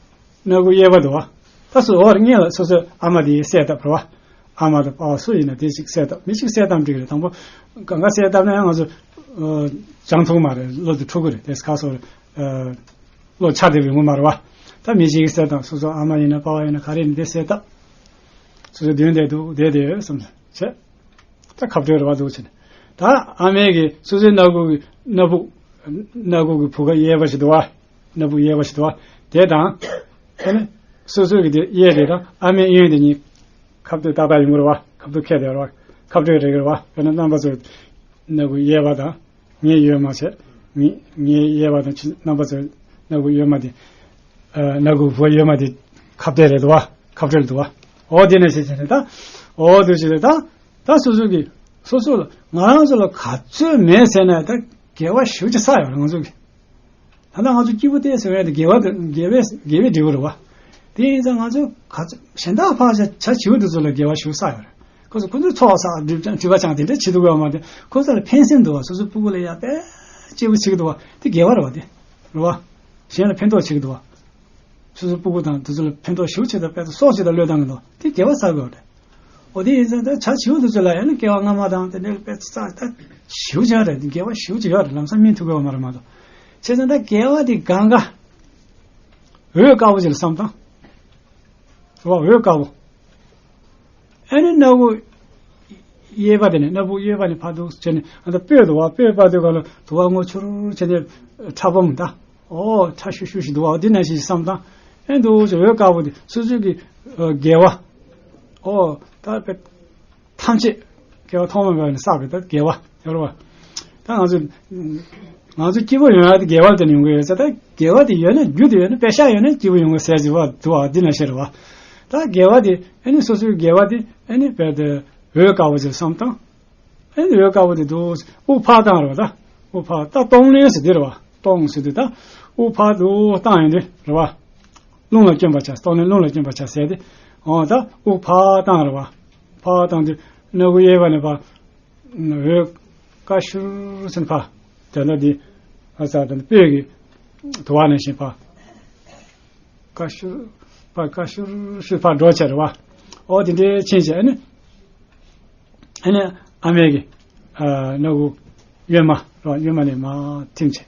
སྣ་ཁུག་གཡས་པ་འདུག་བ། ད་སོ་འོར་སྔོན་ལ་སོ་སོའི་ཨ་མ་དེའི་གསལ་བཏབ་རེད་བ། ཨ་མ་དང་པ་ཕ་སུ་ཡིན་ན་དེ་གཅིག་གསལ་བཏབ། མི་གཅིག་གསལ་བཏབ་འགྲིག་རེད། དང་པོ་གང་ག་གསལ་བཏབ་ན་ཡང་ང་ཚོ་ཨ་སྦྱང་ཐུབ་མ་རེད། བློ་དེ་འཁྲུག་གི་རེད། དེ་ཁ་སོ་རེད། ཨ་བློ་ཆགས་བསྡད་པའི་ངོ་མ་རེད་བ། ད་མི་གཅིག་གསལ་བཏབ། སོ་སོ་ཨ་མ་ཡིན་ན་པ་ཕ་ཡིན་ན་ག་རེ་ཡིན་ན་དེ་གསལ་བཏབ། སོ་སོ་མདུན་དེ་འདུག་བསྡད་དེ་ཡོད་བསམ་བྱས། ད་ཁ་བྲལ་རེད་བ་འདུག་ཕྱིན། ད་ཨ་མས་ཀྱིས་སོ་སོའི་སྣ་ཁུག་གི་སྣ་བུག་སྣ་ཁུག་གི་བུ་ག་གཡས་པ་ཞིག་འདུག་བ། སྣ་བུག་གཡས་པ་ཞིག་འདུག་བ། དེ་དང་། ཨ་ནི། སོ་སོའི་གི་དེ་གཡས་དེ་དང་ཨ་མའི་གཡོན་དེ་གཉིས། ཁ་བཏུད་ཏག་ཏག་ཡོང་གི་རེད་བ། ཁ་བཏུད་ཁེལ་བསྡད་རེད་བ། ཁ་བྲལ་རེད་གི་རེད་བ། དཔེར་ན་རྣམ་པ་ཚོའི་སྣ་ཁུག་གཡས་པ་དང་། ངའི་གཡོན་མ་བྱས། ངའི་ངའི་གཡས་པ་དང་ཁྱེད་རྣམ་པ་ཚོའི་སྣ་ཁུག་གཡོན་མ་དེ། ཨ་སྣ་ཁུག་བུ་ག་གཡོན་མ་དེ་ཁ་བྲལ་རེད་འདུག་བ། ཁ་བྲལ་འདུག་བ། འོ་དེ་ནས་བྱས་བྱས་ནས་ད། འོ་དེ་བྱས་ནས་ད། ད་སོ་སོ་གི་སོ་སོ་ལ་ང་རང་ཚོ་ལ་ག་ཚོད་མེད་ཟེར་ན་ད་དགེ་བ་ཞེ་པོ་ཅིག་བསགས་ཡོད་རེད་ང་ཚོ་གི། ད་ལྟ་ང་ཚོ་སྐྱིད་པོ་བསྡད་ཟེར་བ་དེ་དགེ་བ་དེ་དགེ་བའི་དགེ་བའི་འབྲས་བུ་རེད་བ། དེ་ཡིན་ཙང་ང་ཚོ་ག་ཚོད་གཞན་དག་ཕར་བྱ་བྱ་བྱིའུ་དེ་ཚོ་ལ་དགེ་བ་ཞེ་པོ་བསགས་ཡོད་རེད། ཁོ་ཚོ་ཁོ་ཚོའི་ཚོགས་བསགས་སྒྲིབ་སྦྱང་སྒྲིབ་པ་སྦྱང་དེ་འདྲ་བྱེད་ཐུབ་ཡོད་མ་རེད། ཁོ་ཚོ་ལ་ཕན་སེམས་འདུག་བ། སོ་སོའི་སྤུ་གུ་ལ་ཡ་དཔེ་སྐྱིད་པོ་བྱེད་ཀྱི་འདུག་བ། དེ་དགེ་བ་རེད་བ་དེ། རེད་བ། གཞན་ལ་ཕན་ཐོགས་བྱེད་ཀྱི་འདུག་བ། སོ་སོའི་སྤུ་གུ་དང་དེ་ཚོ་ལ་ཕན་ཐོགས་ཞེ་པོ་ཅིག་དང་དཔེ་སྲོག་ཅིག་དང་བློས་བཏང་གི་འདུག་དེ་དགེ་བ་བསགས་དགོས་རེད། འོ་དེ་ཡིན་ཙང་ད་བྱ་བྱིའུ་དེ་ཚོ་ལ་ཡང་ན་སྐྱེ་བ་སྔ་མ་དང་དེ་འདྲའི་དཔེ་བསགས་ད་ཞེ་པོ་ཅིག་རེད། དེ་དགེ་བ་ཞེ་པོ་ཅིག་ཡོད་རེད། ལམ་སང་སྨིན་ཐུབ་ཀྱི་ཡོད་མ་རེད་མ་གཏོགས། བྱས་ཙང་ད་དགེ་བ་དེ་གང་ག་འོད་དཀར་པོ་ཅིག་ལ་བསམ་དང་། རེད་བ། འོད་དཀར་པོ། ཨ་ནི་སྣ་བུག་གཡས་པ་དེ་ནས་སྣ་བུག་གཡས་པ་ནས་ཕར་འདུག་བྱས་ནས་ཨ་ད་སྤོས་འདུག་བ། སྤོས་པ་དེ་ག་ལ་དུ་བ་སྔོ་ཆུར་བྱས་ནས་ཁྲ་སྦོམ་ད། ཨོ་ཁྲ་ཤུ་ཤུ་ཞིག་འདུག་བ། འདི་ནང་བཞིན་བསམ་དང་། ཨེ་འདུག་ཅེས་འོད་དཀར་པོ་དེ་སོ་སོའི་གི་དགེ་བ། ཨོ་ད་དཔེ་ཐམས་ཅད་དགེ་བ་ཐོག་མ་མེད་པ་ནས་བསགས་པའི་ད་དགེ་བ་ཡོད་རེད་བ། ད་ང་ཚོ་ང་ཚོ་སྐྱིད་པོ་ཡོང་ཡ་དེ་དགེ་བ་དེ་ནས་ཡོང་གི་ཡོད་ས། ད་དགེ་བ་དེ་ཡོད་ན་རྒྱུ་དེ་ཡོད་ན་པད་ཤག་ཡོད་ན་སྐྱིད་པོ་ཡོང་གི་ཟེར་ཟེར་བ་འདུག་བ། འདི་ནང་བཞིན་རེད་བ། ད་དགེ་བ་དེ་ཨ་ནི་སོ་སོའི་དགེ་བ་དེ་ཨ་ནི་དཔེ་དེ་འོད་དཀར་པོ་ཅིག་བསམ་དང་། ཨེ་འདི་འོད་དཀར་པོ་དེ་འདུག་དབུགས་ཕར་བཏང་རེད་བ། ད་དབུགས་ཕར་ད་གཏོང་ལེན་ཟེར་དེ་རེད་བ། གཏོང་ཟེར་དུས་ད་དབུགས་ཕར་འདུག་བཏང་ཡོང་དུས་རེད་བ། རླུང་ལ་བསྐྱོན་པར་བྱ། གཏོང་ལེན་རླུང་ལ་བསྐྱོན་པར་བྱ་ཟེར་ཏེ། འོ་ད་དབུགས་ཕར་བཏང་རེད་བ། ཕར་བཏང་དུས་སྣ་ཁུག་གཡས་པ་ནས་ཕར་འོད་དཀར་ཤུར་ཟིན་ཕར། དེ་འདྲ་འདི་ཨ་ཙག་དེ་འདྲ་སྤོས་ཀྱི་དུ་བ་ནང་བཞིན་ཕར། དཀར་ཤུར་ཕར་དཀར་ཤུར་ཤུར་ཕར་འགྲོ་བྱས་རེད་བ། འོ་དེ་འདྲའི་ཕྱིན་བྱས་ཨ་ནི། ཨ་ནི་ཨ་མའི་གི་ཨ་སྣ་ཁུག་གཡོན་མ་རེད་བ། གཡོན་མ་ནས་མར་ཐིམ་བྱས་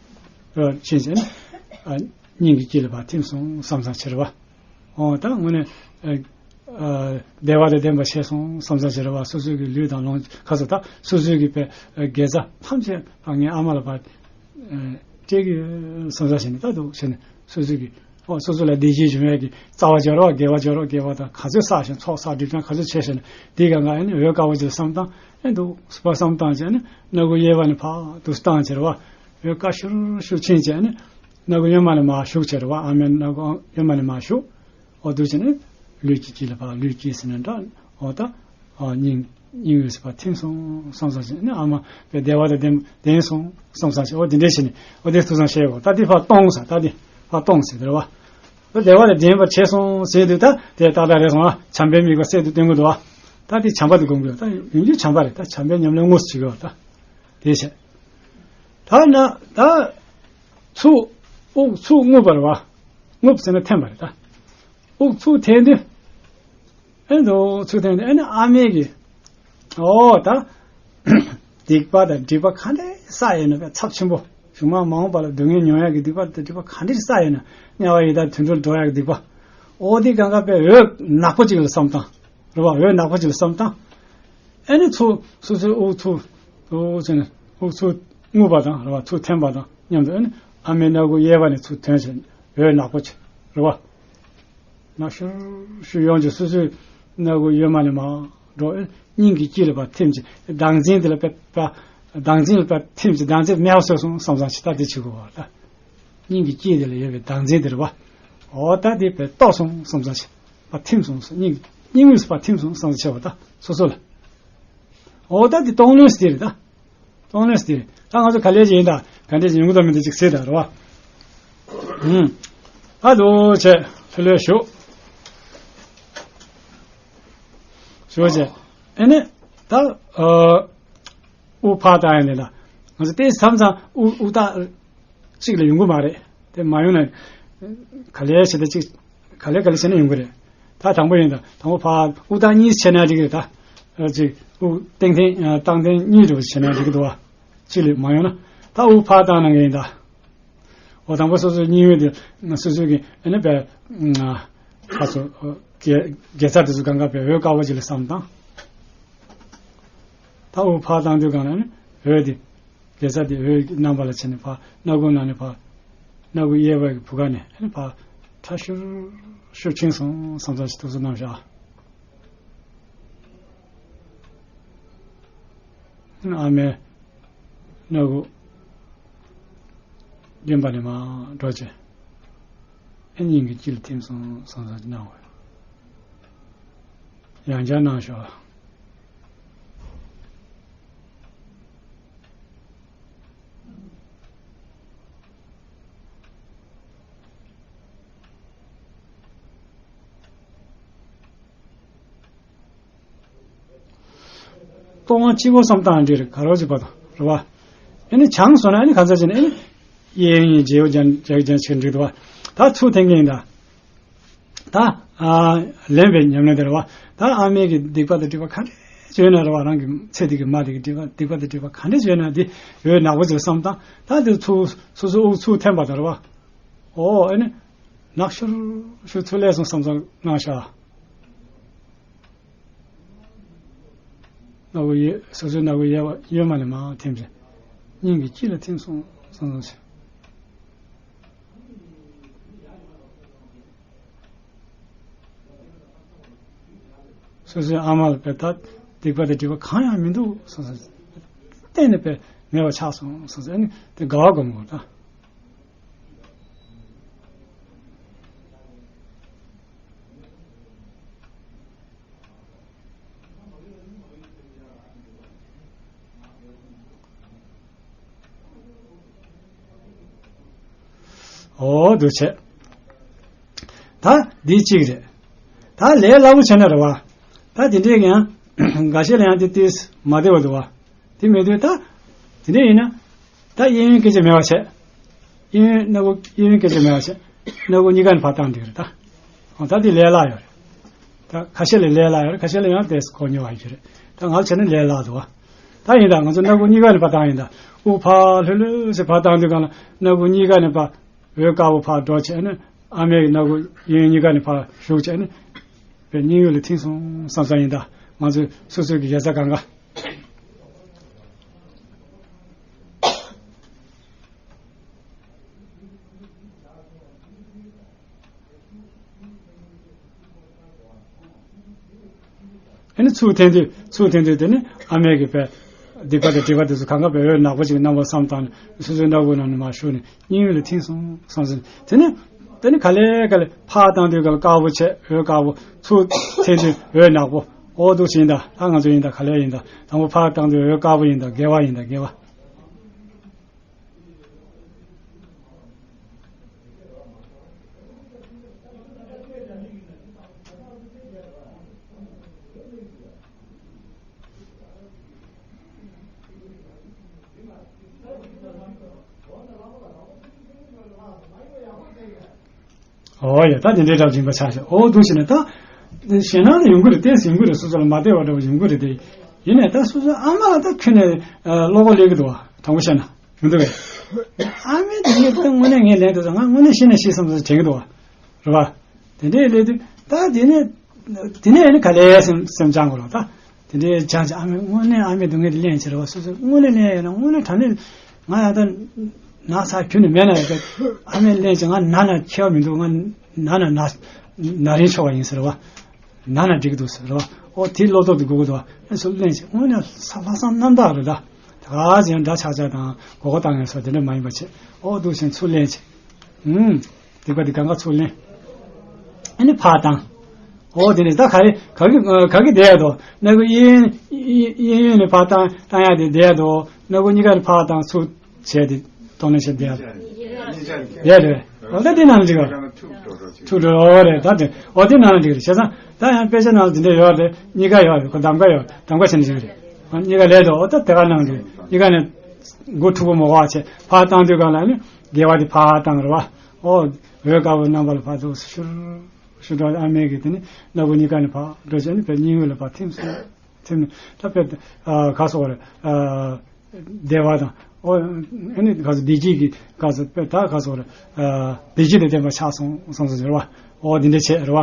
རེད་བ། ཕྱིན་བྱས་ཨ་ནི་ཨ་སྙིང་གི་དཀྱིལ་ལ་ཕར་ཐིམ་སོང་བསམ་བསམ་བྱས་རེད་བ། འོ་ད་དངོས་གནས་ཨ་ཨ་བདེ་བ་དང་ལྡན་པ་བྱས་སོང་བསམ་བསམ་བྱས་རེད་བ། སོ་སོའི་གི་ལུས་དང་ལོངས་ཁ་ཚོ་ད་སོ་སོའི་གི་པའི་དགེ་རྩ་ཐམས་ཅད་ཕར་ངའི་ཨ་མ་ལ་ཕར་ཨ་སྤྲད་གི་བསམ་བསམ་བྱས་ནས་ད་འདུག་བྱས་ནས་སོ་སོའི་གི་ཨོ་སོ་སོ་ལ་བདེ་སྐྱིད་འབྱུང་ཡས་ཀྱི་རྩ་བ་སྦྱོར་བ་དགེ་བ་སྦྱོར་བ་དགེ་བ་དང་ག་ཚོད་བསགས་ཤིང་ཚོགས་བསགས་སྒྲིབ་སྦྱང་ག་ཚོད་བྱས་ཤིང་ནས་དེའི་སྒང་ག་ཨེ་ནི་འོད་དཀར་པོ་ཅིག་ལ་བསམ་སྟངས་ཨེ་འདུག་སུ་བ་བསམ་སྟངས་བྱས་ནས་སྣ་ཁུག་གཡས་པ་ནས་ཕར་འདུག་བཏང་བྱས་རེད་བ། འོད་དཀར་ཤུར་ཤུར་ཕྱིན་བྱས་ནས་སྣ་ཁུག་གཡོན་མ་ནས་མར་ཞུགས་བྱས་རེད་བ། ཨ་མའི་སྣ་ཁུག་གཡོན་མ་ནས་མར་ཞུགས། ཨོ་འདུག་བྱས་ནས་ལུས་ཀྱི་དཀྱིལ་ལ་ཕར་ལུས་དཀྱིལ་ཟེར་ན་འདྲ། ཨོ་ད། ཨོ་སྙིང་སྙིང་དབུས་སུ་ཕར་ཐིམ་སོང་བསམ་བསམ་བྱས་ནས་ཨ་མ་བའི་བདེ་བ་དང་ལྡན་ལྡན་སོང་བསམ་བསམ་བྱས། ཨོ་དེ་འདྲས་བྱས་ནས་ཨོ་དེ་ཐུགས་བསམ་བཞེས་དགོས། ད་འདི་ཕར་གཏོང་ཟེར། ད་འདི་ཕར་གཏོང་ཟེར་དེ་རེད་བ། ཨོ་བདེ་བ་དང་ལྡན་པར་བྱས་སོང་ཟེར་དུས་ད་དེ་ཏག་ཏག་རེད་སོང་ཨ། བྱམས་པའི་དམིགས་པ་གསལ་དུ་སྟོན་གྱི་འདུག་བ། ད་འདི་བྱམས་པ་དེ་སྒོམ་དགོས། ད་ཡོང་རྒྱུ་བྱམས་པ་རེད། ད་བྱམས་པའི་ཉམས་ལེན་དངོས་སུ་བྱེད་དགོས་བ། ད་དེ་བྱས། ད་ན་ད་ཚུགས་དབུགས་ཚུགས་རྔུབ་པ་རེད་བ། རྔུབ་ཟེར་ན་འཐེན་པ་རེད་ད། དབུགས་ཚུགས་འཐེན་དུས། ཨེ་འདུག་ཚུགས་འཐེན་དུས་ཨེ་ནི་ཨ་མའི་གི། ཨོ་ད། སྡིག་པ་དང་སྒྲིབ་པ་ག་འདྲས་བསགས་ཡོད་ན་བས་ཚབས་ཆེན་པོ། གཞུག་མ་མ་འོངས་པ་ལ་སྡུག་བསྔལ་མྱོང་ཡག་གི་སྡིག་པ་དང་སྒྲིབ་པ་ག་འདྲས་བསགས་ཡོད་ན། དམྱལ་བ་ཡི་དྭགས་དུད་འགྲོར་འགྲོ་ཡག་གི་སྡིག་པ། ཨོ་དེ་གང་ག་བས་འོད་ནག་པོ་ཅིག་ལ་བསམ་སྟངས། རེད་བ། འོད་ནག་པོ་ཅིག་ལ་བསམ་སྟངས། ཨེ་ནི་ཚུགས་སོ་སོའི་དབུགས་ཚུགས་འདུག་བྱས་ནས་དབུགས་ཚུགས་རྔུབ་པ་དང་རེད་བ། ཚུགས་འཐེན་པ་དང་མཉམ་དུ་ཨེ་ནི་ཨ་མའི་སྣ་ཁུག་གཡས་པ་ནས་ཚུགས་འཐེན་བྱས་ནས་འོད་ནག་པོ་ཅིག་རེད་བ། ནག་ཤུར་ཤུར་ཡོང་བྱས་སོ་སོའི་སྣ་ཁུག་གཡོན་མ་ནས་མར་འགྲོ། སྙིང་གི་དཀྱིལ་ལ་ཕར་ཐིམ་བྱས་བདག་འཛིན་དེ་ལ་ཕར་ཕར་བདག་འཛིན་ལ་ཕར་ཐིམ་བྱས་བདག་འཛིན་མེད་པ་བཟོས་སོང་བསམ་བསམ་བྱས། ད་དེ་བྱེད་དགོས་པ་ད། སྙིང་གི་དཀྱིལ་དེ་ལ་ཡོད་པའི་བདག་འཛིན་དེ་རེད་བ། འོ་ད་དེ་ཕར་རྟོགས་སོང་བསམ་བསམ་བྱས་ཕར་ཐིམ་སོང་། སྙིང་སྙིང་དབུས་སུ་ཕར་ཐིམ་སོང་བསམ་བསམ་བྱས་པ་ད་སོ་སོ་ལ། འོ་ད་དེ་གཏོང་ལེན་དེ་རེད་ད། གཏོང་ལེན་དེ་རེད། ད་ང་ཚོ་ག་ལེར་ཅིག་ཡིན་ད་ག་འདྲས་ཅིག་ཡོང་གི་འདུག་མི་འདུག་ཅིག་ཟེར་ད་རེད་བ། ཨུམ། ཨ་འདུག་བྱས་ལྷོད་ལྷོད་བཞུགས། བཞུགས་བྱས་ཨེ་ནི་ད་ཨ། དབུགས་ཕར་བཏང་ཡ་ནི་ལ། ང་ཚོ་དེ་མཚམས་མཚམས་དབུགས་དབུགས་ཐག་གཅིག་ལ་ཡོང་གི་མ་རེད། དེ་མ་ཡོང་ན། ག་ལེ་བྱས་ཏེ་གཅིག་ག་ལེ་ག་ལེ་བྱས་ན་ཡོང་གི་རེད། ད་དང་པོ་ཡིན་ད་དང་པོ་ཕར་དབུགས་ཐག་གཉིས་བྱས་ན་འགྲིག་གི་རེད་ད། ཨ་གཅིག་དབུགས་སྟེང་འཐེན་ཨ་སྟེང་འཐེན་གཉིས་འགྲོ་བྱས་ན་འགྲིག་གི་འདུག་བ། གཅིག་ལས་མ་ཡོང་ན། ད་དབུགས་ཕར་བཏང་ན་ངེས་ཡིན་ད། འོ་དང་པོ་སོ་སོའི་སྙིང་དབུས་དེ་སོ་སོའི་གི་ཨ་ནི་པའི་ཁ་སོ་དགེ་དགེ་རྩ་དེ་ཚོ་གང་ག་པའི་འོད་དཀར་པོ་ཅིག་ལ་བསམ་བཏང་། ད་དབུགས་ཕར་བཏང་དུས་གང་ལ་ཨ་ནི་འོད་དེ་དགེ་རྩ་དེ་འོད་ཀྱི་རྣམ་པ་ལ་བྱས་ནས་ཕར་སྣ་ཁུག་ནང་ནས་ཕར་སྣ་ཁུག་གཡས་པ་གི་བུ་ག་ནས་ཨ་ནི་ཕར་ཁྲ་ཤུར་ཤུར་ཕྱིན་སོང་བསམ་བསམ་ཞིག་ཐུགས་སུ་བསྣམས་བཞག་ཨ་མའི་སྣ་ཁུག་གཡོན་པ་ནས་མར་འགྲོ་བྱས། ཨེ་སྙིང་གི་དཀྱིལ་ཐིམ་སོང་བསམ་བསམ་གྱི་སྣང་བ། ཡང་བསྐྱར་གནང་ཤོག་གཏོང་བ་གཅིག་པོ་བསམ་བཏང་འདྲ་རེད། ག་རོ་གཅིག་པ་དང་རེད་བ། ཨ་ནི་བྱང་སོང་ན་ཨ་ནི་ག་ཚོད་བྱས་ནས་ཨ་ནི་གཡས་གཡོན་རྗེས་འཇོག་རྒྱག་རྒྱག་ཅིག་འགྲིག་འདུག་བ། ད་ཚུར་འཐེན་གྱི་ཡིན་ད། ད་ཨ་ལེན་པའི་ཉམས་ལེན་དེ་རེད་བ། ད་ཨ་མའི་གི་སྡིག་པ་དང་སྒྲིབ་པ་ག་འདྲས་བྱས་ན་རེད་བ། རང་གི་ཚེ་འདི་གི་མ་འདི་གི་སྒྲིབ་པ་སྡིག་པ་དང་སྒྲིབ་པ་ག་འདྲས་བྱས་ན་འདི་འོད་ནག་པོ་ཅིག་བསམ་བཏང་། ད་འདི་ཚུར་སོ་སོ་དབུགས་ཚུར་འཐེན་པ་དང་རེད་བ། ཨོ་ཨ་ནི་ནག་ཤུར་ཤུར་ཚུར་སླེབས་སོང་བསམ་བསམ་གནང་ཤག་སྣ་བུག་གཡས། སོ་སོའི་སྣ་བུག་གཡས་པ་གཡོན་མ་ནས་མར་འཐེན་བྱས། སྙིང་གི་དཀྱིལ་ལ་ཐིམ་སོང་བསམ་བསམ་བྱས། སོ་སོའི་ཨ་མ་ལ་བས་ད་སྡིག་པ་དང་སྒྲིབ་པ་གང་ཡང་མི་འདུག་བསམ་བསམ་བྱས། གཏན་ནས་བས་མེད་པ་ཆགས་སོང་བསམ་བསམ་བྱས། ཨ་ནི་དེ་དགའ་བ་སྒོམ་དགོས་ད། འོ་འདུག་བྱས། ད་འདི་གཅིག་རེད། ད་ལས་སླ་པོ་བྱས་ན་རེད་བ། ད་དེ་འདྲས་ཀྱང་འགའ་ཤས་ལ་ཡང་དེ་ཏིས་མ་བདེ་བ་འདུག་བ། དེ་མེད་དུས་ད། དེ་འདྲ་ཡིན་ན། ད་གཡས་གཡོན་སྐད་ཆ་མེད་པ་བྱས། གཡས་གཡོན་སྣ་བུག་གཡས་གཡོན་སྐད་ཆ་མེད་པ་བྱས། སྣ་བུག་གཉིས་ཀ་ནས་ཕར་བཏང་འདུག་རེད་ད། འོ་ད་དེ་ལས་སླ་ཡོད་རེད། ད་ཁ་ཤས་ལ་ལས་སླ་ཡོད་རེད། ཁ་ཤས་ལ་ཡང་དེ་གོ་ཉོ་བ་ཡོད་རེད། ད་ང་ཚོ་བྱས་ན་ལས་སླ་འདུག་བ། ད་ཡིན་ད་ང་ཚོ་སྣ་བུག་གཉིས་ཀ་ནས་ཕར་བཏང་ཡིན་ད། དབུགས་ཕར་ལྷོད་ལྷོད་ཟེར་ཕར་བཏང་དུས་གང་ལ་སྣ་བུག་གཉིས་ཀ་ནས་ཕར་འོད་དཀར་པོ་ཕར་འགྲོ་བྱས་ནས་ཨ་མའི་སྣ་བུག་གཡས་གཡོན་གཉིས་ཀ་ནས་ཕར་ཞུགས་བྱས་ནས་པའི་སྙིང་དབུས་ལ་ཐིམ་སོང་བསམ་བསམ་ཡིན་ད། ང་ཚོས་སོ་སོའི་གི་དགེ་རྩ་གང་ག་ཨ་ནི་ཚུར་འཐེན་དུས་ཚུར་འཐེན་དུས་དེ་ནི་ཨ་མའི་གི་བས་སྡིག་པ་དང་སྒྲིབ་པ་དེ་ཚོ་གང་ག་བས་འོད་ནག་པོ་ཅིག་གི་རྣམ་པར་བསམ་བཏང་ནས་སོ་སོའི་སྣ་བུག་ནང་ནས་མར་ཞུགས་ནས་སྙིང་དབུས་ལ་ཐིམ་སོང་བསམ་ཟིན། དེ་ནི་དེ་ནི་ག་ལེ་ག་ལེ་ཕར་བཏང་དུས་ག་ལེ་དཀར་པོ་བྱས། འོད་དཀར་པོ། ཚུར་འཐེན་དུས་འོད་ནག་པོ། ཨོ་འདུག་སེ་ཡིན་ད། ད་ང་ཚོ་ཡིན་ད། ག་ལེ་ཡིན་ད། དང་པོ་ཕར་བཏང་དུས་འོད་དཀར་པོ་ཡིན་ད། དགེ་བ་ཡིན་ད། དགེ་བ། ཨོ་ཡ། ད་དེ་འདྲའི་འདྲ་བ་སྦྱིན་པ་ཆགས་ཤག་ཨོ་འདུག་སེ་ནས་ད་ཞེད་སྣང་ལ་ཡོང་གི་རེད། ཏོག་ཙམ་ཡོང་གི་རེད། སོ་སོ་ལ་མ་བདེ་བ་འདྲ་བ་ཡོང་གི་རེད་དེ། ཡིན་ནའི་ད་སོ་སོའི་ཨ་མ་ལ་ད་ཁྱོན་ནས་བློ་ཁོག་སླེབས་ཀྱི་འདུག་བ། དྲང་པོ་བཤད་ན། མི་འདུག་གས། ཨ་མའི་དེ་ངས་ད་དངོས་གནས་ངས་ལན་འདུག་ཙང་ང་དངོས་གནས་ཤི་ན་ཤི་བསམ་བསམ་དྲན་གྱི་འདུག་བ། རེད་བ། དེ་འདྲའི་སླེབས་དུས་ད་དེ་ནས་དེ་ནས་ཨ་ནི་ག་ལེ་སེམས་སེམས་སྦྱང་དགོས་རེད་བ། ད་དེ་འདྲའི་སྦྱང་བྱས་ཨ་མའི་དངོས་གནས་ཨ་མའི་སྡུག་བསྔལ་དེ་གླེང་བྱས་རེད་བ། སོ་སོས་དངོས་གནས་གླེང་ཡོད་ན་དངོས་གནས་དྲང་གནས་ང་ཡང་ད་ན་ཚ་ཁྱོན་ནས་མེད་ན་ཡང་ད་ཨ་མའི་གླེང་བྱས་ང་ན་ན་ཁྱད་པར་མི་འདུག་ང་ན་ན་ན་ན་རིན་ཆོག་པ་ཡིན་ཟེར་བ། ན་ན་འགྲིག་གི་འདུག་ཟེར་བ། ཨོ་དེ་བློ་ཐོག་ཏུ་དགོས་ཀྱི་འདུག་བ། ཨེ་སུ་གླེང་བྱས་དངོས་གནས་ལྷག་བསམ་རྣམ་དག་རེད་ད། ད་ག་ཟེ་ཡང་འདྲ་ཆགས་ཆགས་དང་མགོ་སྐོར་བཏང་ཡང་སོགས་དེ་འདྲ་མ་ཡིན་པ་བྱས། ཨོ་འདུག་སེ་ཚུར་གླེང་བྱས། ཨུམ། སྡིག་པ་འདི་གང་ག་ཚུར་གླེང་། ཨ་ནི་ཕར་བཏང་། ཨོ་དེ་ནས་ད་ག་རེ་ག་གི་ག་གི་བསྡད་ཡ་དོ། སྣ་ཁུག་གཡས་གཡོན་གཡས་གཡོན་ནས་ཕར་བཏང་བཏང་ཡ་དེ་བསྡད་ཡ་དོ། སྣ་ཁུག་གཉིས་ཀ་ནས་ཕར་བཏང་ཚུར་བྱས་ཏེ་གཏོང་ལེན་བྱས་བསྡད་ཡ་དོ། བསྡད་དོ། ཨོ་ད་དེ་ནང་ལ་འགྲིག་ག་ཐུག་འགྲོ་རེད་ད་དེ། ཨོ་དེ་ནང་ལ་འགྲིག་རེད། བྱས་ཙང་ད་ཡང་དཔེ་ཆ་ནང་ལ་དེ་འདྲ་ཡོད་རེད། གཉིས་ཀ་ཡོད་རེད། ཁོ་གདམ་ག་ཡོད་རེད། གདམ་ག་བྱས་ནས་འགྲིག་རེད། ཨ་གཉིས་ཀ་ལས་དོ། ཨོ་ད་དེ་ག་ནང་འགྲིག་གཉིས་ཀ་ནས་མགོ་འཁྲུག་པོ་མ་དགོས་པ་བྱས་ཕར་བཏང་དུས་གང་ལ་ནི་དགེ་བ་དེ་ཕར་བཏང་རེད་བ། ཨོ་འོད་དཀར་པོ་རྣམ་པ་ལ་ཕར་འདུག་སེ་ཤུར་ཤུར་འགྲོ། ཨ་མའི་གི་དེ་ནི་སྣ་བུག་གཉིས་ཀ་ནས་ཕར་འགྲོ་བྱས་ནི་བས་སྙིང་དབུས་ལ་ཕར་ཐིམ་སོང་། ཐིམ་ནས་ད་དཔེ་ཨ་ག་སོགས་རེད། ཨ་བདེ་བ་དང་ཨོ་ཨ་ནི་ག་ཚོད་བདེ་སྐྱིད་ཀྱི་ག་ཚོད་དཔེ་ད་ག་སོགས་རེད། ཨ་བདེ་སྐྱིད་དང་ལྡན་པ་ཆགས་སོང་བསམ་སོང་ཟེར་བ། ཨོ་འདི་འདྲ་བྱས་རེད་བ།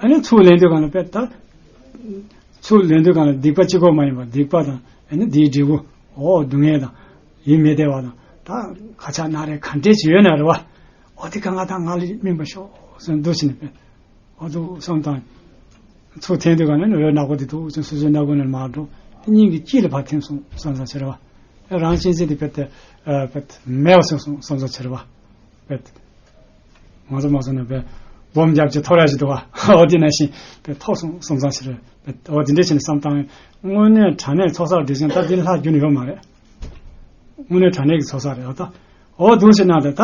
ཨ་ནི་ཚུར་ལེན་དུས་གང་ལ་དཔེ་ད། ཚུར་ལེན་དུས་གང་ལ་སྡིག་པ་གཅིག་པོ་མ་ཡིན་པར་སྡིག་པ་དང་ཨ་ནི་དེའི་འབྲས་བུ། ཨོ་སྡུག་བསྔལ་དང་ཡིད་མི་བདེ་བ་དང་ད་ཁ་ཆག་སྣ་རལ་ག་འདྲས་ཅིག་ཡོད་ན་རེད་བ། ཨོ་དེ་གང་ག་ད་ང་ལ་སྨིན་པར་ཤོག་ཟེར་འདུག་སེ་ནས་ཨོ་འདུག་བསམ་བཏང་། ཚུར་འཐེན་དུས་གང་ལ་ནི་འོད་ནག་པོ་དེ་འདུག་སེ་སོ་སོའི་སྣ་བུག་ནས་མར་འགྲོ། སྙིང་གི་དཀྱིལ་ལ་ཕར་ཐིམ་སོང་བསམ་བསམ་བྱེད་རེད་བ། རང་གཅེས་འཛིན་དེ་དཔེ་དེ་དཔེ་མེད་པ་སོང་སོང་བསམ་བསམ་བྱེད་རེད་བ། དཔེ་ང་ཚོ་མ་སོང་ན་དཔེ་སྦོམ་རྒྱབ་ཀྱི་ཐོར་ཡ་ཞིག་འདུག་བ། འོ་དེ་ནང་བཞིན་དཔེ་ཐོར་སོང་བསམ་བསམ་བྱེད་རེད། དཔེ་འོ་དེ་འདྲས་བྱས་ནས་བསམ་བཏང་། དངོས་གནས་དྲང་གནས་ཚོགས་བསགས་སྒྲིབ་སྦྱང་ད་དེ་ལྷག་རྒྱུ་ནི་ཡོད་མ་རེད། དངོས་གནས་དྲང་གནས་ཀྱི་ཚོགས་བསགས་རེད་ཨ་ད། འོ་འདུག་སེ་གནང་དང་ད།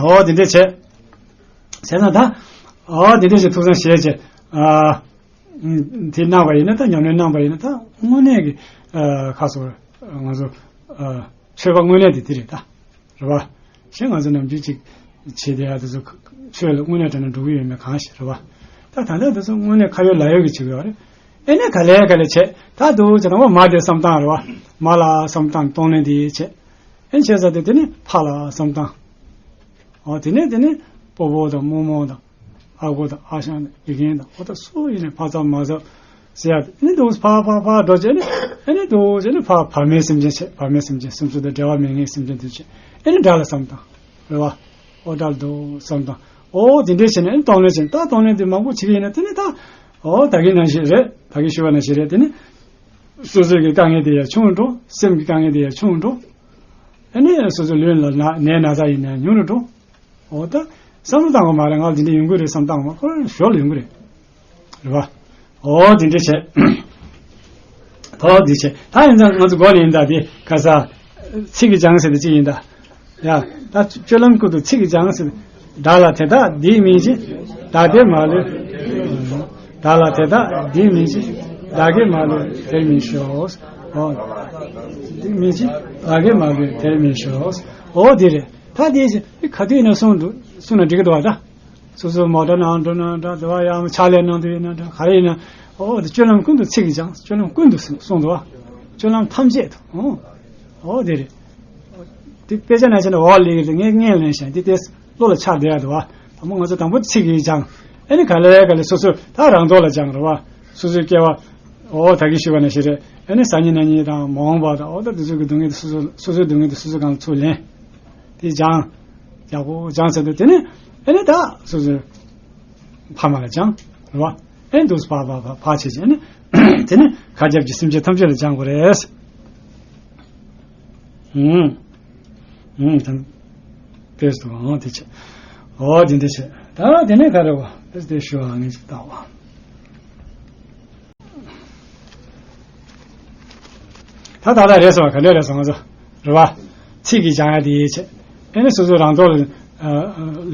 འོ་དེ་འདྲས་བྱས། བྱས་ཙང་ད། འོ་དེ་འདྲས་བྱས་ཐུགས་བསམ་བཞེས་བྱས། ཨ། དེ་གནང་བ་ཡིན་ན་ད་ཉམས་ལེན་གནང་བ་ཡིན་ན་ད་དངོས་གནས་ཀྱི། ཨ། ཁ་སོ། ང་ཚོ། ཨ། ཆོས་པ་དངོས་གནས་དེ་དེ་རེད་ད། རེད་བ། གཞན་ང་ཚོ་ནམ་རྒྱུན་ཅིག་བྱེད་བསྡད་ཡ་དེ་ཚོ་ཆོས་ལ་དངོས་གནས་དྲང་གནས་འགྲོ་གི་ཡོད་མེད་གང་ཤེས་རེད་བ། ད་ད་ལྟ་དེ་ཚོ་དངོས་གནས་ཁ་ཡོད་ལག་ཡོད་ཀྱི་བྱེད་དགོས་པ་རེད། ཨེ་ནས་ག་ལེ་ག་ལེ་བྱས་ད་འདུག་ཅེ་ན་འོ་མ་དེ་བསམ་སྟངས་རེད་བ། མ་ལ་བསམ་སྟངས་གཏོང་ལེན་དེ་བྱས། ཨེ་བྱས་ཙང་དེ་དེ་ནས་ཕ་ལ་བསམ་སྟངས། འོ་དེ་ནས་དེ་ནས་སྤོ་བོ་དང་རྨོ་མོ་དང་། ཨ་ཁུ་དང་ཨ་ཞང་དང་དགེ་རྒན་དང་འོ་ད་སུ་ཡིན་ནས་ཕ་ཚབ་མ་ཚབ་ཟེར་ཡ་དེ་ནི་འདུག་ཕ་ཕ་ཕ་འགྲོ་བྱས་ནི་ཨེ་ནི་འདུག་བྱས་ནི་ཕ་བར་མའི་སེམས་ཅན་བྱས། བར་མའི་སེམས་ཅན་སེམས་ཅན་དང་འབྲེལ་བ་མེད་མཁན་སེམས་ཅན་དེ་བྱས་ཨེ་ནི་དགྲ་ལ་བསམ་སྟངས་རེད་བ། འོ་དགྲ་ལ་འདུག་བསམ་སྟངས་འོ་དེ་འདྲས་བྱས་ནས་ཨེ་ནི་གཏོང་ལེན་བྱས་ནས་ད་གཏོང་ལེན་དེ་མང་པོ་བྱེད་ཀྱི་ཡིན་ན་དེ་ནི་ད་འོ་ད་གིན་ནང་བཞིན་རེད། ད་གིན་ཞུས་པ་ནང་བཞིན་རེད། དེ་ནི་སོ་སོའི་གི་དཀའ་ངལ་དེ་ཡང་ཆུང་རུ་འགྲོ། སེམས་ཀྱི་དཀའ་ངལ་དེ་ཡང་ཆུང་རུ་འགྲོ། ཨེ་ནི་སོ་སོའི་ལུས་ལ་ན་ནད་ན་ཚ་ཡིན་ན་ཉུང་རུ་འགྲོ། འོ་ད་བསམ་བློ་བཏང་བ་མ་རེད། ང་ལ་འདི་འདྲ་ཡོང་གི་རེད་བསམ་བཏང་བ་ཁོ་རང་ཞོར་ལ་ཡོང་གི་རེད། རེད་བ། འོ་དེ་འདྲ་བྱས། ད་འདི་བྱས་ད་ཡིན་ཙང་ང་ཚོ་མགོ་ནས་ཡིན་ད་དེ་ག་ས། ཚིག་གིས་སྦྱང་ཟེར་དེ་གཅིག་ཡིན་ད། ཡ། ད་སྤྱོད་ལམ་ཀུན་ཏུ་ཚིག་གིས་སྦྱང་ཟེར། བདག་ལ་དེ་དག་སྡིག་མིན་འབྱུང་། བདག་གིས་མ་ལུས། བདག་ལ་དེ་དག་སྡིག་མིན་འབྱུང་། བདག་གིས་མ་ལུས་དེར་མི་ཞོག་འོ། སྡིག་མིན་འབྱུང་། བདག་གིས་མ་ལུས་དེར་མི་ཞོག་འོ་དེ་རེད། ད་དེ་ག་དུས་ཡིན་ན་གསུང་འདུག་གསུང་ན་འགྲིག་གི་འདུག་བ་ད། སོ་སོ་མོ་ཊ་ནང་འགྲོ་ན་འདྲ། དེ་བ་ཡང་ཕྱག་ལས་གནང་དུས་ཡིན་ན་འདྲ། ག་རེ་ཡིན་ན་འོ་དེ་སྤྱོད་ལམ་ཀུན་ཏུ་ཚིག་གིས་སྦྱང་། སྤྱོད་ལམ་ཀུན་ཏུ་གསུངས་འདུག་བ། སྤྱོད་ལམ་ཐམས་ཅད་དུ་འོ། འོ་དེ་རེད། དེ་དཔེ་ཆ་ནང་བཞིན་འོག་ལེགས་རེད། ངས་ངས་ལེན་ཞིང་དེ་དེ་བློ་ལ་འཆར་བསྡད་ཡ་འདུག་བ། དང་པོ་ང་ཚོ་དང་པོ་ཚིག་གིས་སྦྱང་། ཨེ་ནི་ག་ལེ་ག་ལེ་སོ་སོ་ད་རང་ཐོག་ལ་སྦྱང་རེད་བ། སོ་སོའི་སྐྱེ་བ། འོ་ད་གིན་ཞུས་པ་ནང་བཞིན་རེད། ཨེ་ནི་སང་ཉིན་གནངས་ཉིན་དང་མ་འོངས་པ་དང་འོ་ད་དེ་ཚོ་གི་སྡུག་བསྔལ་དེ་སོ་སོ་སོ་སོའི་སྡུག་བསྔལ་དེ་སོ་སོ་སྒང་ལ་ཚུར་ལེན། དེ་སྦྱང་། ཡག་པོ་སྦྱང་ཚར་དུས་དེ་ནས་ཨེ་ནས་ད་སོ་སོའི་ཕ་མ་ལ་སྦྱང་རེད་བ། ཨེ་འདུག་སེ་ཕར་ཕར་ཕར་ཕར་བྱེད་ཅིག་ཨ་ནི། དེ་ནི་མཁའ་ཁྱབ་ཀྱི་སེམས་ཅན་ཐམས་ཅད་ལ་སྦྱང་དགོས་རེད། ཨུམ། ཨུམ། དང་། དཔེ་སུ་འོང་དེ་བྱེད། འོ་དེ་འདྲ་བྱེད། ད་དེ་ནས་ག་རེ་བ། དཔེ་དེ་ཞུ་བ་ངས་ཅིག་བཏང་བ། ད་ད་ལྟ་རེད་སོང་བ་ག་འདྲ་རེད་སོང་ང་ཚོ། རེད་བ། ཚིག་གིས་སྦྱང་ཡ་དེ་ཡིན་བྱས། ཨེ་ནི་སོ་སོ་རང་ཐོག་ལ།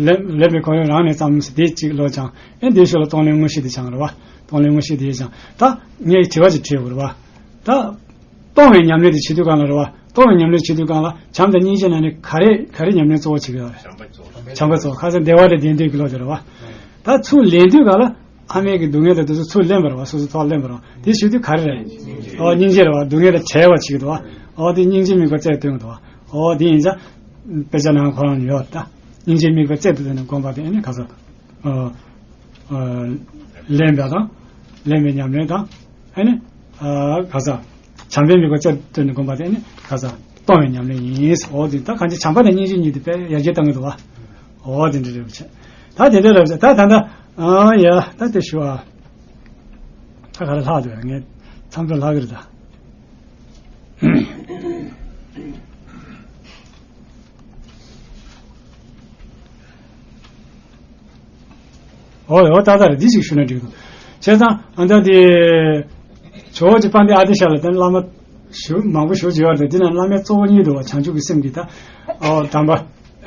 ལེན་ལེན་པའི་ཁོར་ཡུག་རང་ནས་བརྩམས་དེ་གཅིག་ལོ་སྦྱང་། ཨེ་འདིའི་ཤུལ་ལ་གཏོང་ལེན་དངོས་གཞི་དེ་སྦྱང་རེད་བ། གཏོང་ལེན་དངོས་གཞི་དེ་སྦྱང་། ད་ངས་དྲི་བ་ཅིག་དྲིས་དགོས་རེད་བ། ད། གཏོང་བའི་ཉམས་ལེན་དེ་བྱེད་དུས་གང་ལ་རེད་བ། གཏོང་བའི་ཉམས་ལེན་བྱེད་དུས་གང་ལ་བྱམས་དང་སྙིང་རྗེ་ནང་ནས་ག་རེ་ག་རེ་ཉམས་ལེན་གཙོ་བོ་བྱེད་ཀྱི་ཡོད་རེད། བྱམས་པ་གཙོ་བོ། ཁ་སང་བདེ་བ་དང་ལྡན་འདོད་ཀྱི་བློ་དེ་རེད་བ། ད་ཚུར་ལེན་དུས་གང་ལ། ཕ་མའི་གི་སྡུག་བསྔལ་དང་དེ་ཚོ་ཚུར་ལེན་པ་རེད་བ། སོ་སོ་ཐོག་ལེན་པ་རེད་བ། དེ་བྱེད་དུས་ག་རེ་རེད། ཨོ་སྙིང་རྗེ་རེད་བ། སྡུག་བསྔལ་དང་བྲལ་བ་བྱེད་ཀྱི་འདུག་བ། ཨོ་དེ་སྙིང་རྗེ་དམིགས་པ་རྩལ་སྟོན་གྱི་འདུག་བ། ཨོ་དེ་ཡིན་ཙང་། དཔེ་ཆ་ནང་ཁོ་རང་ཡོད་ད། སྙིང་རྗེ་དམིགས་པ་རྩལ་དུ་བཏོན་ནས་སྒོམ་པ་དེ་ཨ་ནི་ག་ཚོད། ཨ། ཨ། ལེན་པ་དང་། ལེན་པའི་ཉམས་ལེན་དང་། ཨ་ནི། ཨ། ག་ས། བྱམས་པའི་དམིགས་པ་རྩལ་བཏོན་ནས་སྒོམ་པ་དེ་ཨ་ནི་ག་ས། གཏོང་བའི་ཉམས་ལེན་ཡིན། འོ་དེ་ད་གང་ཅི་བྱམས་པ་དང་སྙིང་རྗེ་གཉིས་དེ་དཔེ་ཡར་རྒྱས་བཏང་གི་འདུག་བ། འོ་དེ་འདྲ་རེད་བྱས། ད་དེ་འདྲ་རེད་བྱས། ད་ད་ད། ཨ་ཡ། ད་དེ་ཞུ་ཨ། ད་ག་རེ་ལྷག་འདུག་ངས་མཚམས་འཇོག་ལྷག་གི་རེད་ད། ཨོ་ཡོ། ཏག་ཏག་རེད། འདི་ཞིག་ཞུ་ན་འགྲིག་འདུག་བྱས་ཙང་ཨ་ད་དེ། ཇོ་བོ་རྗེ་དཔལ་ལྡན་ཨ་ཏི་ཤ་ལ་དེ་བླ་མ་ཞུ་མང་པོ་ཞུ་བྱེད་ཡོད་རེད། འདི་ན་བླ་མའི་གཙོ་བོ་གཉིས་འདུག་བ། བྱང་ཆུབ་ཀྱི་སེམས་ཀྱི་ད། ཨོ་དམ་པ།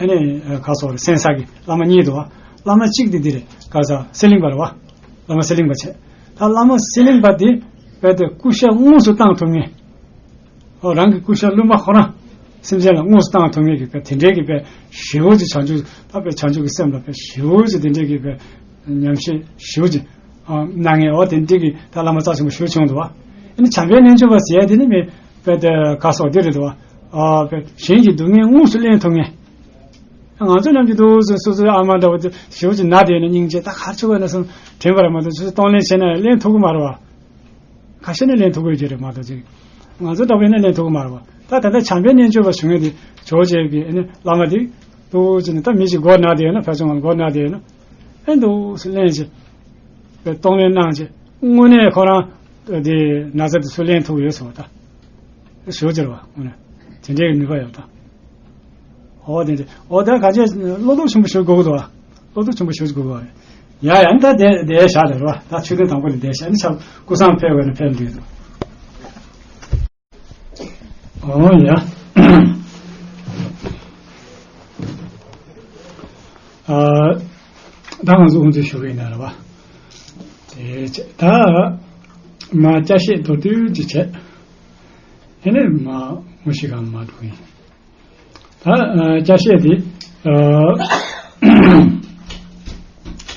ཨ་ནི་ག་སོགས་རེད། སེམས་གསར་གྱི་བླ་མ་གཉིས་འདུག་བ། བླ་མ་གཅིག་དེ་འདི་རེད། ག་ས་གསེར་གླིང་པ་རེད་བ། བླ་མ་གསེར་གླིང་པ་བྱས། ད་བླ་མ་གསེར་གླིང་པ་དེ་རྦད་དེ་སྐུ་ཤ་དངོས་སུ་བཏང་ཐུབ་མཁན། ཨོ་རང་གི་སྐུ་ཤ་བླུན་པ་ཁོ་རང་སེམས་ཅན་ལ་དངོས་སུ་བཏང་ཐུབ་མཁན་གྱི་དཔེ་དེ་འདྲའི་གི་དཔེ་ཞེ་པོ་ཅིག་བྱང་ཆུབ་ད་དཔེ་བྱང་ཆུབ་ཀྱི་སེམས་ལ་དཔེ་ཞེ་པོ་ཅིག་དེ་འདྲའི་གི་དཔེ་ཉམས་བཞེས་ཞེ་པོ་ཅིག་གནང་མཁན། ཨོ་དེ་འདྲའི་གི་ད་བླ་མ་རྩ་ཆེན་པོ་ཞེ་པོ་བྱུང་འདུག་བ། ཨ་ནི་བྱམས་པའི་རྣལ་འབྱོར་པ་ཟེར་ཡ་དེ་ནི་མི་དཔེ་དེ་ག་སོགས་དེ་རེད་འདུག་བ། ཨ་དཔེ་གཞན་གྱི་སྡུག་བསྔལ་དངོས་སུ་ལེན་ཐུབ་མཁན། ང་ཚོ་རྣམས་ཀྱི་འདུག་སོ་སོའི་ཨ་མ་འདྲ་བོ་དེ་ཞེ་པོ་ཅིག་ན་དེ་ནི་སྙིང་རྗེ་ད་ག་ཆུ་བ་ན་སོང་དྲན་པ་ར་མ་གཏོགས་ཆུ་གཏོང་ལེན་བྱས་ན་ལེན་ཐུབ་ཀྱི་མ་རེད་བ། ཁ་ཤས་ནས་ལེན་ཐུབ་ཀྱི་ཡོད་ཀྱི་རེད་མ་གཏོགས་ཅིག་ང་ཚོ་འདྲ་བོས་ནས་ལེན་ཐུབ་ཀྱི་མ་རེད་བ། ད་ད་ལྟ་བྱམས་པའི་རྣལ་འབྱོར་པ་བྱུང་ཡོད་དེ་ཇོ་བོ་རྗེ་གི་ཨ་ནི་བླ་མ་དེ་འདུག་ཅིག་ནི་ད་མི་ཞིག་མགོ་ན་དེ་ཡོད་ན་ཕལ་ཆེར་ང་མགོ་ན་དེ་ཡོད་ན་ཨེ་འདུག་སེ་ལེན་ཅིག་པའི་གཏོང་ལེན་གནང་ཅིག་དངོས་གནས་ཁོ་རང་དེ་ན་ཚ་དེ་ཚུར་ལེན་ཐུབ་ཀྱི་ཡོད་ཟེར་བ་ད། ཞུ་ཅེར་བ་དངོས་གནས་དེ་འདྲའི་ནུས་པ་ཡོད་ད། ཨོ་དེ་འདྲ། ཨོ་ད་ག་ཅེ་བློ་སྟོབས་ཆེན་པོ་ཞིག་དགོས་ཀྱི་འདུག་བ། བློ་སྟོབས་ཆེན་པོ་ཞིག་དགོས་ཀྱི་རེད། ཡ་ཡ་ནི་ད་དེ་དེ་བཞག་དེ་རེད་བ། ད་ཆོས་ཐུན་དང་པོ་ནས་དེ་བཞག་ནི་ཆ་ཀུ་སང་ཕེབས་པ་ནི་ཕེབས་འདུག་ཨོ་ཡ། ཨ་ད་ང་ཚོ་དབུ་འཛུགས་ཞུ་གི་ཡིན་ན་རེད་བ། དེ་བྱས་ད་མ་ཅ་ཤེས་མདོར་བསྡུས་ཅིག་བྱས། དེ་ནས་མ་དངོས་གཞི་གང་མ་འགྲོ་ཡིན། ད་ཨ་ཅ་ཤེས་དེ་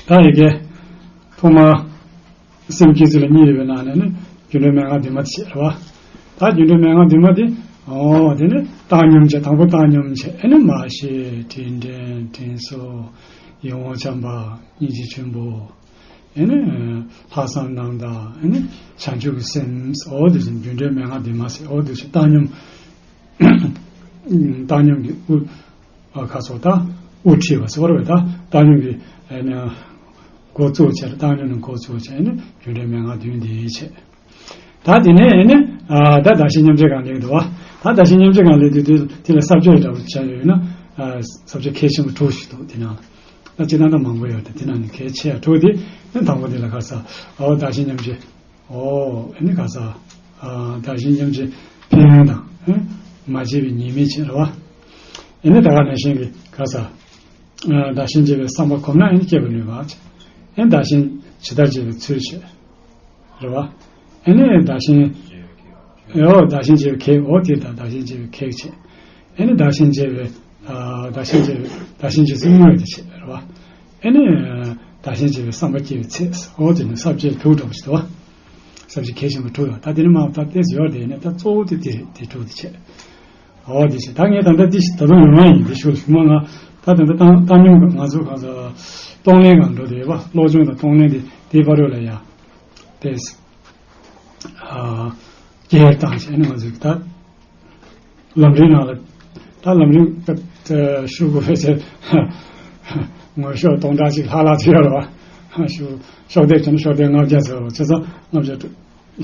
ཨ་ད་ཡི་གེ་ཐོག་མ་སེམས་བསྐྱེད་ཚུལ་ལ་གཉིས་ཡོད་པའི་ནང་ནས་ནི་རྒྱུ་འབྲས་མན་ངག་བདུན་མ་དེ་བྱེད་རེད་བ། ད་རྒྱུ་འབྲས་མན་ངག་བདུན་མ་དེ་ཨོ་དེ་ནི་བཏང་སྙོམས་བྱས། དང་པོ་བཏང་སྙོམས་བྱས། ཨ་ནི་མར་ཤེས། དྲིན་དྲན། དྲིན་གཟོ། ཡིད་འོང་བྱམས་པ། སྙིང་རྗེ་ཆེན་པོ། ཨ་ནི་ལྷག་བསམ་རྣམ་དག། ཨ་ནི་བྱང་ཆུབ་ཀྱི་སེམས། ཨོ་དེ་བཞིན་རྒྱུ་འབྲས་མན་ངག་བདུན་མ་ཟེར། ཨོ་དེ་བཞིན་བཏང་སྙོམས། བཏང་སྙོམས་ཀྱི་དབུ། ཨ་ཁ་སོགས་དང་དབུ་ཁྲིད་པ་ཟེར་བ་རེད། ད་བཏང་སྙོམས་ཀྱི་ཨ་ནི་འགོ་བཙུགས་བྱས། བཏང་སྙོམས་ནས་འགོ་བཙུགས་བྱས་ནས་རྒྱུ་འབྲས་མན་ངག་བདུན་འདི་བྱས། ད་དེ་ནས་ཨ་ནི་ཨ་ད་བདག་གཞན་མཉམ་བརྗེ་སྒང་སླེབས་འདུག་བ། ད་བདག་གཞན་མཉམ་བརྗེ་སྒང་སླེབས་དུས་དེ་དེ་ལ་ས་བཅད་འདྲ་བོ་བྱས་ཡོད་ན་ཨ་ས་བཅད་གལ་ཆེན་པོ་དྲུག་ཞིག་འདུག་དེ་ནང་ལ་ད་སྤྱིར་བཏང་ད་མང་པོ་ཡོད་དེ། དེ་ནང་ནས་གལ་ཆེ་བ་དྲུག་དེ་ཨ་ནི་དང་པོ་དེ་ལ་ཁ་ས་ཨོ་བདག་གཞན་མཉམ་བརྗེ། ཨོ་ཨ་ནི་ག་ས། ཨ་བདག་གཞན་མཉམ་བརྗེ་ཕན་ཡོན་དང་། ཨ་མ་བརྗེད་པའི་ཉེས་དམིགས་བྱེད་རེད་བ། ཨ་ནི་ད་ག་ནང་བཞིན་གྱི་ག་ས། ཨ་བདག་གཞན་བརྗེ་བའི་བསམ་པ་གོམས་ན་ཨ་ནི་སྐྱེ་བ་ནུས་པ་བྱེད། ཨ་ནི་བདག་གཞན་ཇི་ལྟར་བརྗེ་བའི་ཚུལ་བྱེད་རེད་བ། ཨ་ནི་བདག་གཞན། ཨོ་བདག་གཞན་བརྗེ་བའི་གེགས། ཨོ་དེ་དང་བདག་གཞན་བརྗེ་བའི་གེགས་བྱེད། ཨ་ནི་བདག་གཞན་བརྗེ་བའི། ཨ་བདག་གཞན་བརྗེ་བའི་བདག་གཞན་བརྗེ་ཚུལ་བསྔོས་ཏེ་བྱེད་རེད་བ། ཨ་ནི་བདག་གཞན་བརྗེ་བའི་བསམ་པ་སྐྱེ་བའི་ཚེ། ཨོ་དེ་ནི་ས་བཅད་དྲུག་འདྲ་པོ་ཞིག་འདུག་བ། ས་བཅད་གལ་ཆེན་པོ་དྲུག་ཡོད། ད་དེ་ནི་མ་ད་ཏོག་ཙམ་ཡོད་དེ་ནི་ད་གཙོ་བོ་དེ་དེ་རེད། དེ་དྲུག་དེ་བྱས། ཨོ་དེ་བྱས། ད་ངས་ད་ལྟ་འདི་ཞིག་ད་དུང་ཡོང་བ་ཡིན། འདི་ཞུ་ཞུ་མ་ང་ད་ད་ལྟ་བཏང་བཏང་སྙོམས་ང་ཚོ་གང་ཟག་གཏོང་ལེན་གང་འགྲོ་དེ་བ། སློབ་སྦྱོང་དང་གཏོང་ལེན་དེ་དེའི་བར་ལ་ཡ་ཏོག་ཙམ་ཨ་སྐྱེལ་བཏང་བྱས་ནས་ང་ཚོས་ད་ལམ་རིམ་ནང་ལ་ད་ལམ་རིམ་སྐབས་ཤུགས་དགོས་པའི་ཚེ་ངོ་ཤོག་སྟོང་ཕྲག་གཅིག་ལྷག་ལྷག་ཅིག་ཡོད་རེད་བ། ཞུ། ཤོག་ལྡེབ་བྱས་ན་ཤོག་ལྡེབ་ལྔ་བརྒྱ་ཟེར་བ་ཆ་ཚང་ལྔ་བརྒྱ་ལྷག་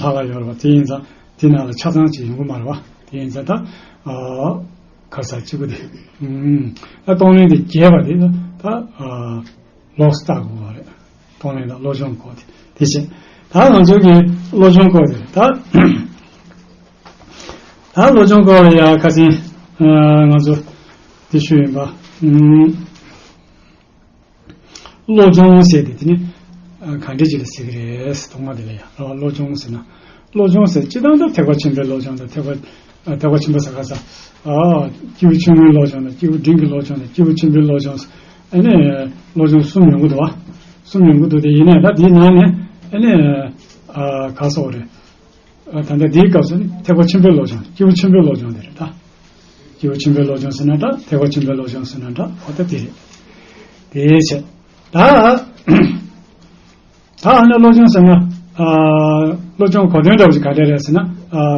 ལྷག་ཡོད་རེད་བ། དེ་ཡིན་ཙང་དེ་ནང་ལ་ཆ་ཚང་ཅིག་ཡོང་གི་མ་རེད་བ། དེ་ཡིན་ཙང་ད་ཨ་ག་ས་གཅིག་པུ་དེ་ཨ་གཏོང་ལེན་དེ་རྒྱས་པ་དེ་ད་ཨ་ལོགས་ལྟ་དགོས་པ་རེད། གཏོང་ལེན་དང་བློ་སྦྱོང་སྐོར་དེ་དེ་བྱས། ད་ང་ཚོ་གི་བློ་སྦྱོང་སྐོར་དེ་ད་ད་བློ་སྦྱོང་སྐོར་ལ་ཡ་ཁ་སང་ང་ཚོ་དེ་ཞུས་ཡིན་པ། བློ་སྦྱོང་ཟེར་དེ་དེ་ནི་ག་འདྲ་ཅིག་ལ་ཟེར་གི་རེད། ཐོག་མ་དེ་ལ་ཡ་བློ་སྦྱོང་ཟེར་ན། བློ་སྦྱོང་ཟེར་སྤྱིར་བཏང་ད་ཐེག་པ་ཆེན་པོའི་བློ་སྦྱོང་དང་ཐེག་པ་ཐེག་པ་ཆེན་པོ་ཟེར་ག་ས་སྐྱེས་བུ་ཆུང་ངུའི་བློ་སྦྱོང་དང་སྐྱེས་བུ་འབྲིང་གི་བློ་སྦྱོང་དང་སྐྱེས་བུ་ཆེན་པོའི་བློ་སྦྱོང་ཟེར་ཨ་ནི་བློ་སྦྱོང་གསུམ་ཡོང་གི་འདུག་བ། གསུམ་ཡོང་གི་འདུག་དེ་ཡིན་ནའི་ད་དེའི་ནང་ནས་ཨ་ནི་ག་སོགས་རེད། ད་ལྟ་འདིའི་སྐབས་སུ་ནི་ཐེག་པ་ཆེན་པོའི་བློ་སྦྱོང་སྐྱེས་བུ་ཆེན་པོའི་བློ་སྦྱོང་དེ་རེད་ད། སྐྱེས་བུ་ཆེན་པོའི་བློ་སྦྱོང་ཟེར་ན་འདྲ། ཐེག་པ་ཆེན་པོའི་བློ་སྦྱོང་ཟེར་ན་འདྲ། འོ་ད་དེ་རེད། དེའི་ཕྱིར། ད་ད་ཨ་ནི་བློ་སྦྱོང་ཟེར་ན་ཨ་བློ་སྦྱོང་གོ་དོན་འདྲ་བོ་ཞིག་ག་འདྲ་རེད་ཟེར་ན་ཨ་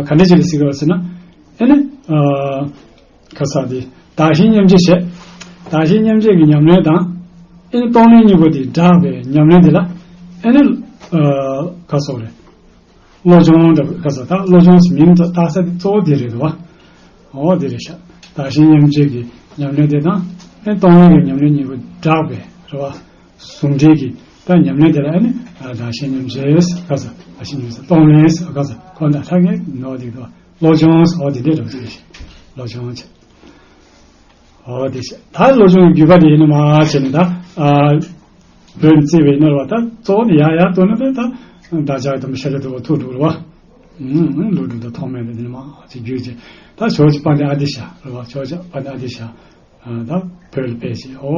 ག་འདྲ་ཞིག་ལ་ཟེར་གི་རེད་ཟེར་ན་ཨ་ནི་ཨ་ག་ས་དེ་བདག་གཞན་མཉམ་བརྗེ་བྱས། བདག་གཞན་མཉམ་བརྗེ་གི་ཉམས་ལེན་དང་ཨ་ནི་གཏོང་ལེན་གཉིས་པོ་དེ་སྦྲགས་པའི་ཉམས་ལེན་དེ་ལ་ཨ་ནི་ཨ་ག་སོགས་རེད། བློ་སྦྱོང་འདྲ་བོ་ག་ས་ད་བློ་སྦྱོང་ཟེར་མིང་བཏགས་ས་དེ་གཙོ་བོ་དེ་རེད་འདུག་བ། འོ་དེ་རེད་ཤག་བདག་གཞན་མཉམ་བརྗེ་གི་ཉམས་ལེན་དེ་དང་ཨེ་གཏོང་ལེན་གྱི་ཉམས་ལེན་གཉིས་པོ་སྦྲགས་པའི་རེད་བ། ཟུང་འབྲེལ་གྱི་ད་ཉམས་ལེན་དེ་ལ་ཨེ་ནི་བདག་གཞན་མཉམ་བརྗེ་ག་ས་བདག་གཞན་མཉམ་བརྗེ་གཏོང་ལེན་ག་ས་ཁོ་ན་ཐག་ཉེ་ནོ་དེ་གི་བློ་སྦྱོང་འོ་དེ་འདྲས་འདྲ་བོ་ཞིག་རེད་ཤག་བློ་སྦྱོང་བྱེད། འོ་དེ་བྱས། ད་བློ་སྦྱོང་གི་བརྒྱུད་པ་དེ་ཡིན་ན་མ་བྱས་ནས་ད་ཨ་བོད་བརྩིས་པའི་ནོར་བ་ད་གཙོ་བོ་ནི་ཡ་ཡ་ལྟོས་ན་ད་ད་བདག་ཅག་དམ་པའི་ཤཱཀྱ་ཐུབ་པ་ཐུགས་སྒྲུབ་རེད་བ། ཨུམ་ལུས་སྒྲུབ་དང་ཐོགས་མེད་དེ་ནི་མ་བྱས་བརྒྱུད་བྱས། ད་ཞོགས་ཀྱི་དཔལ་ལྡན་ཨ་ཏི་ཤ་རེད་བ། ཞོགས་ཀྱི་དཔལ་ལྡན་ཨ་ཏི་ཤ་ད་བོད་ལ་ཕེབས་བྱས། འོ་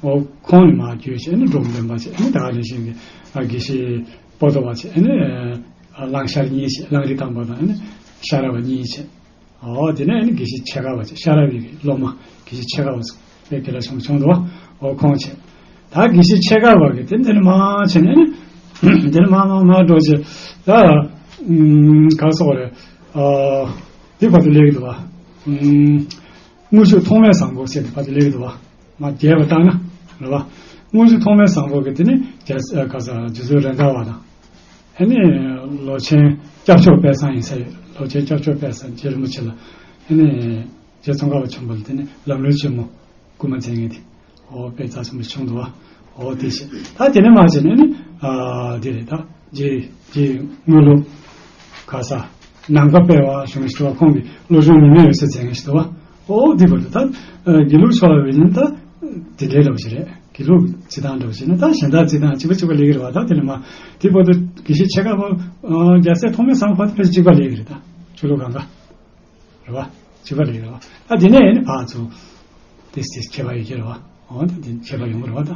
འོ་ཁོང་ནི་མ་བརྒྱུད་བྱས་ནི་འབྲོམ་སྟོན་པ་བྱས་ནི་ད་ག་ནང་བཞིན་གྱི་དགེ་བཤེས་པོ་ཏོ་བ་བྱས་ནི་གླང་ཤར་གཉིས་བྱས། གླང་རི་ཐང་པ་དང་ནི་ཤ་ར་བ་གཉིས་བྱས། འོ་དེ་ནས་ནི་དགེ་བཤེས་ཕྱེད་ཀ་བ་ཅིག་ཤ་ར་བའི་སློབ་མ་དགེ་བཤེས་ཕྱེད་ཀ་བ་ཟེར་དེ་ལ་བྱུང་བྱུང་འདུག་འོ་ཁོང་བྱས། ད་དགེ་བཤེས་ཕྱེད་ཀ་བ་གི་དེ་འདི་ནི་མ་བྱས་ནས་ནི་འདི་ནི་མ་མ་མ་འགྲོ་ཅེས་ད་ག་སོགས་རེད། འདི་བར་དུ་སླེབས་ཀྱི་འདུག་བ། དངོས་གཞི་ཐོགས་མེད་བཟང་པོ་ཟེར་དེ་བར་དུ་སླེབས་ཀྱི་འདུག་བ། མ་རྒྱས་པ་བཏང་ན་རེད་བ། དངོས་གཞི་ཐོགས་མེད་བཟང་པོ་གི་དེ་ནི་རྒྱ་ག་ས་རྗེ་བཙུན་རེད་མདའ་བ་དང་། ཨ་ནི་ལོ་ཆེན་སྐྱབས་མཆོག་དཔལ་བཟང་ཡིན་ས་ཡོད། ལོ་ཆེན་སྐྱབས་མཆོག་དཔལ་བཟང་རྗེ་རིན་པོ་ཆེ་ལ་ཨ་ནི་རྗེ་ཙོང་ཁ་པ་ཆེན་པོ་ལ་དེ་ནི་ལམ་རིམ་ཆེན་མོ་སྐུལ་མ་མཛད་མཁན་དེ་འོ་དཔེ་རྩ་ཆེན་པོ་བྱུང་འདུག་བ། འོ་དེ་བྱས་ད་དེ་ནས་མ་བྱས་ནས་ནི་ཨ་དེ་རེད་ད་རྗེ་རྗེ་དངོས་སློབ་ག་ས་ནམ་མཁའ་དཔལ་བ་གཞུང་ཞུ་བ་ཁོང་གི་བློ་སྦྱོང་ནུས་མེད་འོད་ཟེར་མཛད་མཁན་ཞིག་འདུག་བ། འོ་དེ་བར་དུ་ད་དགེ་ལུགས་ཕྱོགས་ལ་བས་ནི་ད་དེ་འདྲའི་འདྲ་བ་ཞིག་རེད། དགེ་ལུགས་རྩིས་སྟངས་འདྲ་བོ་བྱས་ན་ད་གཞན་དག་རྩིས་སྟངས་གཅིག་པ་གཅིག་པ་ལས་ཀྱི་རེད་བ། ད་དེ་ནས་མ་དེ་བར་དུ་དགེ་བཤེས་ཕྱེད་ཀ་བ་རྒྱལ་སྲས་ཐོགས་མེད་བཟང་པོ་དེ་གཅིག་པ་ལས་ཀྱི་རེད། ད་ཆོས་ལུགས་གང་ག་རེད་བ། གཅིག་པ་ལས་ཀྱི་རེད་བ། ད་དེ་ནས་ཡིན་ནི་ཕར་ཚུར་དེ་སྲིད་ཁྱད་པར་ཡོད་ཀྱི་རེད་བ། འོ་ད་དེ་ཁྱད་པར་ཡོང་གི་རེད་བ། ད་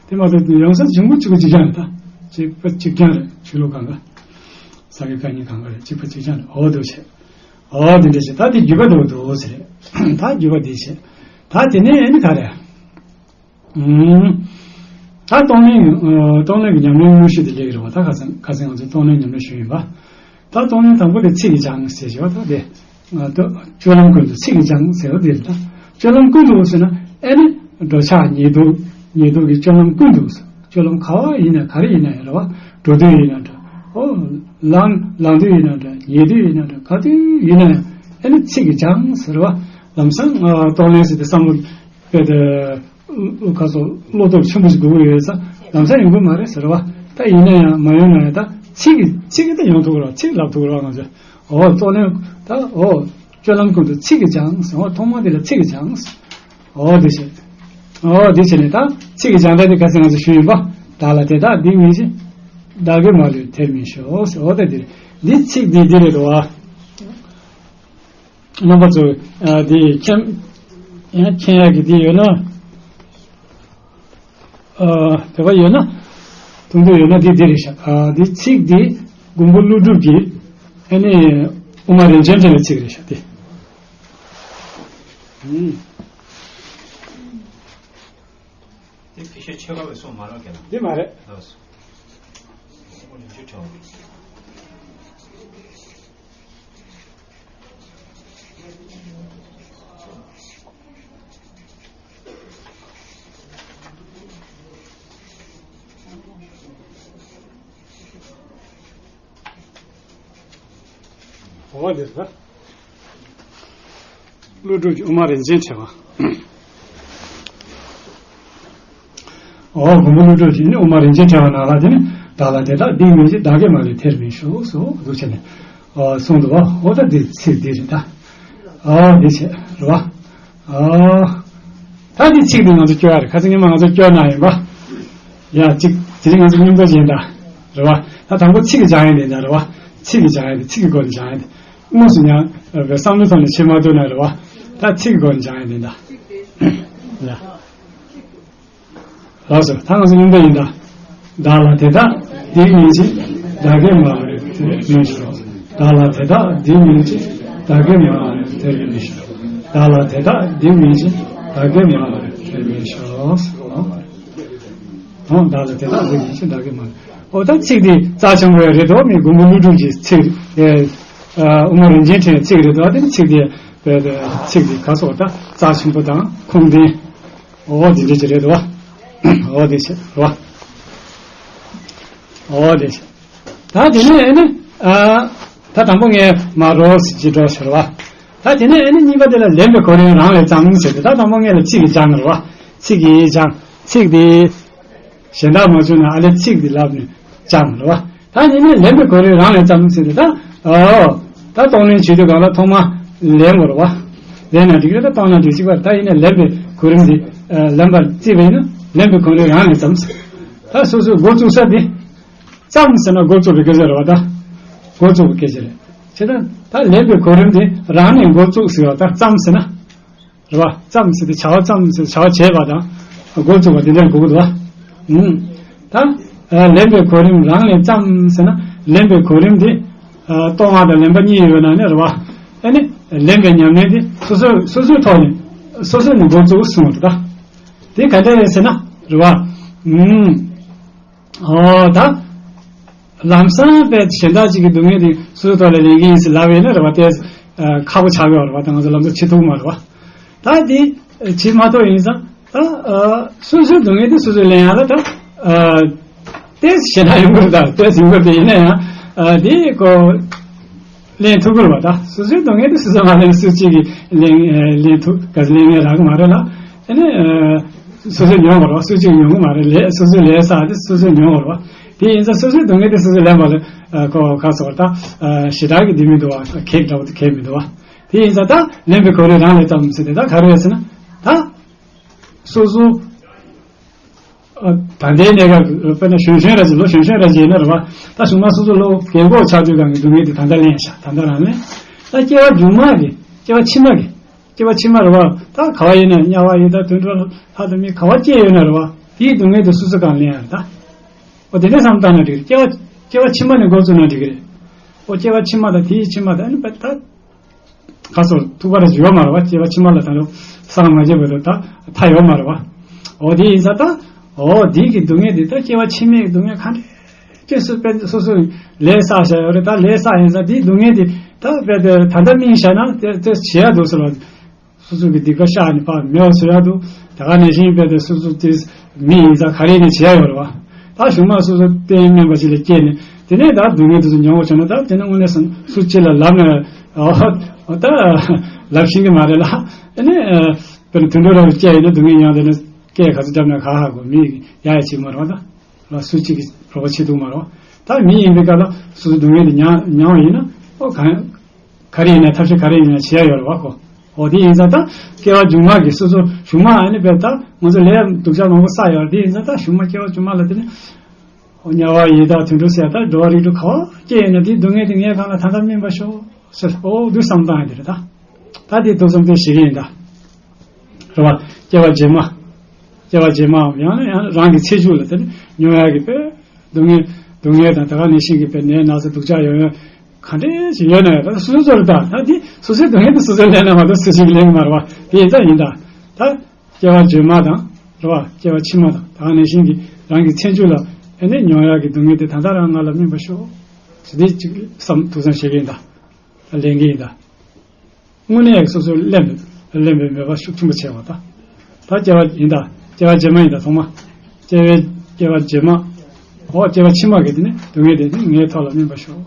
དེ་མ་གཏོགས་ཡོང་ས་འབྱུང་པོ་གཅིག་པ་གཅིག་རྐྱང་རེད། ད་གཅིག་པ་གཅིག་རྐྱང་རེད། ཆོས་ལུགས་གང་ག་ས་དགེ་བཀའ་རྙིང་གང་ག་རེད། གཅིག་པ་གཅིག་རྐྱང་རེད། འོ་འདུག་བྱས། འོ་དེ་འདྲ་བྱས། ད་དེ་བརྒྱུད་པ་འདུག་འདུག་ཟེར་རེད། ད་བརྒྱུད་པ་དེ་བྱས། ད་དེ་ནས་ཡིན་ནི་ག་རེད། ད་གཏོང་ལེན་གྱི་གཏོང་ལེན་གྱི་ཉམས་ལེན་དངོས་གཞི་དེ་སླེབས་ཀྱི་རེད་བ། ད་ཁ་སང་ཁ་སང་ང་ཚོས་གཏོང་ལེན་ཉམས་ལེན་ཞུས་ཡིན་པ། ད་གཏོང་ལེན་དང་པོ་དེ་ཚིག་གིས་སྦྱང་ཟེར་བྱས་པ། ད་དེ་སྤྱོད་ལམ་ཀུན་ཏུ་ཚིག་གིས་སྦྱང་ཟེར་བ་དེ་རེད། ད་སྤྱོད་ལམ་ཀུན་ཏུ་ཟེར་ན་ཨེ་ནི་འགྲོ་འཆག་ཉལ་འདུག་ཉལ་འདུག་གི་སྤྱོད་ལམ་ཀུན་ཏུ་ཟེར། སྤྱོད་ལམ་ག་བ་ཡིན་ན་ག་རེ་ཡིན་ན་ཡང་རེད་བ། འགྲོ་དུས་ཡིན་ན་འདྲ། ཨོ་ལངས་ལངས་དུས་ཡིན་ན་འདྲ། ཉལ་དུས་ཡིན་ན་འདྲ། ག་དུས་ཡིན་ན་ཡང་ཨེ་ནི་ཚིག་གིས་སྦྱང་ཟེར་བ། ལམ་སང་གཏོང་ལེན་ཟེར་ཏེ་བསམ་བློ་དཔེ་དེ་ཁ་སོ་བློ་སྟོབས་ཆེན་པོ་ཞིག་དགོས་ཀྱི་ཡོད་ས་ལམ་སང་ཡོང་གི་མ་རེད་ཟེར་བ། ད་ཡིན་ན་ཡང་མ་ཡོང་ན་ཡང་ད་ཚིག་གིས་ཚིག་གིས་ད་ཡོང་ཐུབ་ཀྱི་རེད། ཚིག་ལབ་ཐུབ་ཀྱི་རེད། ང་ཚོས་འོ་གཙོ་ལེན་ད་འོ་སྤྱོད་ལམ་ཀུན་ཏུ་ཚིག་གིས་སྦྱངས་ཟེར། འོ་ཐོག་མ་དེ་ལ་ཚིག་གིས་སྦྱངས། འོ་དེ་བྱས། འོ་དེ་བྱས་ནས་ད་ཚིག་གིས་སྦྱངས་ད་དེ་ག་ཚོད་ང་ཚོས་ཞུས་ཡིན་པ། བདག་ལ་དེ་དག་འདི་ངེས་ཤེས། བདག་གིས་མ་ལུས་དེར་མི་ཤོག་ཟེར། འོ་ད་དེ་འདི་ཚིག་འདི་འདི་རེད་འདུག་བ། རྣམ་པ་ཚོ་ཨ་དེ་མཁྱེན་ཡང་མཁྱེན་ཡག་གི་དེ་ཡོད་ན། ཨ་དེ་བ་ཡོད་ན། མཐོང་འདོད་ཡོད་ན་དེ་དེ་རེད་ཤག་ཨ་དེ་ཚིག་དེ་མགོན་པོ་ཀླུ་སྒྲུབ་ཀྱི་ཨ་ནི་དབུ་མ་རིན་ཆེན་ཕྲེང་བའི་ཚིག་རེད་ཤག་དེ། ཨུམ། དེ་ཕི་ཤ་ཆེ་བ་བས་སོང་མ་རག་གི་ལ། དེ་མ་རེད། ལགས་སོ། འོ་དེ་ལ། ཀླུ་སྒྲུབ་ཀྱི་དབུ་མ་རིན་ཆེན་ཕྲེང་བ། འོ་མགོན་པོ་ཀླུ་སྒྲུབ་ཀྱི་ནི་དབུ་མ་རིན་ཆེན་ཕྲེང་བ་ནང་ལ་དེ་ནི་བདག་ལ་དེ་དག་སྡིག་མིན་གྱི། བདག་གིས་མ་ལུས་ཐེར་མིན་ཞུ་སོ་འདུག་བྱས་ནས། འོ་གསུངས་འདུག་བ། འོ་ད་འདི་ཚིག་འདི་རེད་ད། འོ་འདི་བྱས་རེད་བ། འོ། ད་འདི་ཚིག་འདི་ང་ཚོ་སྐྱོར་བ་རེད། ཁ་སང་ཉི་མ་ང་ཚོ་སྐྱོར་གནང་ཡིན་པ། ཡ་གཅིག་དེ་རིང་ང་ཚོ་མཉམ་དུ་བྱས་ད། རེད་བ། ད་དང་པོ་ཚིག་གི་སྦྱང་ཡས་འདི་འདྲ་རེད་བ། ཚིག་གི་སྦྱང་ཡས་འདི་ཚིག་གི་སྒོ་ནས་སྦྱང་ཡས་འདི། དངོས་སུ་ཡང་བསམ་བློའི་ཐོག་ནས་བྱེད་མ་ཐུབ་ན་རེད་བ། ད་ཚིག་གི་སྒོ་ནས་སྦྱང་ཡས་འདི་འདྲ། ཡ། ལགས་སོ། ད་ང་ཚོ་མཉམ་དུ་ཡིན་ད། བདག་ལ་དེ་དག་སྡིག་མིན་གྱི། བདག་གིས་མ་ལུས་ཐེར་མིན་ཞུ། བདག་ལ་དེ་དག་སྡིག་མིན་གྱི། བདག་གིས་མ་ལུས་ཐེར་མིན་ཞུ། བདག་ལ་དེ་དག་སྡིག་མིན་གྱི། བདག་གིས་མ་ལུས་ཐེར་མིན་ཞུ། འོ་བདག་ལ་དེ་དག་སྡིག་མིན་གྱི། བདག་གིས་མ་ལུས། འོ་ད་ཚིག་འདི་རྩ་ཆེན་པོ་ཡང་རེད་དོ། མི་མགོན་པོ་ཀླུ་སྒྲུབ་ཀྱི་ཚིག་ཨེ། ཨ་དབུ་མ་རིན་ཆེན་ཕྲེང་བའི་ཚིག་རེད་དོ། དེ་ནི་ཚིག་འདི་བས་ཚིག་འདི་ག་སོགས་ད་རྩ་ཆེན་པོ་དང་ཁུངས་ལྡན། འོ་འདི་འདྲ་ཅིག་རེད་དོ། འོ་འདི་ཞིག་རེད་བ། འོ་འདི་ཞིག་ད་དེ་ནས་ཨེ་ནི། ཨ་ད་དང་པོ་ངས་མ་རོ་ཟེར་གྱི་འགྲོ་ཟེར་བ། ད་དེ་ནས་ཨེ་ནི་གཉིས་པ་དེ་ལ་ལེན་པའི་གོ་རིམ་རང་ལས་ཙམ་ཟེར་ཏེ། ད་དང་པོ་ངས་ལ་ཚིག་གིས་སྦྱངས་རེད་བ། ཚིག་གིས་སྦྱངས། ཚིག་དེ་གཞན་དག་མ་བྱུང་ན་ཨ་ལས་ཚིག་འདི་ལབ་ནས་ཅང་རེད་བ། ད་ཡིན་ནའི་ལེན་པའི་གོ་རིམ་རང་ལས་ཙམ་ཟེར་ཏེ། ད་ཨོ་ད་གཏོང་ལེན་བྱེད་དུས་གང་ལ་ཐོག་མ་ལེན་དགོས་རེད་བ། ལེན་ན་འགྲིག་རེད། ད་གཏོང་ན་འགྲིག་གཅིག་པ་རེད། ད་ཡིན་ནའི་ལེན་པའི་གོ་རིམ་འདི་ལེན་པར་བརྩིས་པ་ཡིན་ན་ལེན་པའི་གོ་རིམ་རང་ལས་ཙམ་ཟེར། ད་སོ་སོའི་འགོ་བཙུགས་ས་འདི་ཙམ་ཟེར་ན་འགོ་བཙུགས་པའི་སྐད་ཆ་རེད་བ། ད་འགོ་བཙུགས་པའི་སྐད་ཆ་རེད། བྱས་ཙང་ད་ལེན་པའི་གོ་རིམ་འདི་རང་ནས་འགོ་བཙུགས་ཟེར་བ། ད་ཙམ་ཟེར་ན། རེད་བ། ཙམ་ཟེར་ཏེ་བྱ་བ་ཙམ་ཟེར་བྱ་བ་བྱས་པ་དང་འགོ་བཙུགས་པ་དེ་འདྲར་གོ་དགོས་འདུག་བ། ཨུམ། ད་ལེན་པའི་གོ་རིམ་རང་ལས་ཙམ་ཟེར་ན་ལེན་པའི་གོ་རིམ་དེ་ཨ་གཏོང་བ་དང་ལེན་པ་གཉིས་ཡོད་ན་ནི་རེད་བ། ཨ་ནི་ལེན་པའི་ཉམས་ལེན་དེ་སོ་སོ་སོ་སོའི་ཐོག་ནས་སོ་སོ་ནས་འགོ་བཙུགས་གསུངས་པ་རེད། ད་དེ་ག་འདྲ་རེད་ཟེར་ན་རེད་བ། ཨུམ། ཨོ་ད། ལམ་སང་དཔེ་གཞན་དག་ཅིག་གི་སྡུག་བསྔལ་དེ་སོ་སོའི་ཐོག་ལ་ལེན་གྱི་ཡིན་ཟེར་ལབ་ཡོད་ན་རེད་བ། དེ་ཨ་ཁག་པོ་ཆགས་ཡོད་རེད་བ། ད་ང་ཚོ་ལམ་སང་བྱེད་ཐུབ་མ་རེད་བ། ད་དེ་བྱེད་མ་ཐུབ་ཡིན་ཙང་ད་ཨ་སོ་སོའི་སྡུག་བསྔལ་དེ་སོ་སོས་ལེན་ཡ་ལ་ད་ཨ་དེ་གཞན་དག་ཡོང་གི་རེད། ད་དེ་ཡོང་གི་རེད། ཡིན་ན་ཡང་ཨ་དེ་ཀོ་ལེན་ཐུབ་ཀྱི་རེད་བ། ད་སོ་སོའི་སྡུག་བསྔལ་དེ་སོ་སོས་མ་ལེན། སུ་གཅིག་གིས་ལེན་ཨ་ལེན་ཐུབ་ག་ཚོད་ལེན་མཁན་རག་གི་མ་རེད་ལ། ཨ་ནི་ཨ་སོ་སོས་མྱོང་བ་རེད་བ། སུ་གཅིག་མྱོང་གི་མ་རེད། ལས་སོ་སོའི་ལས་བསགས་དེ་སོ་སོས་མྱོང་བ་རེད་བ། དེ་ཡིན་ཙང་སོ་སོའི་སྡུག་བསྔལ་དེ་སོ་སོས་ལེན་པ་ལ་ཨ་ཁོ་ཁ་སོགས་ད་ཨ་ཞེ་དྲག་གི་དེ་མི་འདུག་བ། གེགས་འདྲ་བོ་དེ་གང་ཡང་མི་འདུག་བ། དེ་ཡིན་ཙང་ད་ལེན་པའི་གོ་རིམ་རང་ལས་ཙམ་ཟེར་ཏེ་ད་ག་རེ་རེད་ཟེར་ན། ད་སོ་སོ། ཨ་ད་ལྟའི་གནས་སྐབས་དཔེར་ན་གཞོན་གཞོན་ར་ཅིག་ལོ་གཞོན་གཞོན་ར་ཅིག་ཡིན་ན་རེད་བ། ད་གཞུག་མ་སོ་སོ་ལོ་རྒན་གོག་ཆགས་དུས་སྒང་གི་སྡུག་བསྔལ་དེ་ད་ལྟ་ལེན་ཤག་ད་ལྟ་རང་ལེན། ད་སྐྱེ་བ་མཇུག་མ་གི་སྐྱེ་བ་ཕྱི་མ་གི་སྐྱེ་བ་ཕྱི་མ་རེད་བ། ད་ག་བ་ཡིན་ན་དམྱལ་བ་ཡི་དྭགས་དུད་འགྲོ་ལྷ་དང་མི་ག་བ་སྐྱེས་ཡོད་ན་རེད་བ། དེའི་སྡུག་བསྔལ་དེ་སོ་སོ་སྒང་ལེན་ཡ་རེད་ད། འོ་དེ་འདྲ་བསམ་བཏང་ན་འགྲིག་རེད། སྐྱེ་བ་སྐྱེ་བ་ཕྱི་མ་ནས་འགོ་བཙུགས་ན་འགྲིག་གི་རེད། འོ་སྐྱེ་བ་ཕྱི་མ་དང་དེའི་ཕྱི་མ་དང་ཨ་ནི་ད། ཁ་སོར་ཐུག་པ་རེ་ཡོད་མ་རེད་བ། སྐྱེ་བ་ཕྱི་མ་ལ་ད་རུང་བསགས་མ་བྱས་པ་རེད། ད་མཐའ་ཡོད་མ་རེད་བ། འོ་དེ་ཡིན་ཙང་ད། འོ་དེ་གི་སྡུག་བསྔལ་དེ་ད་སྐྱེ་བ་ཕྱི་མའི་སྡུག་བསྔལ་ག་འདྲས་ཅིག་སུ་དཔེ་སོ་སོས་ལས་བསགས་བཞག་ཡོད་རེད། ད་ལས་བསགས་ཡིན་ཙང་དེའི་སྡུག་བསྔལ་དེ་ད་དཔེ་དེ་ད་ལྟ་སྨིན་བཞག་ན་དེ་དེ་བྱེད་ཡ་འདུག་ཟེར་བ། སོ་སོ་གི་སྡིག་པ་བཤགས་ནས་ཕར་མེད་པ་བཟོ་ཡ་འདུག་ད་ག་ནང་བཞིན་དཔེ་དེ་སོ་སོ་དེ་མི་ཡིན་ཙང་ག་རེ་ནས་བྱེད་ཡ་ཡོད་རེད་བ། ད་གཞུག་མ་སོ་སོ་རྟེན་དམན་པ་ཞིག་ལ་སྐྱེས་ནས་དེ་ནས་ད་སྡུག་བསྔལ་དེ་ཚོ་མྱོང་བ་བྱུང་ན་ད་དེ་ནས་དངོས་གནས་སུ་སུ་གཅིག་ལ་ལབ་ན་ཨོ་ད་ལབ་ཤེས་ཀྱི་མ་རེད་ལ། དེ་ནས་དཔེར་ན་དུད་འགྲོ་ར་སྐྱེས་ཡོད་ན་སྡུག་བསྔལ་མྱོང་དེ་ནས་སྐད་ག་ཚོད་བརྒྱབ་ན་ག་ཧ་གོ། མི་ཡ་ཡ་བྱེད་མ་རེད་བ། ད་ལ་སུ་གཅིག་གིས་རོགས་པ་བྱེད་ཐུབ་མ་རེད་བ། ད་མི་ཡིན་པའི་སྐབས་ལ་སོ་སོ་སྡུག་བསྔལ་དེ་མྱོང་མྱོང་བ་ཡིན་ན་ཨོ་གང་ག་རེ་ཡིན་ན་ཐབས་ཤེས་ག་རེ་ཡིན་ན་བྱེད་ཡ་ཡོད་རེད་བ་ཁོ། འོ་དེ་ཡིན་ཙང་ད་སྐྱེ་བ་མཇུག་མ་གི་སོ་སོ་གཞུག་མ་ཨ་ནི་དཔེ་ད་ང་ཚོ་ལས་སྡུག་ཅག་མང་པོ་བསགས་ཡོད་རེད། དེ་ཡིན་ཙང་ད་གཞུག་མ་སྐྱེ་བ་མཇུག་མ་ལ་དེ་ནི་ཨོ་དམྱལ་བ་ཡི་དྭགས་དུད་འགྲོ་ཟེར་ཡ་ད་འགྲོ་བ་རིགས་དྲུག་ག་བ་སྐྱེས་ཡོད་ན་དེའི་སྡུག་བསྔལ་དེ་ངས་གང་ལ་ད་ལྟ་སྨིན་པར་ཤོག་ཟེར། ཨོ་དུ་བསམ་བཏང་ཡ་དེ་རེད་ད། ད་དེ་ཐུགས་བསམ་དེ་བཞེས་ཀྱི་ཡིན་ད། རེད་བ། སྐྱེ་བ་རྗེས་མ། སྐྱེ་བ་རྗེས་མའམ་ཡང་ན་ཡང་རང་གི་ཚེ་མཇུག་ལ་དེ་ནི་མྱོང་ཡ་གི་དཔེ། སྡུག་བསྔལ་སྡུག་བསྔལ་དང་ད་ག་ནང་བཞིན་གྱི་དཔེ་ནད་ན་ཚ་སྡུག་ཅག་ཡོང་ཡ་ག་འདྲས་ཞིག་ཡོད་ན་ཡང་ད་སོ་སོ་རེད་ད། ད་དེ་སོ་སོའི་སྡུག་བསྔལ་དེ་སོ་སོས་ལེན་ན་མ་གཏོགས་སུ་ཞིག་ལེན་གི་མ་རེད་བ། དེ་ཡིན་ད་ཡིན་ད། ད་སྐྱེ་བ་རྗེས་མ་དང་རེད་བ། སྐྱེ་བ་ཕྱི་མ་དང་ད་ག་ནང་བཞིན་གྱི་རང་གི་ཚེ་མཇུག་ལ་ཨེ་ནས་མྱོང་ཡ་གི་སྡུག་བསྔལ་དེ་ད་ལྟ་རང་ང་ལ་སྨིན་པར་ཤོག་ཟེར་དེ་ཅིག་བསམ་ཐུགས་བསམ་བཞེས་ཀྱི་ཡིན་ད། ད་ལེན་གྱི་ཡིན་ད། དངོས་གནས་སོ་སོ་གླེན་པའི་གླེན་པའི་མོས་པ་ཤུགས་ཆེན་པོ་བྱས་པ་དང་། ད་སྐྱེ་བ་ཡིན་ད། སྐྱེ་བ་རྗེས་མ་ཡིན་ད་ཐོག་མ། སྐྱེ་བའི་སྐྱེ་བ་རྗེས་མ། འོ་སྐྱེ་བ་ཕྱི་མ་གི་དེ་ནི་སྡུག་བསྔལ་དེ་ནི་ངའི་ཐོག་ལ་སྨིན་པར་ཤོག།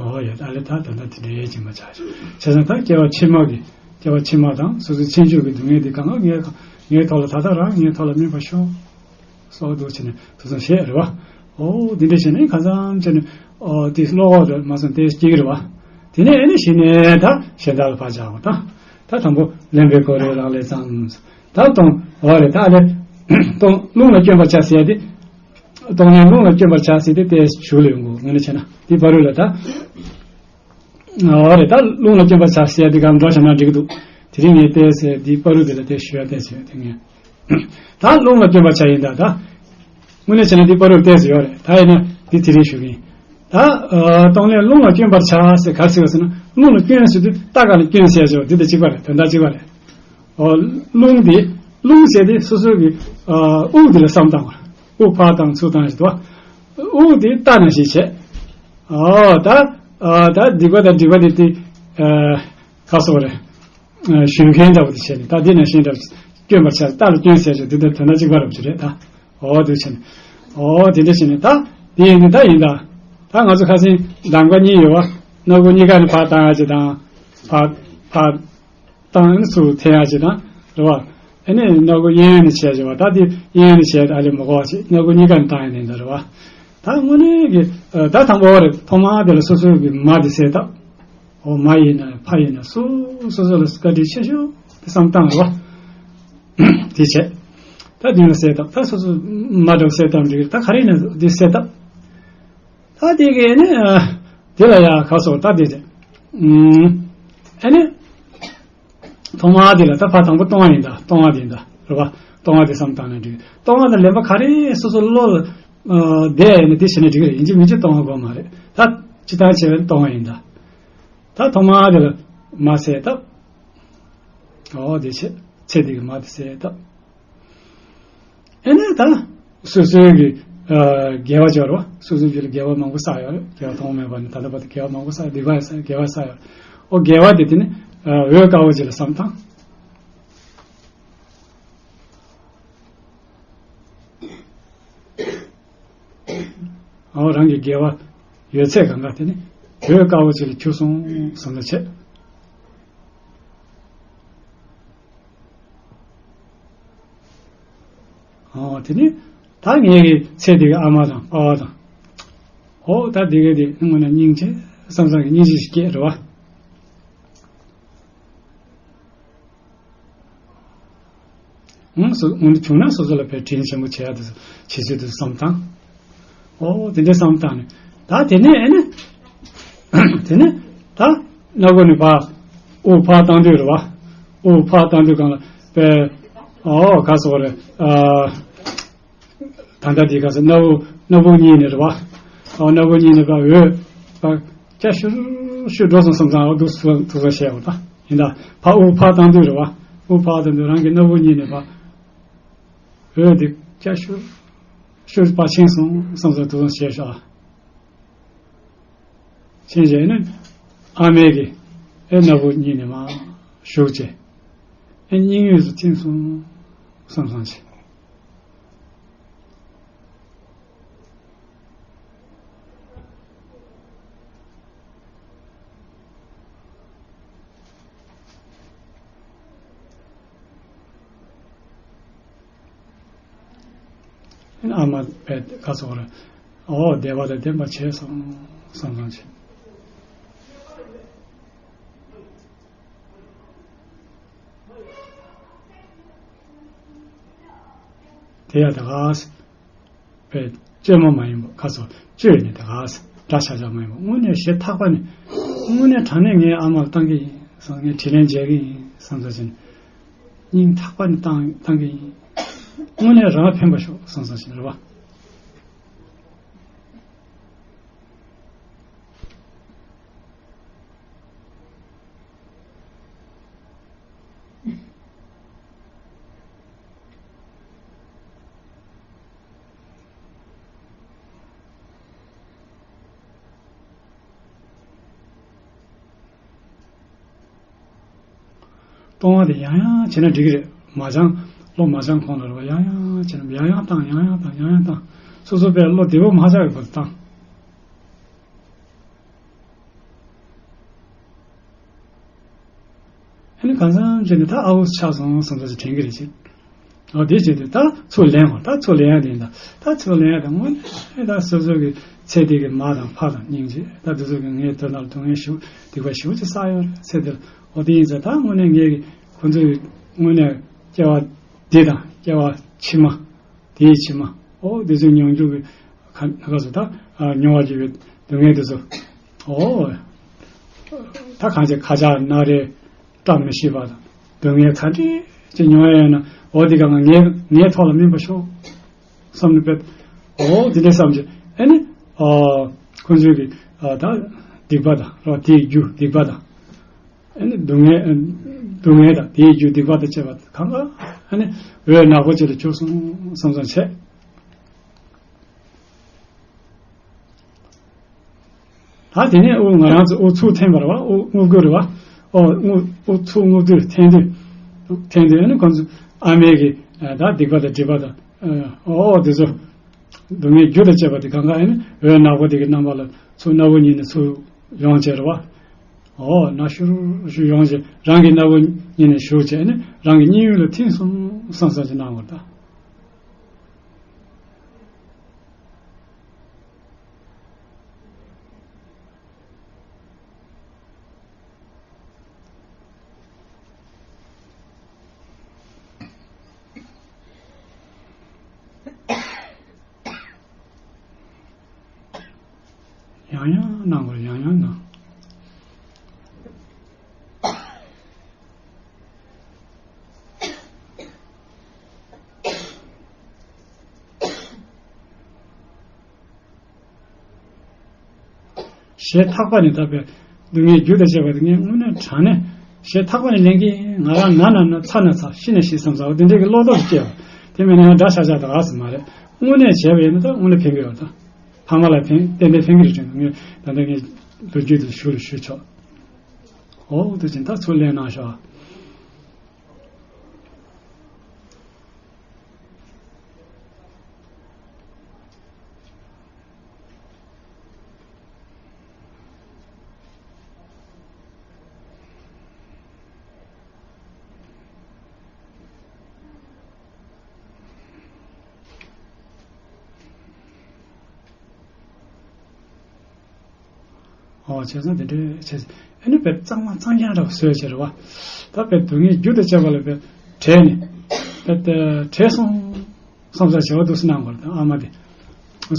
ཨོ་ཡ། ད་ལས་ད་ད་ད་དེ་འདྲའི་སྦྱིན་པ་བྱ་ཞིག་བྱས་ཙང་ད་སྐྱེ་བ་ཕྱི་མ་གི་སྐྱེ་བ་ཕྱི་མ་དང་སོ་སོའི་ཚེ་མཇུག་གི་སྡུག་བསྔལ་དེ་གང་ག་ངའི་ངའི་ཐོག་ལ་ད་ལྟ་རང་ངའི་ཐོག་ལ་སྨིན་པར་ཤོག་སོགས་འདུག་བྱས་ནས་དུ་སོང་བཤད་རེད་བ། ཨོ་དེ་འདྲ་བྱས་ནས་ཁ་སང་བྱས་ནས་ཨོ་དེ་བློ་ཁོག་དུ་མ་སོང་དེ་སྐྱེ་གི་རེད་བ། དེ་ནས་ཨེ་ནས་གཞི་ནས་ད་གཞན་དག་ལ་ཕར་བྱ་བ་དང་། ད་དང་པོ་ལེན་པའི་ཁོ་རེ་རང་ལས་ཙམ། ད་གཏོང་བ་རེད། ད་ལས་གཏོང་རླུང་ལ་བསྐྱོན་པར་བྱ་ཟེར་ཏེ། གཏོང་ལེན་རླུང་ལ་བསྐྱོན་པར་བྱ་ཟེར་ཏེ་ཏེ་ཞུགས་ལ་ཡོང་གོ། ངས་ནས་བྱས་ན་དེ་བར་རུ་ལ་ད། འོ་རེད། ད་རླུང་ལ་བསྐྱོན་པར་བྱ་ཟེར་དེ་ག་འགྲོ་བྱ་ན་འགྲིག་གི་འདུག་དེ་རིང་ངས་ཏེ་ཟེར་དེ་བར་རུ་དེ་ལ་ཏེ་ཞུ་ཡ་ཏེ་ཟེར་དེ་ངས། ད་རླུང་ལ་བསྐྱོན་པར་བྱ་ཡིན་ད་ད། དངོས་གནས་བྱས་ན་དེ་བར་རུ་ཏེ་ཟེར་ཡོད་རེད། ད་ཡིན་ན་དེ་དེ་རིང་ཞུ་གི་ཡིན། ད་གཏོང་ལེན་རླུང་ལ་བསྐྱོན་པར་བྱ་ཟེར་ག་རེ་ཟེར་བ་ཟེར་ན་རླུང་ལ་བསྐྱོན་ཟེར་དུས་རྟ་ག་ལ་བསྐྱོན་ཟེར་ཡ་ཅིག་ཡོད། དེ་དང་གཅིག་པ་རེད། དོན་དག་གཅིག་པ་རེད། ཨོ། རླུང་དེ། རླུང་ཟེར་དེ་སོ་སོ་གི་ཨ་དབུགས་དེ་ལ་བསམ་བཏང་བ། དབུགས་ཕར་བཏང་ཚུར་བཏང་ཞིག་འདུག་དབུགས་དེ་རྟ་ནང་བཞིན་བྱས། ཨོ་ད། ཨ་ད་སྡིག་པ་དང་སྒྲིབ་པ་དེ་དེ་ཨ་ག་སོགས་རེད། ཨ་ཞོན་མཁན་འདྲ་བོ་དེ་བྱས་ནས་ད་དེ་ནང་བཞིན་འདྲ་བོ་བསྐྱོན་པར་བྱ། རྟ་ལ་བསྐྱོན་ཟེར་ཞིག་དེ་དང་དོན་དག་གཅིག་པ་རེད་བ་རེད་ད། ཨོ་དེ་བྱས་ནས། ཨོ་དེ་འདྲ་བྱས་ནས་ད། དེ་ཡིན་ནི་ད་ཡིན་ད། ད་ང་ཚོ་ཁ་སང་གདམ་ག་གཉིས་ཡོད་བ། སྣ་བུག་གཉིས་ཀ་ནས་ཕར་བཏང་ཡ་ཅིག་དང་། ཕར་ཕར། བཏང་ནས་ཚུར་འཐེན་ཡ་ཅིག་དང་། རེད་བ། ཨ་ནི་སྣ་བུག་གཡས་གཡོན་ནས་བྱས་ཅིག་བ། ད་དེ་གཡས་གཡོན་ནས་བྱས་ད་ཨ་ལས་མི་གོ་བ་ཅིག་སྣ་བུག་གཉིས་ཀ་ནས་བཏང་ཡ་ནས་ད་རེད་བ། ད་དངོས་གནས་ཀྱི་ད་དང་པོ་རེད། ཐོག་མ་དེ་ལ་སོ་སོའི་གི་མ་དེ་གསལ་བཏབ། འོ་མ་ཡིན་ན་ཕ་ཡིན་ན་སུ་སོ་སོ་ལ་བཀའ་དྲིན་ཆེ་ཤོས་དེ་བསམ་བཏང་རེད་བ། དེ་བྱས། ད་དེ་ལ་གསལ་བཏབ། ད་སོ་སོ་མ་འདྲ་བ་གསལ་བཏབ་འགྲིག་གི་རེད། ད་ག་རེ་ཡིན་ན་དེ་གསལ་བཏབ། ད་དེ་གས་ནི་ཨ་དེ་ལ་ཡ་ག་སོགས་ད་དེ་དེ། ཨུམ། ཨ་ནི། ཐོག་མ་དེ་ལ་ད་ཕར་དང་པོ་གཏོང་བ་ཡིན་ད། གཏོང་བ་དེ་ཡིན་ད། རེད་བ། གཏོང་བ་དེ་བསམ་བཏང་ན་འགྲིག་གཏོང་བ་དང་ལེན་པ་ག་རེ་སོ་སོ་བློ་ལ་ཨ་བསྡད་ཡིན་ན་དེ་བྱས་ན་འགྲིག་གི་རེད། ཡིན་གཅིག་མིན་གཅིག་གཏོང་བ་དགོས་མ་རེད། ད་ཇི་ལྟར་བྱས་པའི་གཏོང་བ་ཡིན་ད། ད་ཐོག་མ་དེ་ལ་མ་གསལ་བཏབ། ཨོ་དེ་བྱས་ཚེ་འདི་གི་མ་དེ་གསལ་བཏབ། ཨེ་ནས་ད། སོ་སོའི་གི་ཨ་དགེ་བ་སྦྱོར་བ། སོ་སོའི་རྒྱུད་ལ་དགེ་བ་མང་པོ་བསགས་ཡོད་རེད། དགེ་བ་ཐོག་མེད་པ་ནས་ད་ལྟ་བར་དུ་དགེ་བ་མང་པོ་བསགས། སྡིག་པ་ཡང་བསགས། དགེ་བ་བསགས་ཡོད་རེད། ཨོ་དགེ་བ་དེ་དེ་ནི་ཨ་འོད་དཀར་པོ་ཅིག་ལ་བསམ་བཏང་། ཨོ་རང་གི་དགེ་བ་ཡོད་ཚད་གང་ག་དེ་ནི་འོད་དཀར་པོ་ཅིག་ལ་གྱུར་སོང་བསམ་བློ་བྱེད། ཨོ་དེ་ནི་ད་ངེད་ཀྱི་ཚེ་འདི་གི་ཨ་མ་དང་པ་ཕ་དང་། ཨོ་ད་འདི་ག་དེ་དངོས་གནས་སྙིང་རྗེ་བསམ་བསམ་གྱི་སྙིང་རྗེ་ཞིག་སྐྱེས་རེད་བ། ཨང་སོ་དངོས་གནས་བྱུང་ན་སོ་སོ་ལ་ཕར་དྲིན་ཆེན་པོ་བྱེད་ཡ་དེ་ཚོ་བྱེད་ཚུལ་དེ་ཚོ་བསམ་བཏང་། ཨོ་དེ་འདྲའི་བསམ་བཏང་ནས་ད་དེ་ནས་ཨེ་ནི། དེ་ནས་ད་སྣ་སྒོ་ནས་ཕར་དབུགས་ཕར་བཏང་དུས་རེད་བ། དབུགས་ཕར་བཏང་དུས་གང་ལ་པའི་ཨོ་ག་སོགས་རེད་ཨ། ད་ལྟ་འདི་ག་ས་སྣ་བུག་སྣ་བུག་གཉིས་ནས་རེད་བ། ཨོ་སྣ་བུག་གཉིས་ནས་ཕར་འོད་ཕར་སྐྱ་ཤུར་ཤུར་འགྲོ་སོང་བསམ་བཏང་། ཨོ་འདུག་སོང་འདུག་སོང་བཤད་འོ་ད་ཡིན་ད། ཕར་དབུགས་ཕར་བཏང་དུས་རེད་བ། དབུགས་ཕར་བཏང་དུས་རང་གི་སྣ་བུག་གཉིས་ནས་ཕར་འོད་འདི་སྐྱ་ཤུར་ཤུར་ཕར་ཕྱིན་སོང་བསམ་སོང་འདུག་སོང་བཤད་ཤག་ཕྱིན་བྱས་ནས་ཨ་མའི་གི་ཨེ་སྣ་བུག་གཉིས་ནས་མར་ཞུགས་བྱས། ཨེ་སྙིང་དབུས་སུ་ཐིམ་སོང་བསམ་སོང་བྱས། ཨ་མ་བས་ཁ་སོགས་རེད། ཨོ་བདེ་བ་དང་ལྡན་པ་བྱས་སོང་བསམ་བསམ་བྱས། དེ་ཡང་ད་ག་པའི་བཅོས་མ་མ་ཡིན་པ་ཁ་སོགས་བཅོས་ནས་ད་ག་ས་འདྲ་ཆགས་ཆགས་མ་ཡིན་པ་དངོས་གནས་ཞེ་ཐག་པ་ནས་དངོས་གནས་དྲང་གནས་ངའི་ཨ་མ་ལ་བཏང་གི་ཡིན་བསམ། ངས་དྲིན་ལན་འཇལ་གི་ཡིན་བསམ་ས་ཅིག་སྙིང་ཐག་པ་ནས་བཏང་བཏང་གི་ཡིན། དངོས་གནས་རང་ལ་ཕན་པ་ཤོག་བསམ་ས་ཅིག་རེད་བ། གཏོང་བ་དེ་ཡང་ཡང་བྱས་ན་འགྲིག་གི་རེད། མ་སྦྱངས་བློ་མ་སྦྱངས་གོང་ལ་རེད་བ། ཡང་ཡང་བྱས་ན་ཡང་ཡང་བཏང་ཡང་ཡང་བཏང་ཡང་ཡང་བཏང་། སོ་སོ་པའི་བློ་བདེ་པོ་མ་ཆགས་པའི་བར་དུ་བཏང་། ཨ་ནི་གང་འཚམ་བྱས་ནས་ད་ཨ་བོ་ཆགས་སོང་བསམ་ཚོད་ཅིག་དྲན་གྱི་རེད་ཅེས། ཨོ་དེ་བྱས་ཏེ་ད་ཚུར་ལེན་བ། ད་ཚུར་ལེན་ཡ་དེ་ཡིན་ད། ད་ཚུར་ལེན་ཡ་དེ་དངོས་གནས་ད་སོ་སོ་གི་ཚེ་འདི་གི་མ་དང་ཕ་དང་སྙིང་རྗེ་ད་དེ་ཚོ་གི་ངའི་དོན་དག་ལ་སྡུག་བསྔལ་ཞེ་པོ་སྡིག་པ་ཞེ་པོ་ཅིག་བསགས་ཡོད་རེད་ཚེ་འདི་ལ། ཨོ་དེ་ཡིན་ཙང་ད་དངོས་གནས་ངས་ཁོ་ཚོའི་དངོས་གནས་སྐྱེ་བ་འདི་དང་སྐྱེ་བ་ཕྱི་མ། དེའི་ཕྱི་མ། ཨོ་དེ་ཚོའི་མྱོང་འགྱུར་གྱི་ཁ་ཁ་སོ་ད་མྱོང་བ་བརྒྱུད་པའི་སྡུག་བསྔལ་དེ་ཚོ། ཨོ་ད་གང་བྱས་ཁ་ཆག་སྣ་རལ་བཀྲ་མི་ཤིས་པ་དང་སྡུག་བསྔལ་ག་འདྲ་ཅིག་མྱོང་ཡ་ཡོད་ན་ཨོ་དེ་ག་ང་ངའི་ངའི་ཐོག་ལ་སྨིན་པ་ཤོག་བསམ་ནས་དཔེ། ཨོ་དེ་འདྲ་བསམ་བྱས་ཨ་ནི་ཨོ་ཁོ་ཚོའི་གི་ཨ་ད་སྡིག་པ་དང་རོ་དེའི་རྒྱུ་སྡིག་པ་དང་། ཨ་ནི་སྡུག་བསྔལ། སྡུག་བསྔལ་དང་དེའི་རྒྱུ་སྡིག་པ་དང་བཅས་པ་གང་ག་ཨ་ནི་འོད་ནག་པོ་ཅིག་ལ་གྱུར་སོང་བསམ་བསམ་བྱས། ད་དེ་ནས་དབུ་ང་རང་ཚོ་དབུ་ཚུགས་འཐེན་པ་རེད་བ། དབུ་དབུ་དགུ་རེད་བ། ཨོ་དབུ་དབུ་ཚུགས་དབུ་དུས་འཐེན་དུས། འཐེན་དུས་ཨ་ནི་ཁོང་ཚོ་ཨ་མའི་གི་ད་སྡིག་པ་དང་སྒྲིབ་པ་དང་ཨོ་དེ་ཚོ། སྡུག་བསྔལ་རྒྱུ་དང་བཅས་པ་དེ་གང་ག་ཨ་ནི་འོད་ནག་པོ་དེ་གི་རྣམ་པ་ལ་ཚུར་སྣ་བུག་གཉིས་ནས་ཚུར་ཡོང་བྱས་རེད་བ། ཨོ་ན་ཤུར་ཤུར་ཡོང་བྱས་རང་གི་སྣ་བུག་གཉིས་ནས་ཞུགས་བྱས་ཨ་ནི་རང་གི་གཉིད་ཡུལ་ལ་ཐིམ་སོང་བསམ་བསམ་ཅིག་གནང་བར་གདའ། ཡང་ཡང་གནང་དགོས། ཡང་ཡང་གནང་། ཞེ་ཐག་པ་ནས་ད་དཔེ་སྡུག་བསྔལ་རྒྱུ་དང་བཅས་པ་དེ་ངས་དངོས་གནས་དྲང་གནས་ཞེ་ཐག་པ་ནས་ལེན་གྱི་ཡིན། ང་རང་ན་ན་ན་ཚ་ན་ཚ་ཤི་ན་ཤི་བསམ་ཚར་བ་དེ་འདྲའི་གི་བློ་ལྡོག་སྐྱེ་བ་དེ་མིན་ན་ཡང་འདྲ་ཆགས་ཆགས་དང་ཨ་ཙི་མ་རེད། དངོས་གནས་བྱས་པ་ཡིན་ན་ད་དངོས་གནས་ཕན་གི་ཡོད་ད། ཕ་མ་ལ་ཕན་གཏན་གཏན་ཕན་གི་རེད་དྲན་ངས་ད་ལྟ་ངས་ལོ་རྒྱུས་དེ་ཞུ་རུ་ཞུ་ཆོག་ཨོ་དེ་བཞིན་ད་ཚུར་ལེན་གནང་ཤོག་ཨོ་བྱས་ཙང་དེ་འདྲའི་བྱས་ཨ་ནི་དཔེ་གཙང་མ་གཙང་རྐྱང་འདྲ་བོ་བཟོས་བྱས་རེད་བ། ད་དཔེ་སྡུག་བསྔལ་རྒྱུ་དང་བཅས་པ་ལ་དཔེ་བྲལ་ནས་དཔེ་བྲལ་སོང་བསམ་ས་བྱེད་པ་འདུག་སེ་གནང་བར་དང་ཨ་མ་དེ།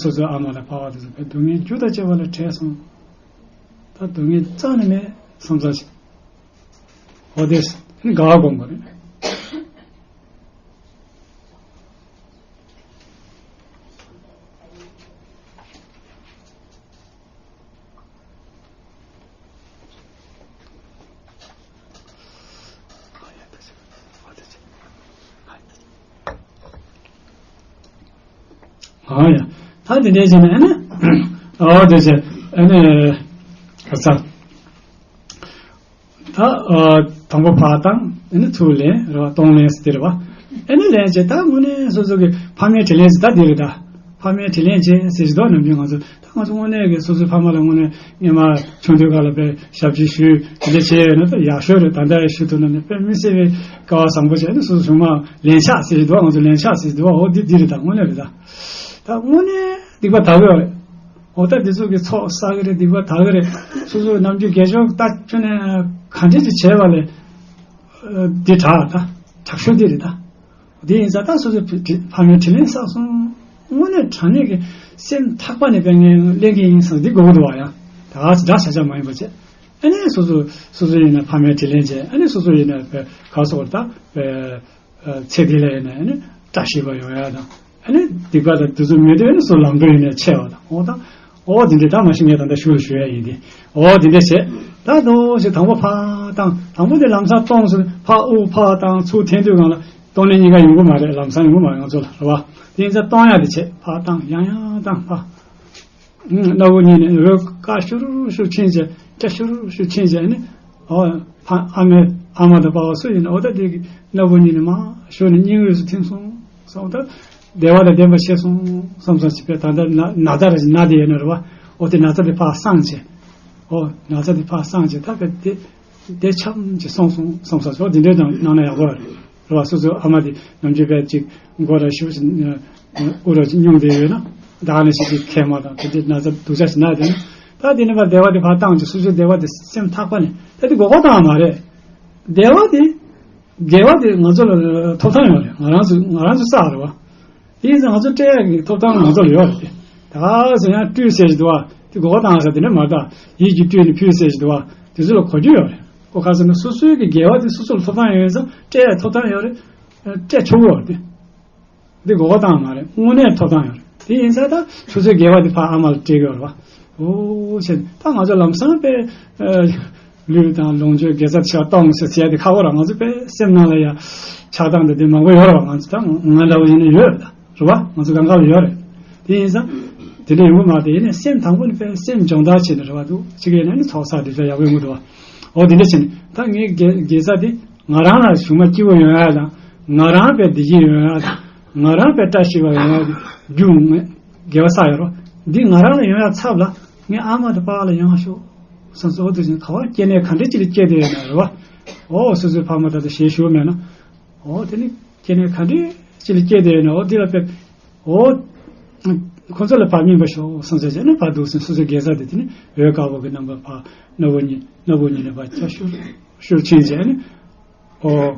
སོ་སོའི་ཨ་མ་དང་ཕ་བ་དེ་ཚོ་དཔེ་སྡུག་བསྔལ་རྒྱུ་དང་བཅས་པ་ལ་བྲལ་སོང་། ད་སྡུག་བསྔལ་རྩ་ནས་མེད་བསམ་ས་བྱེད། ཨོ་དེ་དགའ་བ་སྒོམ་དགོས་རེད། ཨ་ཡ། ད་དེ་འདྲའི་བྱས་ནས་ཨ་ནི། ཨོ་དེ་བྱས་ཨ་ནི། ག་ས། ད་ཨ་དང་པོ་ཕར་བཏང་ཨ་ནི་ཚུར་ལེན་རེད་བ། གཏོང་ལེན་ཟེར་དེ་རེད་བ། ཨ་ནི་ལེན་བྱས་ད་དངོས་གནས་སོ་སོ་གི་ཕ་མའི་དྲིན་ལན་ཟེར་ད་འདི་རེད་ད། ཕ་མའི་དྲིན་ལན་བྱས་ཟེར་གྱི་འདུག་ནམ་རྒྱུན་ང་ཚོ་ད་ང་ཚོ་དངོས་གནས་ཀྱི་སོ་སོའི་ཕ་མ་ལ་དངོས་གནས་སྔོན་མ་ཆུང་དུས་སྐབས་ལ་དཔེ་ཞབས་ཕྱི་ཞུས་དེ་འདྲ་བྱས་ཡོད་ན་ད་ཡག་ཤོས་རེད། ད་ལྟ་ཡང་ཞུ་ཐུབ་ན་ནི་དཔེ་མི་སྲིད་པའི་སྐལ་བ་བཟང་པོ་བྱས་ནས་སོ་སོ་ཆུང་མ་ལན་ཆགས་ཟེར་གྱི་འདུག་ང་ཚོ་ལན་ཆགས་ཟེར་གྱི་འདུག་འོ་འདི་འདི་རེད་ད། དངོས་གནས་རེད་ད། ད་དངོས་གནས་སྡིག་པ་དག་གི་རེད། འོ་ད་འདི་ཚོ་གི་ཚོགས་བསགས་ཀྱི་རེད། སྡིག་པ་དག་གི་རེད། སོ་སོའི་ནམ་རྒྱུན་དགེ་སྦྱོར་ད་ཁྱོན་ནས་ག་འདྲས་ཅིག་བྱས་པ་ལས་འདི་དྲག་ད་དྲག་ཤོས་འདི་རེད་ད། འདི་ཡིན་ཙང་ད་སོ་སོའི་ཕ་མའི་དྲིན་ལན་བསགས་སོང་། དངོས་གནས་དྲང་གནས་ཀྱི་སེམས་ཐག་པ་ནས་དཔེ་ངས་ལེན་གྱི་ཡིན་བསམ་འདི་དགོས་ཀྱི་འདུག་བ། ཡང་ད་ག་ཅིག་འདྲ་བྱ་བྱ་མ་ཡིན་པ་བྱས་ཨ་ནི་སོ་སོ་སོ་སོ་ཡིན་ན་ཕ་མའི་དྲིན་ལན་བྱས་ཨ་ནི་སོ་སོ་ཡིན་ན་དཔེ་ག་སོགས་ད་དཔེ། ཚེ་འདི་ལ་ཡིན་ན་ཨ་ནི་བཀྲ་ཤིས་པ་ཡོང་ཡ་དང་ཨ་ནི་སྡིག་པ་དང་དེ་ཚོ་མེད་དུས་ཨ་ནི་སོ་ལམ་འགྲོ་ཡིན་ན་ཆེ་བ་དང་འོ་དང་འོ་དེ་འདྲས་ད་མ་གཞི་ངས་ད་ལྟ་ཞུ་རུ་ཞུ་ཡ་ཡིན་ཏེ་འོ་དེ་འདྲས་བྱས་ད་དོ་ཞིག་དང་པོ་ཕར་བཏང་དང་པོ་དེ་ལམ་སང་གཏོང་ཟེར་ཕར་དབུགས་ཕར་བཏང་ཚུར་འཐེན་དུས་སྒང་ལ་གཏོང་ལེན་གཉིས་ཀ་ཡོང་གི་མ་རེད། ལམ་སང་ཡོང་གི་མ་རེད་ང་ཚོ་ལ་རེད་བ། དེ་ཡིན་ཙང་གཏོང་ཡ་དེ་བྱས་ཕར་བཏང་ཡང་ཡང་བཏང་ཕར། སྣ་བུག་གཉིས་ནས་འོད་དཀར་ཤུར་ཤུར་ཕྱིན་བྱས་སྐྱ་ཤུར་ཤུར་ཕྱིན་བྱས་ནི། ཨོ། ཕ་ཨ་མའི་ཨ་མ་དང་པ་ཕ་སུ་ཡིན་ན་འོ་ད་དེ་གི་སྣ་བུག་གཉིས་ནས་མར་ཤོར་ནས་སྙིང་དབུས་སུ་ཐིམ་སོང་། སོང་ད་བདེ་བ་དང་ལྡན་པ་བྱས་སོང་བསམ་བསམ་བྱས་པས་ད་ལྟ་ན་ན་ཚ་རེ་ན་དེ་ཡོད་ན་རེད་བ། ཨོ་དེ་ན་ཚ་དེ་ཕར་སངས་བྱས། ཨོ་ན་ཚ་དེ་ཕར་སངས་བྱས་ད་ག་དེ། དེ་འཆམ་གྱིས་སོང་སོང་བསམ་ས་ཚོ་དེ་འདྲའི་དང་གནང་ན་ཡག་པོ་རེད། རེད་བ། སོ་སོའི་ཨ་མ་དེ་ནམ་རྒྱུན་པས་ཅིག་མགོ་ར་ཞུ་ཞིག་དབུ་ར་ཅིག་སྙུང་བསྡད་ཡོད་ན། ད་ནི་ཞིག་ཅིག་མཁལ་མ་དང་དེ་འདྲའི་ན་ཚ་སྡུག་ཅག་ཞིག་ན་དེ་ནི། ད་དེ་ནི་ཕར་བདེ་བ་དེ་ཕར་བཏང་ཅིག་སོ་སོའི་བདེ་བ་དེ་སེམས་ཐག་པ་ནས་ད་དེ་མགོ་སྐོར་བཏང་བ་མ་རེད། བདེ་བ་དེ། དགེ་བ་དེ་ང་ཚོ་ལ་ཐོབ་ཐང་ཡོད་རེད། ང་རང་ཚོ་ང་རང་ཚོ་བསགས་རེད་བ། དེ་ཡིན་ཙང་ང་ཚོ་སྤྲད་ཡག་གི་ཐོབ་ཐང་ང་ཚོ་ལ་ཡོད་རེད་དེ། ད་ག་ཟེར་ཡང་སྤྲུལ་ཟེར་གྱི་འདུག་བ། དེ་མགོ་སྐོར་བཏང་ས་དེ་འདྲ་མ་རེད་ད། ཡིད་ཀྱིས་སྤྲུལ་ནས་ཕུལ་ཟེར་གྱི་འདུག་བ། དེ་ཚོ་ལ་གོ་རྒྱུ་ཡོད་རེད། ཁོ་ག་ཟེར་ན་སོ་སོའི་གི་དགེ་བ་དེ་སོ་སོ་ལ་ཐོབ་ཐང་ཡོད་ཙང་སྤྲད་ཡག་ཐོབ་ཐང་ཡོད་རེད། སྤྲད་ཆོག་གི་ཡོད་རེད་དེ། འདི་མགོ་སྐོར་བཏང་མ་རེད། དངོས་གནས་ཐོབ་ཐང་ཡོད་རེད། དེ་ཡིན་ཙང་ད་སོ་སོའི་དགེ་བ་དེ་ཕར་ཨ་མ་ལ་སྤྲད་ཀྱི་ཡོད་རེད་བ། འོ་བྱས་ད་ང་ཚོ་ལམ་སང་དཔེ་ལུས་དང་ལོངས་སྤྱོད་དགེ་རྩ་ཆེ་བ་གཏོང་ཟེར་བྱས་དེ་ཁག་པོ་རེད། ང་ཚོ་དཔེ་སེམས་ནང་ལ་ཡ་ཆགས་སྡང་དེ་དེ་མང་པོ་ཡོད་རེད་བ། ང་ཚོ་ད་ང་འདྲ་བོ་ཡིན་ན་ཡོད་རེད་ད། རེད་བ། ང་ཚོ་གང་ག་ལ་ཡོད་རེད། དེ་ཡིན་ཙང་དེ་འདྲ་ཡོང་གི་མ་རེད། ཡིན་ནའི་སེམས་དང་པོ་ནས་དཔེ་སེམས་སྦྱོང་བརྡར་བྱས་ནས་རེད་བ། འདུག་ཅིག་ཡིན་ན་ནི་ཚོགས་བསགས་དེ་ཚོ་ཡག་པོ་ཡོང་གི་འདུག་བ། འོ་དེ་འདྲ་བྱས་ནས་ད་ངའི་དགེ་དགེ་རྩ་དེ་ང་རང་ལ་གཞུག་མ་སྐྱིད་པོ་ཡོང་ཡ་དང་། ང་རང་དཔེ་བདེ་སྐྱིད་ཡོང་ཡ་དང་། ང་རང་དཔེ་བཀྲ་ཤིས་པ་ཡོང་ཡ་དེ་རྒྱུ་ངས་དགེ་བ་བསགས་ཡོད་རོ། འདི་ང་རང་ལ་ཡོང་ཡ་ཚབ་ལ་ངའི་ཨ་མ་དང་པཱ་ལ་ཡོང་ཤོག་བསམ་སོ། འོ་དེ་བཞིན་ག་བ་སྐྱེ་གནས་ག་འདྲ་ཅིག་ལ་སྐྱེས་བསྡད་ཡོད་ན་རེད་བ། འོ་སོ་སོའི་ཕ་མ་ད་ལྟ་ཞལ་བཞུགས་མེད་ན། འོ་དེ་ནི་སྐྱེ་གནས་ག་འདྲ་ཅིག་ལ་སྐྱེས་བསྡད་ཡོད་ན། འོ་འདི་ལ་དཔེ། འོ། ཁོ་ཚོ་ལ་ཕར་སྨིན་པ་ཤོག་བསམ་ས་བྱས་ན་ཕར་འདུག་སེ་སོ་སོའི་དགེ་རྩ་དེ་དེ་ནི་འོད་དཀར་པོ་གི་རྣམ་པ་ཕར་སྣ་བུག་གཉིས་སྣ་བུག་གཉིས་ནས་ཕར་ཆ་ཤུར་ཤུར་ཕྱིན་བྱས་ནི། ཨོ།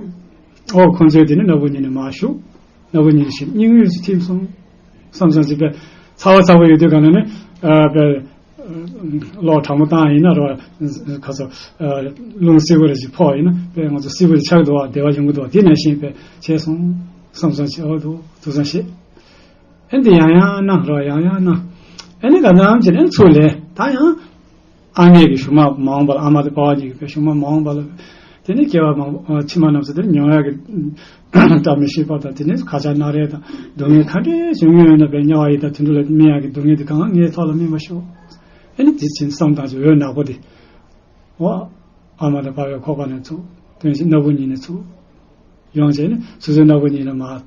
ཨོ་ཁོང་ཚོའི་དེ་ནི་སྣ་བུག་གཉིས་ནས་མར་ཞུགས། སྣ་བུག་གཉིས་ནས་ཞིག་སྙིང་དབུས་སུ་ཐིམ་སོང་། བསམ་བསམ་ཅིག་པས་ཚ་བ་ཚ་བོ་ཡོད་དུས་གང་ལ་ནི། ཨ་པས་གློག་གྲང་མོ་བཏང་ཡིན་ན་རོ། ཁ་ཚོ། རླུང་བསིལ་པོ་རེ་ཞིག་ཕོག་ཡིན་ན་པས་ང་ཚོ་བསིལ་པོ་རེ་ཆགས་འདུག་བ། བདེ་བ་ཡོང་གི་འདུག་བ། དེ་ནང་བཞིན་པས་བྱས་སོང་། བསམ་བསམ་བྱས་འོ་འདུག་ཐུགས་བསམ་བཞེས། ཨེ་འདི་ཡང་ཡང་གནང་རོགས། ཡང་ཡང་གནང་། ཨེ་ནི་ག་ཙམ་གྱི་ནས་ཚུར་ལས་ད་ཡང་། ཨ་མྱེས་ཀྱི་གཞུག་མ་མ་འོངས་པ་ལ། ཨ་མ་དང་པ་ཕ་གཉིས་ཀྱི་གཞུག་མ་མ་འོངས་པ་ལ། དེ་ནས་སྐྱེ་བ་མང་པོ་ཕྱི་མ་རྣམས་སུ་དེར་མྱོང་ཡག་གི་བཀྲ་མི་ཤིས་པ་དང་། དེ་ནས་ཁ་ཆག་སྣ་རལ་དང་སྡུག་བསྔལ་ག་འདྲས་བྱུང་ཡོད་ན་པའི་དམྱལ་བ་ཡི་དྭགས་དུད་འགྲོ་ལ་སྨིན་ཡག་གི་སྡུག་བསྔལ་དེ་གང་ངའི་ཐོག་ལ་སྨིན་པ་ཤོག་ཨེ་ནི་དེ་ཕྱིན་བསམ་བཏང་ཅིག་འོད་ནག་པོ་དེ། འོ། ཨ་མ་དང་པ་ཕའི་ཁོག་པ་ནས་ཚུར། དོན་བཞིན་སྣ་བུག་གཉིས་ནས་ཚུར། ཡོང་བྱས་ནས་སོ་སོའི་སྣ་བུག་གཉིས་ལ་མར་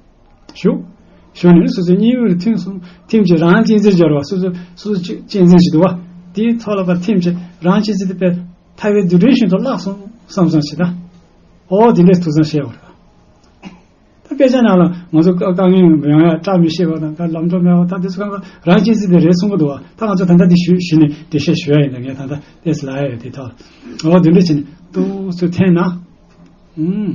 ཞུགས། ཞུགས་ནས་སོ་སོའི་སྙིང་དབུས་ལ་ཐིམ་སོང་། ཐིམ་བྱས་རང་གཅེས་འཛིན་སྦྱོར་བ། སོ་སོ་སོ་སོ་གཅེས་གཅེས་འཛིན་ཞིག་འདུག་བ། དེའི་ཐོག་ལ་ཕར་ཐིམ་བྱས་རང་གཅེས་འཛིན་དེ་དཔེ་ཐར་པའི་རྡུལ་ཕྲན་བཞིན་དུ་བརླག་སོང་བསམ་བསམ་བྱས་ད། ཨོ་དེ་འདྲས་ཐུགས་བསམ་བཞེས་པ་རེད། ད་སྐད་ཆ་ནང་ལ་ང་ཚོ་དཀའ་དཀའ་ངལ་ཡོང་ཡ་བཀྲ་མི་ཤིས་པ་དང་། ད་ལམ་འགྲོ་མེད་པ་དང་། དེ་ཚོ་གང་ག་རང་གཅེས་འཛིན་དེ་རེད་གསུང་གི་འདུག་བ། ད་ང་ཚོ་ད་ལྟ་འདི་ཞུ་གཞི་ནས་འགྲེལ་བཤད་ཞུ་ཡ་ཡིན། ད་ངས་ད་ལྟ་ཏོག་ཙམ་ལབ་ཡ་ཡོད་དེ་ཐོག་ལ། ཨོ་དེ་འདྲས་བྱས་ནས་ཏོག་ཙམ་འཐེན་ན། ཨུམ།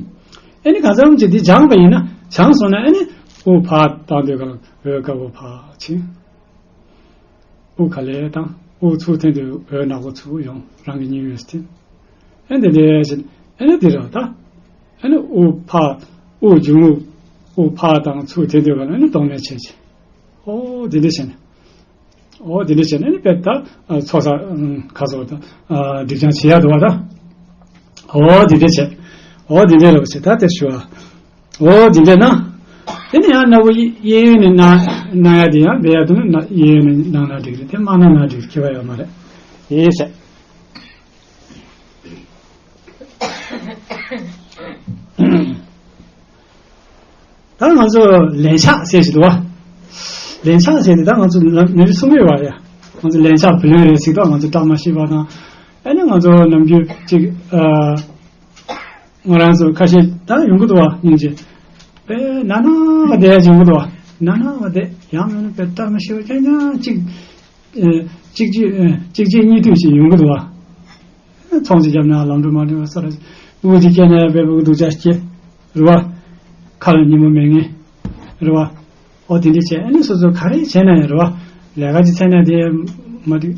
ཨེ་ནི་གང་འཚམ་ཅིག་འདི་སྦྱངས་པ་ཡིན་ན། སྦྱངས་སོང་ན་ཨེ་ནི་དབུགས་ཕར་བཏང་དུས་གང་འོད་དཀར་པོ་ཕར་ཕྱིན། དབུགས་ག་ལེར་བཏང་། དབུགས་ཚུར་འཐེན་དུས་འོད་ནག་པོ་ཚུར་ཡོང་། རང་གི་སྙིང་དབུས་སུ་ཐིམ། ཨེ་འདི་འདྲས་བྱས་ནས་ཨེ་ནི་འདི་རེད་ད། ཨེ་ནི་དབུགས་ཕར། དབུགས་འབྱུང་རྔུབ། དབུགས་ཕར་བཏང་ཚུར་འཐེན་དུས་གང་ཨེ་ནི་སྟོང་ནས་ཆད་ཅིག་ཨོ་འདི་འདྲས་བྱས་ནས། ཨོ་འདི་འདྲས་བྱས་ནས་ཨེ་ནི་དཔེ་ད་ཚོགས་བསགས་ཁ་སོགས་ད་སྒྲིབ་སྦྱང་བྱེད་ཡ་འདུག་བ་ད། ཨོ་འདི་འདྲས་བྱས། ཨོ་འདི་འདྲས་རེད་བ་ཞེས་ད་དེ་ཞུ་བ། འོ་འདི་འདྲས་ན། དེ་ནས་ཡང་སྣ་བུག་གཡས་གཡོན་ནས་གནང་གནང་ཡ་དེ་ཡང་འབད་ཡ་དེ་ནི་གཡས་གཡོན་ནས་གནང་ན་འགྲིག་རེད། དེ་མ་གནང་ན་འགྲིག་ཁྱད་པར་ཡོད་མ་རེད། ཡིན་ཟེར། ད་ང་ཚོ་ལན་ཆགས་ཟེར་ཞིག་འདུག་བ། ལན་ཆགས་ཟེར་དེ་ད་ང་ཚོ་ནམ་རྒྱུན་གསུང་གི་ཡོད་པ་རེད། ང་ཚོ་ལན་ཆགས་བུ་ལོན་རེད་ཟེར་དུས་ང་ཚོ་བཀྲ་མ་ཤིས་པ་དང་། ཨ་ནི་ང་ཚོ་ནམ་རྒྱུན་ཅིག་ཨ། ང་རང་ཚོ་ཁ་ཤས་ད་ཡོང་གི་འདུག་བ། སྙིང་རྗེ། དཔེ་ན་ན་བ་བསྡད་ཡོང་གི་འདུག་བ། ན་ན་བ་བསྡད་ཡང་མིན་ན་དཔེ་བཀྲ་མ་ཤིས་པ་རྐྱང་རྐྱང་གཅིག་ཨེ། གཅིག་རྗེས་ཨེ། གཅིག་རྗེས་གཉིས་མཐུད་ཅིག་ཡོང་གི་འདུག་བ། ཚོང་ཅིག་བརྒྱབ་ན་ལམ་འགྲོ་མ་འགྲོ་བ་ས་ར་ཅིག་སྤུ་གུ་ཅིག་སྐྱེས་ན་ཡང་དཔེ་སྤུ་གུ་སྡུག་ཅག་སྐྱེ། རེད་བ། ཁ་ལ་ཉིན་མོ་མེད་ངེས། རེད་བ། ཨོ་དེ་འདྲས་བྱས། ཨ་ནི་སོ་སོ་ག་རེ་བྱས་ན་ཡང་རེད་བ། ལས་ཀ་ཅིག་འཚོལ་ན་དེ་མ་འགྲིག་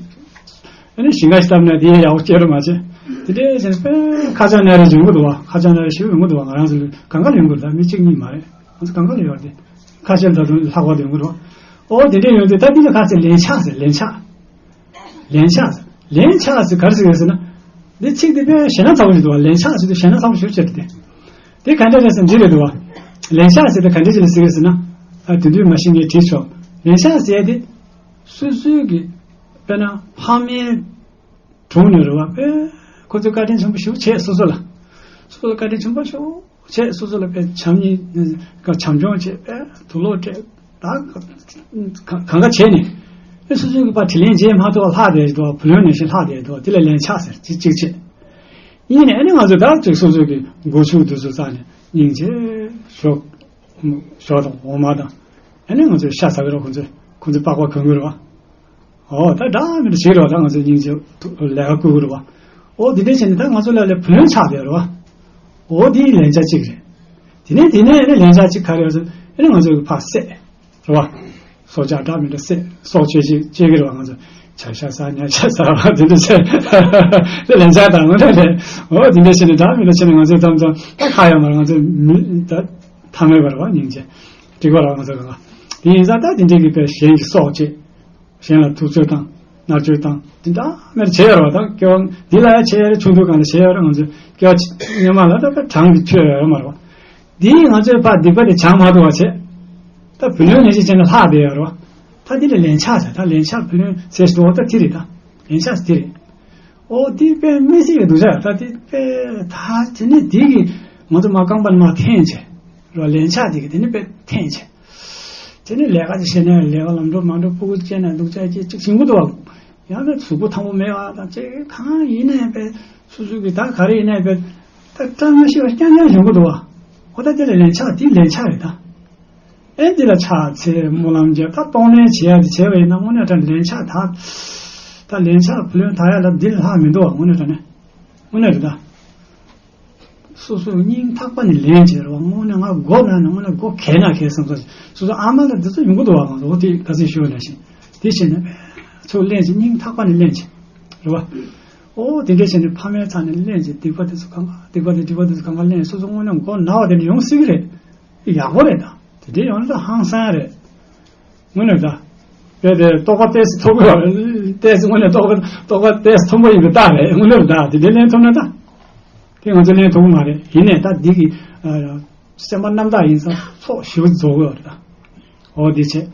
ཨ་ནི་ཞིང་ཁ་ཞིག་བཏབ་ན་དེ་ཡག་པོ་སྐྱེ་རུ་མ་བྱེད། དེ་འདྲས་བྱས་ནས་དཔེ་ཁ་ཆག་ན་རེ་ཡོང་གི་འདུག་བ། ཁ་ཆག་ན་རེ་ཞེ་པོ་ཡོང་གི་འདུག་བ། ང་རང་ཚོ་གང་ག་ལ་ཡོང་གི་རེད། ད་མི་གཅིག་གཉིས་མ་རེད། ང་ཚོ་གང་ག་ལ་ཡོད་རེད། ཁ་ཆག་ད་དུང་ལྷག་པར་དུ་ཡོང་གི་རེད་བ། ཨོ་དེ་འདྲས་ཡོང་དུས་ད་འདི་ལ་ཁ་ཆག་ལན་ཆགས་ཟེར། ལན་ཆགས། ལན་ཆགས། ལན་ཆགས་ཟེར་ག་རེ་ཟེར་ཡོད་ཟེར་ན། འདི་ཚིག་འདི་དཔེ་ཞེད་སྣང་ཚ་པོ་ཞིག་འདུག་བ། ལན་ཆགས་ཟེར་དུས་ཞེད་སྣང་ཚ་པོ་ཞིག་བྱེད་དེ། དེ་ག་འདྲ་རེད་ཟེར་ན་འདི་རེད་འདུག་བ། ལན་ཆགས་ཟེར་དུས་ག་འདྲ་ཅིག་ལ་ཟེར་གི་ཟེར་ན། ཨ་དེ་དུས་མ་ཤེས་མཁན་དྲིས་ཆོག་ལན་ཆགས་ཟེར་ཡ་དེ། སོ་སོའི་གི་དཔེར་ན་ཕ་མའི་དྲུང་ནས་རེད་བ། དཔེ་ཁོ་ཚོས་བཀའ་དྲིན་ཆེན་པོ་ཞིག་བྱས། སོ་སོ་ལ། སོ་སོ་ལ་བཀའ་དྲིན་ཆེན་པོ་ཞིག་བྱས། སོ་སོ་ལ་དཔེ་བྱམས་སྙིང་བྱམས་སྐྱོང་བྱས། དཔེ་དུག་ལོག་སྤྲད། ད་གང་ག་བྱས་ནས། ཨེ་སོ་སོའི་གི་ཕར་དྲིན་ལན་འཇལ་མ་ཐུབ་པ་ལྷག་བསྡད་འདུག་བ། བུ་ལོན་ནང་བཞིན་ལྷག་བསྡད་འདུག་བ། དེ་ལ་ལན་ཆགས་ཟེར། གཅིག་གཅིག་བྱས། གཉིས་ནས་ཨ་ནི་ང་ཚོས་ད་ཅིག་སོ་སོ་གི་སྒོ་ཕྱུགས་དེ་ཚོ་རྩ་ནས་སྙིང་རྗེ་ཞོག་ཞོག་དང་འོ་མ་དང་། ཨ་ནི་ང་ཚོས་ཤ་ཟ་གི་རེད། ཁོ་ཚོས་ཁོ་ཚོས་པགས་པ་གོན་གི་རེད་བ། ཨོ་ད་འདྲ་མི་འདྲ་བྱེད་རོགས། ད་ང་ཚོ་སྙིང་རྗེ་ལས་ཀ་བསྐུལ་གི་རེད་བ། ཨོ་དེ་འདྲ་བྱས་ནས་ད་ང་ཚོ་ལ་ལས་བུ་ལོན་ཆགས་བསྡད་རེད་བ། ཨོ་དེ་ལན་ཆགས་གཅིག་རེད། དེ་ནས་དེ་ནས་ཨ་ནི་ལན་ཆགས་གཅིག་ག་རེ་རེད་ཟེར། ཨ་ནི་ང་ཚོ་གི་ཕར་བསད་རེད་བ། སྲོག་ཆགས་འདྲ་མི་འདྲ་བསད་སྲོག་བཅད་ཅིག་བཅད་གི་རེད་བ། ང་ཚོ་བྱ་ཤ་ཟ་ཉ་ཤ་ཟ་བ་དེ་འདྲ་བྱས། དེ་ལན་ཆགས་དང་ངོ་འདྲ་རེད། ཨོ་དེ་འདྲ་བྱས་ནས་འདྲ་མི་འདྲ་བྱས་ནས་ང་ཚོ་མཚམས་མཚམས་ད་ཁ་ཡོད་མ་རེད། ང་ཚོ་མི་ད་ཐ་མལ་པ་རེད་བ། སྙིང་རྗེ་འགྲིག་པ་རེད་བ། ང་ཚོ་གང་ག་དེ་ཡིན་ཙང་ད་དེ་འདྲའི་གི་དཔེ་གཞན་གྱི་སྲོག་བཅད། གཞན་ལ་ཐུབ་ཚོད་དང་མནར་གཅོད་དང་དེ་འདྲ་མེར་བྱེད་ཡོད་རེད་བ། ད་སྐྱེ་བ་འདི་ལ་ཡང་བྱེད་ཡོད་རེད། ཆུང་དུས་སྒང་ལ་བྱེད་ཡོད་རེད། ང་ཚོས་སྐྱེ་བ་སྔོན་མ་ལ་ད་དཔེ་གྲངས་ཀྱི་ཆོད་ཡོད་མ་རེད་བ། འདིས་ང་ཚོས་ཕར་སྡིག་པ་དེ་བྱང་མ་ཐུབ་པ་བྱས། ད་བུ་ལོན་ལེན་ཅིག་བྱས་ནས་ལྷག་བསྡད་ཡོད་རེད་བ། ད་འདི་ལ་ལན་ཆགས་ཟེར། ད་ལན་ཆགས་བུ་ལོན་ཟེར་ཞིག་འདུག་ད་དེ་རེད། ད་ལན་ཆགས་དེ་རེད། ཨོ་འདི་དཔེ་མི་སྲིད་ཀྱི་འདུག་ཟེར། ད་འདི་དཔེ་ད་དེ་ནི་འདི་གི་ང་ཚོ་མ་རྐང་པ་ནས་མར་འཐེན་བྱས་རེད་བ། ལན་ཆགས་འདི་གི་དེ་ནི་དཔེ་འཐེན་བྱས། དེ་ནི་ལས་ཀ་ཅིག་བྱས་ན་ལས་ཀ་ལམ་འགྲོ་མ་འགྲོ་ཕྲུ་གུ་སྐྱེས་ན་སྡུག་ཅག་ཅིག་ཅིག་བྱིན་གྱི་འདུག་བ། ཡང་ན་གཟུགས་པོ་ཐང་པོ་མེད་པ་དང་ཅིག་གང་ཡིན་ནའི་དཔེ་སོ་སོ་གི་ད་ག་རེ་ཡིན་ནའི་དཔེ་ད་བཀྲ་མ་ཤིས་པ་རྐྱང་རྐྱང་བྱུང་གི་འདུག་བ། འོ་ད་དེ་ལ་ལན་ཆགས་དེ་ལན་ཆགས་རེད་ད། ཨེ་འདི་ལ་ཕྱག་འཚལ་སྨོན་ལམ་རྒྱབ་ད་གཏོང་ལེན་བྱེད་ཡ་དེ་བྱས་པ་ཡིན་ན་དངོས་གནས་དྲང་ལན་ཆགས་ད། ད་ལན་ཆགས་བུ་ལོན་ད་ཡ་ལ་འདི་ལ་ལྷག་མི་འདུག་བ། དངོས་གནས་དྲང་ནས་དངོས་གནས་རེད་ད། སོ་སོ་སྙིང་ཐག་པ་ནས་ལེན་བྱེད་རོགས། དངོས་གནས་ང་མགོ་ན་ནས་དངོས་གནས་མགོ་གས་ན་གས་བསམ་ཚོ། སོ་སོ་ཨ་མ་ལ་འདི་ཚོ་ཡོང་གི་འདུག་བ། ང་ཚོ་འོ་དེ་ག་ཚོད་ཞུ་ན་ཞིང་དེ་བྱས་ནས་ཚུར་ལེན་བྱེད། སྙིང་ཐག་པ་ནས་ལེན་བྱེད་རེད་བ། ཨོ་དེ་འདྲ་བྱས་ནས་ཕ་མའི་ཚབ་ནས་ལེན་བྱེད། སྡིག་པ་དེ་ཚོ་གང་ག་སྡིག་པ་དེ་སྡིག་པ་དེ་ཚོ་གང་ག་ལེན། སོ་སོ་དངོས་གནས་མགོ་ན་བ་དེ་ནས་ཡོང་སྲིད་གི་རེད། ཡག་པོ་རེད་ད། དེ་འདྲའི་ཡོང་ན་ད་ཧང་སང་རེད། དངོས་གནས་ད། དཔེ་དེ་རྟོགས་པ་ཏོག་ཙམ་མཐོ་པོ་ཡོད་རེད། ཏོག་ཙམ་དངོས་གནས་རྟོགས་པ་རྟོགས་པ་ཏོག་ཙམ་མཐོན་པོ་ཡིན་པའི་རྟགས་རེད། དངོས་གནས་ད་དེ་འདྲའི་ལེན་ཐུབ་ན་ད། དེ་ང་ཚོ་ལེན་ཐུབ་ཀྱི་མ་རེད། ཡིན་ནའི་ད་འདི་གི་ཨ་སེམས་པ་རྣམ་དག་ཡིན་ཙང་ཚོགས་ཞེ་པོ་རྫོགས་ཀྱི་ཡོད་རེད་ད། འོ་འདི་བྱས།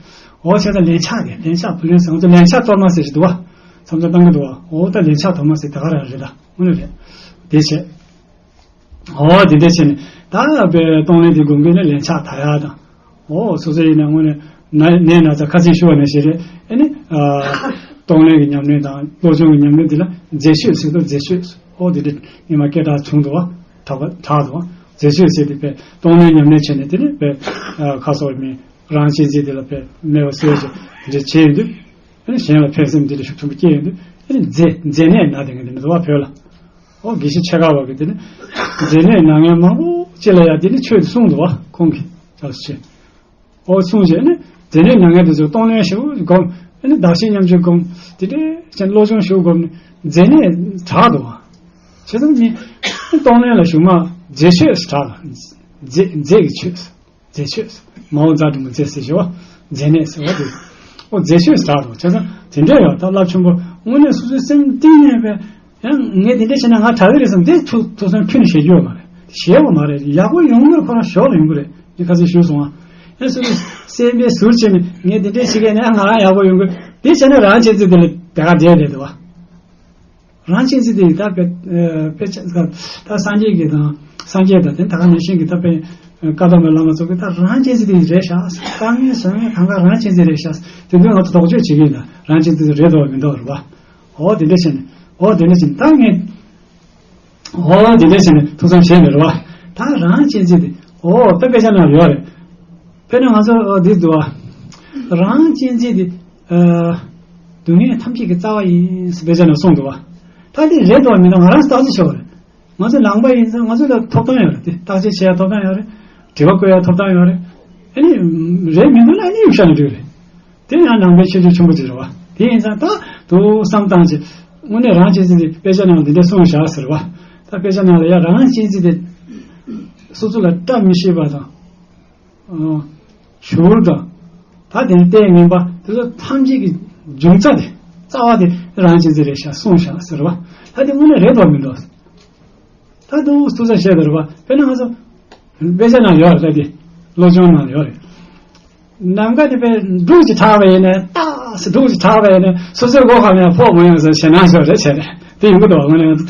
འོ་བྱས་ཙང་ལན་ཆགས་དེ་ལན་ཆགས་བུ་ལོན་ཟེར་ང་ཚོ་ལན་ཆགས་གཏོར་མ་ཟེར་ཞིག་འདུག་བ། མཚམས་མཚམས་བཏང་གི་འདུག་བ། འོ་ད་ལན་ཆགས་གཏོར་མ་ཟེར་དེ་ག་རང་རེད་ད། དངོས་གནས་རེད། འདི་བྱས། འོ་དེ་འདྲ་བྱས་ནས་ད་དཔེ་གཏོང་ལེན་དེ་སྒོམ་མཁན་ནི་ལན་ཆགས་དག་ཡག་དང་། འོ་སོ་སོ་ཡིན་ན་དངོས་གནས་ན་ནད་ན་ཚ་ཁ་ཚིག་ཞུ་བ་ནང་བཞིན་རེད། ཨ་ནི་ཨ་གཏོང་ལེན་གྱི་ཉམས་ལེན་དང་བློ་སྦྱོང་གི་ཉམས་ལེན་དེ་ལ་མཛེ་ཤོས་ཟེར་དུས་མཛེ་ཤོས། འོ་དེ་འདྲ་ཉི་མ་སྐད་གྲགས་བྱུང་འདུག་བ། གྲགས་པ་གྲགས་འདུག་བ། མཛེ་ཤོས་ཟེར་དེ་དཔེ་གཏོང་ལེན་ཉམས་ལེན་བྱས་ནས་དེ་ནི་དཔེ་ཨ་ཁ་སོགས་མི་རང་གཅེས་འཛིན་དེ་ལ་དཔེ་མེད་པ་བཟོས་བྱས་དེ་འདྲ་བྱས་ཡོང་དུས། ཨ་ནི་གཞན་ལ་ཕན་སེམས་འདི་འདྲ་ཤུགས་ཆེན་པོ་སྐྱེ་ཡོང་དུས། ཨ་ནི་མཛེ་མཛེ་ནད་ན་དེ་འདྲ་འདུག་བ་བོད་ལ། ཨོ་དགེ་བཤེས་ཆེ་ཁག་པ་གིས་དེ་ནི་མཛེ་ནད་ན་མཁན་མང་པོ་ཅིག་ལ་ཡ་དེ་ནི་ཆོས་དེ་གསུངས་འདུག་བ། ཁོང་གིས་ཅག་ཆེ། ཨོ་གསུངས་བྱས་ནི་མཛེ་ནད་ན་མཁན་དེ་ཚོ་གཏོང་ལེན་ཞེ་པོ་སྒོམ། ཨ་ནི་བདག་གཞན་མཉམ་བརྗེ་སྒོམ། དེ་འདྲའི་ཅན་བློ་སྦྱོང་ཞེ་པོ་སྒོམ་ནི་མཛེ་ནད་དྲག་འདུག་བ། བྱས་ཙང་ནི་གཏོང་ལེན་ལ་ཞུགས་མ་མཛེ་ཆོས་དྲག་མཛེ་མཛེ་གི་ཆོས། མཛེ་ཆོས། མའོ་ཛ་དྲུག་མོ་མཛེ་ཟེར་ཞེས་པ། མཛེ་ནད་ཟེར་བ་དེ། ཨོ་མཛེ་ཆོས་ཟེར་དོ། བྱས་ཙང་དེ་འདྲ་ཡོད་ད་རླབས་ཆེན་པོ། དངོས་གནས་སོ་སོའི་སེམས་གཏིང་ནས་པས་ཡང་ངས་དེ་འདྲ་བྱས་ན་ང་དྲག་གི་རེད་བསམ་དེ་ཐུགས་ཐུགས་བསམ་ཁྱོན་ནས་བཞེས་རྒྱུ་ཡོད་མ་རེད། བཞེས་པ་མ་རེད། ཡག་པོ་ཡོང་གི་རེད། ཁོ་རང་ཞོར་ལ་ཡོང་གི་རེད། འདི་ཁ་སང་ཞུས་སོང་ཨ། ཡང་སོ་སོའི་སེམས་པའི་ཟུར་བྱས་ནས་ངས་དེ་འདྲ་བྱེད་མཁན་ནས་ང་རང་ཡག་པོ་ཡོང་གི་རེད། དེ་བྱས་ན་རང་གཅེས་འཛིན་དེ་ལ་དེ་ག་བསྡད་བསྡད་འདུག་བ། རང་གཅེས་འཛིན་དེ་ཡིས་ད་དཔེ་དཔེ་ཆ་ད་སངས་རྒྱས་ཀྱི་དང་སངས་རྒྱས་དང་དེ་ད་ག་ནང་བཞིན་གྱི་ད་དཔེ་བཀའ་གདམས་པའི་བླ་མ་ཚོ་གིས་ད་རང་གཅེས་འཛིན་དེ་རེད་ཤག་དཀའ་ངལ་བཟོ་ངན་གང་ག་རང་གཅེས་འཛིན་རེད་ཤག་དེ་དུས་ང་ཚོ་དོགས་གཅོད་བྱེད་ཀྱི་ཡིན་ད། རང་གཅེས་འཛིན་དེ་རེད་འདུག་མི་འདུག་རེད་བ། འོ་དེ་འདྲ་བྱས་ནས་འོ་དེ་འདྲ་བྱས་ནས་ད་ངས་འོ་དེ་འདྲ་བྱས་ནས་ཐུགས་བསམ་བཞེས་ནས་རེད་བ། ད་རང་གཅེས་འཛིན་དེ་འོ་ད་དཔེ་ཆ་ནང་ཡོད་རེད། དཔེར་ན་ང་ཚོ་འདི་འདུག་བ། རང་གཅེས་འཛིན་དེ། སྡུག་བསྔལ་ཐམས་ཅད་ཀྱི་རྩ་བ་ཡིན་ཟེར་དཔེ་ཆ་ནང་གསུངས་འདུག་བ། ད་དེ་རེད་དོ་མིན་ནོ་ང་རང་བརྟག་དཔྱད་བྱེད་དགོས་རེད། ང་ཚོ་ནང་པ་ཡིན་ཙང་ང་ཚོ་ལ་ཐོབ་ཐང་ཡོད་རེད། དེ་བརྟག་དཔྱད་བྱེད་ཡ་ཐོབ་ཐང་ཡོད་རེད། དྲི་བ་བཀོད་ཡ་ཐོབ་ཐང་ཡོད་རེད། ཨ་ནི་རེད་མི་འདུག་ན་ཨ་ནི་གཡུག་བཞག་ན་འགྲིག་རེད། དེ་ཡང་ནང་པའི་ཁྱད་ཆོས་ཆེན་པོ་ཅིག་རེད་བ། དེ་ཡིན་ཙང་ད་དུ་བསམ་བཏང་ཅིག་དངོས་གནས་རང་གཅེས་འཛིན་དེ་དཔེ་ཆ་ནང་འདི་འདྲ་གསུངས་བཞག་ཟེར་བ། ད་དཔེ་ཆ་ནང་ལ་ཡ་རང་གཅེས་འཛིན་དེ་སོ་སོ་ལ་བཀྲ་མི་ཤིས་པ་དང་། ཨ། བྱུར་དང་། ད་དེ་ནི་ལྟས་ངན་པ་དེ་ཚོ་ཐམས་ཅད་ཀྱི་འབྱུང་རྩ་དེ་རྩ་བ་དེ་རང་གཅེས་འཛིན་རེད་ཤག་གསུངས་ཤག་ཟེར་བ། ད་དེ་དངོས་གནས་རེད་དོ་མི་འདུག་ད་དུང་ཐུགས་བསམ་བཞེས་དོ་རེད་བ། དཔེར་ན་ང་ཚོ་དཔེ་ཆ་ནང་ཡོད་རེད། ད་དེ་བློ་སྦྱོང་ནང་ཡོད་རེད། ནམ་མཁའ་དེ་དཔེ་འབྲུག་ཅིག་གྲགས་པ་ཡིན་ནས་ཏག་སེ་འབྲུག་ཅིག་གྲགས་པ་ཡིན་ནས་སོ་སོའི་མགོ་ཁ་ནས་ཕོག་མ་ཡོང་ཟེར་ཞེད་སྣང་ཤོར་རེད་བྱས་རེད། དེ་ཡོང་གི་འདུག་དངོས་གནས་ང་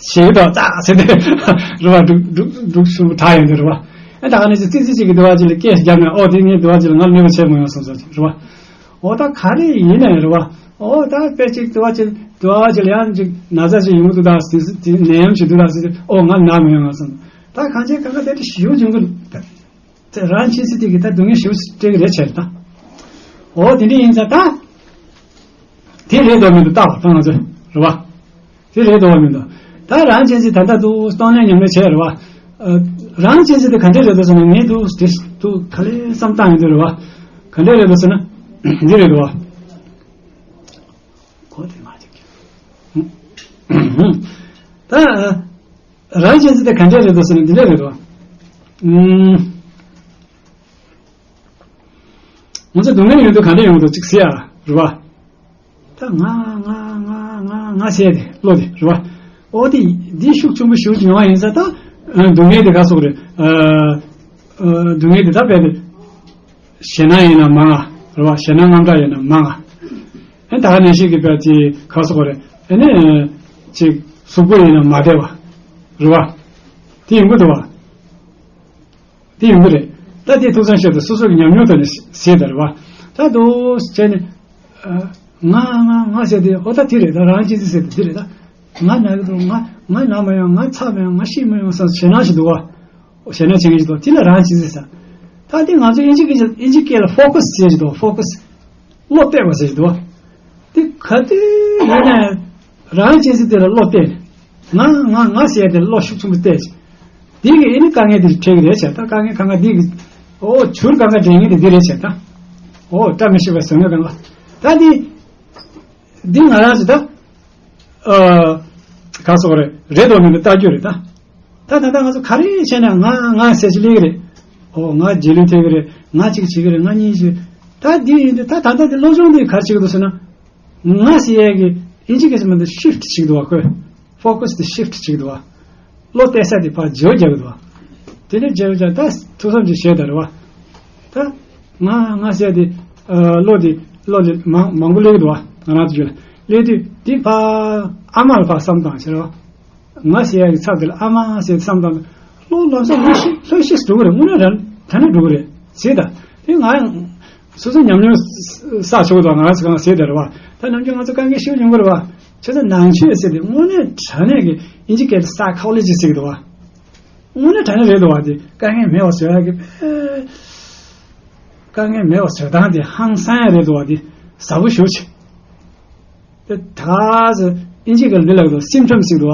ཚོ་ཏག་ཏག་ཞེད་ཀྱི་འདུག་ཏག་སེ་དེ་རེད་བ། འབྲུག་འབྲུག་འབྲུག་ཤུགས་གྲགས་ཡོང་དུས་རེད་བ། ཨ་ད་ག་ནས་ཅིག་ཙི་ཙི་ཅིག་གི་འདུག་བ་ཅིག་ལ་སྐད་བརྒྱབ་ནས་ཨོ་དེ་ངའི་འདུག་བ་ཅིག་ལ་ང་གནོད་པ་བྱེད་མ་ཡོང་བསམ་ས་ཅིག་རེད་བ། ཨོ་ད་ག་རེ་ཡིན་ནའི་རེད་བ། ཨོ་ད་དཔེ་ཅིག་འདུག་བ་ཅིག་ དུ་ཨ་ཅི་ལ་ཡང་ཅིག་ན་ཚ་ཅིག་ཡོང་གི་འདུག་ད་ཟེར་དེ་ནད་ཡམས་ཅིག་འདུག་ད་ཟེར་ཨོ་ང་ན་མི་ཡོང་ང་བསམ། ད་གང་བྱས་གང་ག་དེ་དེ་ཞེ་པོ་ཅིག་ཡོང་གི་འདུག་དེ་རང་གཅེས་འཛིན་དེ་གི་ད་སྡུག་བསྔལ་ཞེ་པོ་ཅིག་སྤྲད་གི་རེད་བྱས་ད། ཨོ་དེ་འདྲ་ཡིན་ཙང་ད། དེ་རེད་འདུག་མི་འདུག་ལྟ་བ་ད་ང་ཚོས་རེད་བ། དེ་རེད་འདུག་བ་མི་འདུག་ད་རང་གཅེས་འཛིན་ད་ལྟ་འདུག་གཏོང་ལེན་ཉམས་ལེན་བྱས་རེད་བ། ཨ། རང་གཅེས་འཛིན་དེ་ག་འདྲས་རེད་འདུག་ཟེར་ན་ངས་འདུག་དེ་འདུག་ག་ལེ་བསམ་བཏང་ཡོང་དུས་རེད་བ། ག་འདྲས་རེད་འདུག་ཟེར་ན། འདི་རེད་འདུག་བ། གོ་དེ་མ་ཐེག་ད། རང་གཅེས་འཛིན་དེ་ག་འདྲས་རེད་འདུག་ཟེར་ན་འདི་འདྲས་རེད་འདུག་བ། ཨུམ། ང་ཚོ་སྡུག་བསྔལ་ཡོང་དུས་ག་འདྲས་ཡོང་འདུག་ཅིག་ཟེར་ཡ་རེད་བ། ད་ང་ང་ང་ང་ང་ཟེར་ཏེ་བློ་དེ་རེད་བ། ཨོ་དེ་འདི་ཤུགས་ཆེན་པོ་ཞེ་པོ་ཅིག་ཡོང་བ་ཡིན་ཙང་ད། ཨ། སྡུག་བསྔལ་དེ་ག་སོགས་རེད། ཨ། ཨ། སྡུག་བསྔལ་དེ་ད་བས་ཏེ། ཞེད་སྣང་ཡིན་ན་མང་ང་རེད་བ། ཞེད་སྣང་དངངས་སྐྲག་ཡིན་ན་མང་ང་། ཨ་ད་ག་ནང་བཞིན་གྱི་བས་ཏེ་ག་སོགས་རེད། ཨ་ནི་ཅིག་གཟུགས་པོ་ཡིན་ན་མ་བདེ་བ་རེད་བ། དེ་ཡོང་གི་འདུག་བ། དེ་ཡོང་གི་རེད། ད་དེ་ཐུགས་བསམ་བཞེས་ཏེ་སོ་སོ་གི་ཉམས་མྱོང་ཐོག་ནས་བྱས་ད་རེད་བ། ད་དུ་བྱས་ནས། ཨ། ང་ང་ང་ཟེར་ཏེ་ཨོ་ད་དེ་རེད། ད་རང་གཅེས་འཛིན་ཟེར་ཏེ་དེ་རེད། ད་ང་ན་གི་འདུག་ང་ང་ན་མ་ཡོང་། ང་ཚ་མ་ཡོང་། ང་ཤི་མ་ཡོང་བསམ་ཞེད་སྣང་ཞིག་འདུག་བ། ཞེད་སྣང་བྱེད་མཁན་ཞིག་འདུག་དེ་ལ་རང་གཅེས་འཛིན་ཟེར། ད་དེ་ང་ཚོ་དབྱིན་ཇི་སྐད་ཀྱི་དབྱིན་ཇི་སྐད་ལ་ཕོ་ཀ་སི་ཟེར་གྱི་འདུག་ཕོ་ཀ་སི། བློ་གཏད་པ་ཟེར་གྱི་འདུག་དེ་ག་དུས་ཡིན་ན་རང་གཅེས་འཛིན་དེ་ལ་བློ་གཏད། ང་ང་ང་ཟེར་ཡ་དེ་ལ་བློ་ཤུགས་ཆེན་པོ་གཏད་ཅིག་དེ་གི་ཨེ་ནི་དཀའ་ངལ་དེ་འཕྲད་གི་རེད་བྱས། ད་དཀའ་ངལ་གང་ག་འདི་གི་ཨོ་བྱུར་གང་ག་འདྲེན་ངེས་དེ་འདི་རེད་བྱས། ད་ཨོ་བཀྲ་མི་ཤིས་པ་ཟེར་ངེས་གང་ག་ད་འདི་འདི་ང་རང་ཚོ་ད་ཨ་ག་སོགས་རེད་རེད་དོ་མིན་ནི་ལྟ་རྒྱུ་རེད་ད། ད་ད་ལྟ་ང་ཚོ་ག་རེ་བྱས་ན་ང་ང་ཟེར་ཅིག་སླེབས་གི་རེད། ཨོ་ང་རྗེས་ལུས་ཐེབས་གི་རེད། ང་གཅིག་བྱེད་གི་རེད། ང་གཉིས་བྱེད། ད་འདི་ཡིན་དུས་ད་ད་ལྟ་འདི་སློབ་སྦྱོང་འདི་ག་རེ་བྱེད་གི་འདུག་ཟེར་ན། ང་ཟེར་ཡས་ཀྱི་ཨིན་ཇི་སྐད་ཆ་མ་འདི་ཤིཕ་ཊི་བྱེད་ཀྱི་འདུག་བ། ཁོས་ཕོ་ཀ་སི་འདི་ཤིཕ་ཊི་བྱེད་ཀྱི་འདུག་བ། བློ་གཏད་ས་འདི་ཕར་བརྗེ་པོ་རྒྱག་གི་འདུག་བ། དེ་ནས་བརྗེ་པོ་རྒྱག་ད་ཐུགས་བསམ་ཅིག་བཞེས་ད་རེད་བ། ད་ང་ང་ཟེར་ཡས་འདི་ཨ་བློ་འདི་བློ་འདི་མང་མང་པོ་སླེབས་ཀྱི་འདུག་བ། ང་རང་ཚོ་རྒྱུད་ལ་སླེབས་དུས་འདི་ཕར་ཨ་མ་ལ་ཕར་བསམ་བཏང་ཟེར་བ། ང་ཟེར་ཡ་གི་ཚབ་དེ་ལ་ཨ་མ་ཟེར་བསམ་དང་། ལོ་ལམ་སང་ལོ་ཤི་ལྷོད་ཤི་འགྲོ་གི་རེད། དངོས་གནས་ར་ད་ནི་འགྲོ་གི་རེད་ཟེར་ད། དེ་ང་སོ་སོ་ཉམས་མྱོང་བསགས་ཆོག་གི་འདུག་ང་རང་ཚོ་གང་ཟེར་དེ་རེད་བ། ད་ནམ་རྒྱུན་ང་ཚོ་དཀའ་ངལ་ཤི་ཡོང་གི་རེད་བ། བྱས་ཙང་ནང་ཆོས་ཟེར་དེ་དངོས་གནས་དྲང་གནས་ཀྱི་ཨིན་ཇི་སྐད་དུ་སའི་ཁོ་ལོ་ཇི་ཟེར་གི་འདུག་བ། དངོས་གནས་དྲང་གནས་རེད་འདུག་བ། དེ་དཀའ་ངལ་མེད་པ་བཟོ་ཡ་གི་དཀའ་ངལ་མེད་པ་བཟོ་སྟངས་དེ་ཧང་སང་ཡ་རེད་འདུག་བ། དེ་ཟབ་པོ་ཞེ་པོ་ཅིག་དེ་ད་ཨིན་ཇི་སྐད་ལ་འདི་ལབ་འདུག་སིམ་ཊམ་ཟེར་འདུག་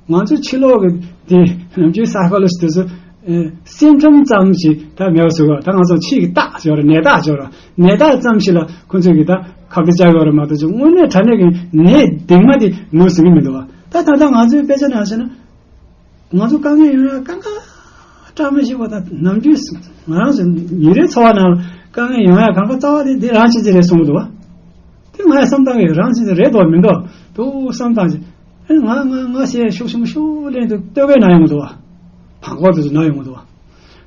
བ། ང་ཚོ་ཕྱི་ལོགས་ཀྱི་དེ་ནམ་རྒྱུན་སའི་ཁོ་ལོ་ཇི་དེ་ཚོ་སིམ་ཊམ་ཙམ་ཞིག་ད་མེད་པ་བཟོ་དགོས། ད་ང་ཚོ་ཕྱིའི་རྟགས་ཟེར་བ་རེད། ནད་རྟགས་ཟེར་བ་རེད། ནད་རྟགས་ཙམ་ཞིག་ལ་ཁོ་ཚོས་ཀྱི་ད་ཁ་གཏད་བཅག་དགོས་རེད་མ་གཏོགས་ཅིག་དངོས་གནས་དྲང་གནས་ཀྱི་ནད་གདིང་མ་དེ་ངོས་ཟིན་གྱི་མི་འདུག་བ། ད་ད་ལྟ་ང་ཚོའི་དཔེ་ཆ་ནང་བཤད་ན། ང་ཚོ་དཀའ་ངལ་ཡོང་ཡ་གང་ག་བཀྲ་མི་ཤིས་པ་དང་། ནམ་རྒྱུན་ང་རང་ཚོ་ཉིན་རེའི་འཚོ་བ་ནང་ལ་དཀའ་ངལ་ཡོང་ཡ་གང་ག་རྩ་བ་དེ་འདི་རང་གཅེས་འཛིན་རེད་གསུང་གི་འདུག་བ། དེ་ང་ཡང་བསམ་བཏང་གི་རང་གཅེས་འཛིན་རེད་འདུག་མི་འདུག་འདུག་བསམ་བཏང་ཅིག་ཨེ་ང་ང་ང་ཟེར་ཤུགས་ཆེན་པོ་ཤུགས་ལེན་དུ་ལྟོས་གོས་ན་ཡོང་གི་འདུག་བ། བག་གོ་དུ་ན་ཡོང་གི་འདུག་བ།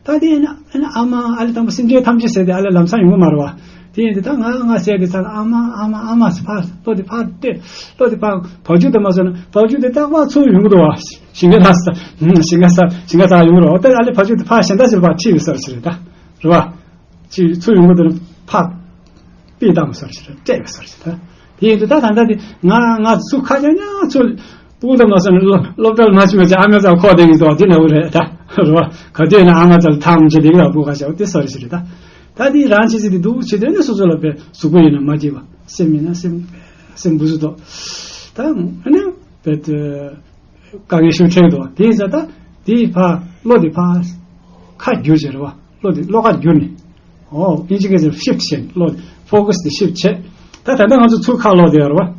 ད་དེ་ཡིན་ན་ཨ་ནི་ཨ་མ་ཨ་ལས་དང་པོ་སེམས་ཅན་ཐམས་ཅད་ཟེར་ཏེ་ཨ་ལས་ལམ་སང་ཡོང་གི་མ་རེད་བ། དེ་ཡིན་དུས་ད་ང་ང་ཟེར་དེ་ཚར་ཨ་མ་ཨ་མ་ཨ་མ་ཟེར་ཕར་བློ་དེ་ཕར་སྟེ་བློ་དེ་ཕར་བག་ཆུ་དེ་མ་ཟོས་ན་བག་ཆུ་དེ་རྟག་པར་ཚུར་ཡོང་གི་འདུག་བ། ཞིང་ཁ་ལ་ས་ཞིང་ཁ་ས་ཞིང་ཁ་ས་ཡོང་གི་རེད་བ། ད་ཨ་ལས་བག་ཆུ་དེ་ཕར་གཞན་དག་ཅིག་ལ་ཕར་ཁྲིད་ཡོད་ས་རེད་ད། རེད་བ། ཅིག་ཚུར་ཡོང་གི་འདུག་ན་ཕར་པི་བཏང་བ་སོར་ཞིག་རེད། སྤྲད་པ་སོར་ཞིག་ད། དེ་ཡིན་དུས་ད་ད་ལྟ་དེ་ང་ང་ཚུར་ཁ་རྒྱ་ཉག་ཚུར་སྤུ་གུ་དང་མ་སོན་སློབ་སློབ་གྲྭར་མ་ཕྱིན་པ་ཅིག་ཨ་མའི་རྩར་ཁོག་བསྡད་ཀྱི་འདུག་བ། དེ་ན་འུ་རེད་ད། རེད་བ། ག་དུས་ཡིན་ན་ཨ་མ་རྩར་ཐག་མི་ཆོད་བསྡད་ཀྱི་རེད། སྤུ་གུ་ཁ་ཤ་བ་དེ་སོར་ཞིག་རེད་ད། ད་དེ་རང་ཆེ་ཆེ་དེ་འདུག་བྱེད་དོན་ནི་སོ་སོ་ལ་དཔེ་གཟུགས་པོ་ཡིན་ན་མ་སྐྱིད་པ། སེམས་ཡིན་ན་སེམས་སེམས་འབུ་སུ་ཏོ། ད་ཨ་ནི་དཔེ་དེ་དཀའ་ངལ་ཤུགས་ཆེ་འདུག་བ། དེ་ཡིན་ཙང་ད་དེ་ཕར་བློ་དེ་ཕར་ཁ་བསྒྱུར་བྱས་རེད་བ། བློ་དེ་བློ་ཁ་བསྒྱུར་ནས། ཨོ་ཨིན་ཇི་སྐད་ཆ་ཤིཕ་ཊི་བྱས་ནས་བློ་དེ་ཕོ་ཀ་སི་དེ་ཤིཕ་ཊི་བྱས། ད་ད་ལྟ་ང་ཚོ་ཚུར་ཁ་ལོག་བསྡད་ཡོད་རེད་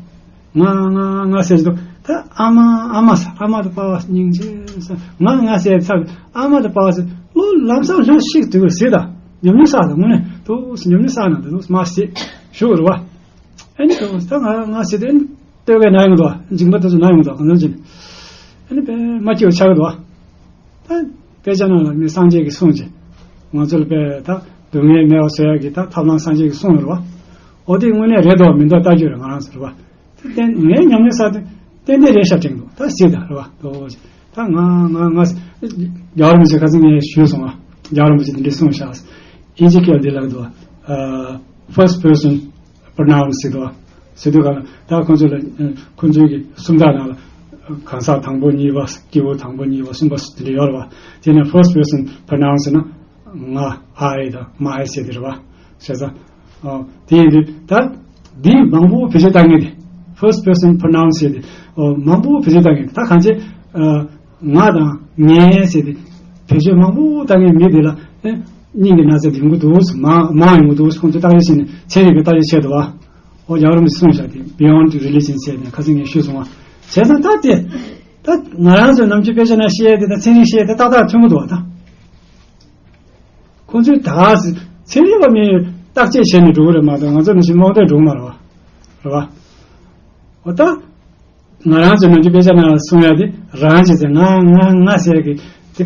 བ། ང་ང་ང་ཟེར་གྱི་འདུག་ད་ཨ་མ་ཨ་མ་ཟེར། ཨ་མ་དང་པ་ཕ་སྙིང་རྗེ་ཟེར། ང་ང་ཟེར་ཚར། ཨ་མ་དང་པ་ཕ་ཟེར། བློ་ལམ་སང་ལྷོད་ཤིག་དུས་ཟེར། ད་ཉམས་མྱོང་བསགས་དང་དངོས་གནས་དུ་ཉམས་མྱོང་བསགས་ན་དུ་མ་ཟེར་ཞུ་རེད་བ། ཨ་ནི་དུ་ད་ང་ང་ཟེར་དུས་ཨ་ནི་ལྟོས་གས་ན་ཡོང་གི་འདུག་བ། མཇིང་པ་དེ་ཚོ་ན་ཡོང་གི་འདུག་གང་འཚམ་ཅིག་ནས་ཨ་ནི་དཔེ་མ་སྐྱིད་པ་ཆགས་ཀྱི་འདུག་བ། ད་དཔེ་ཆ་ནང་ལ་ནི་སངས་རྒྱས་ཀྱིས་གསུངས་ཀྱི། ང་ཚོ་ལ་དཔེ་ད་སྡུག་བསྔལ་མེད་པ་བཟོ་ཡག་གི་ད་ཐབས་ལམ་སངས་རྒྱས་ཀྱིས་གསུངས་ཡོད་རེད་བ། འོ་དེ་དངོས་གནས་རེད་འདུག་མི་འདུག་ལྟ་རྒྱུ་རེད། ང་རང་ཚོ་རེད་བ། དེ་ཏན་ངའི་ཉམས་མྱོང་ས་དེ་ཏན་ཏན་རེད་ཤག་དྲན་འདུག་ད་སྲིད་ད་རེད་བ། ད་ང་ང་ང་རྒྱལ་བ་རིན་པོ་ཆེ་ཁ་སང་ངས་ཞུས་སོང་བ། རྒྱལ་བ་རིན་པོ་ཆེ་དེ་འདྲས་གསུངས་ཤག་ཨིན་ཇི་སྐད་འདི་ལབ་འདུག་བ། ཨ། first person pronoun ཟེར་འདུག་བ། ཟེར་དུས་ག་ལ་ད་ཁོང་ཚོ་ལ་ཁོང་ཚོའི་གི་སུམ་རྟགས་ནང་ལ་གང་ཟག་དང་པོ་གཉིས་པ་སྐྱེས་བུ་དང་པོ་གཉིས་པ་གསུམ་པ་དེ་འདྲ་ཡོད་རེད་བ། དེ་ནས་first person pronoun ཟེར་ན་ང་ཨའི་དང་མའི་ཟེར་དེ་རེད་བ། བྱས་ཙང་། ཨོ། དེ་ཡིན་དུས་ད་འདི་མང་པོ་བེད་སྤྱོད་བཏང་ངེས་དེ། first person pronoun ཟེར་དེ། ཨོ། མང་པོ་བེད་སྤྱོད་བཏང་ངེས་དེ། ད་གང་བྱས། ཨ། ང་དང་ངའི་ཟེར་དེ། བེད་སྤྱོད་མང་པོ་བཏང་ངེས་མི་དེ་ལ། ཨེ། སྙིང་གི་ན་ཚ་དེ་ཡོང་གི་འདུག་མང་མང་ཡོང་གི་འདུག་ཁོང་ཚོས་བརྟག་དཔྱད་བྱས་ནས་ཚན་རིག་གི་བརྟག་དཔྱད་བྱས་འདུག་བ། ཨོ། རྒྱལ་བ་རིན་པོ་ཆེས་གསུངས་བཞག་དེ་beyond religion ཟེར་ནས་ཁ་སང་ངས་ཞུས་སོང་བ། བྱས་ཙང་ད་དེ། ད་ང་རང་ཚོའི་ནམ་རྒྱུན་དཔེ་ཆ་ནང་བཤད་དེ་དང་ཚན་རིག་བཤད་དེ་ཏག་ཏག་མཐུན་གི་འདུག་བ་ད། ཁོང་ཚོས་ད་ག་ཚན་རིག་པ་མིན་བརྟག་དཔྱད་བྱས་ནས་འགྲོ་གི་རེད་མ་གཏོགས་ང་ཚོ་ནང་བཞིན་རྨོངས་དད་འགྲོ་གི་མ་རེད་བ། རེད་བ། འོ་ད། ང་རང་ཚོ་ནང་གི་དཔེ་ཆ་ནང་གསུང་ཡ་དེ་རང་བྱས་ཚེ་ང་ང་ང་ཟེར་གི་དེ།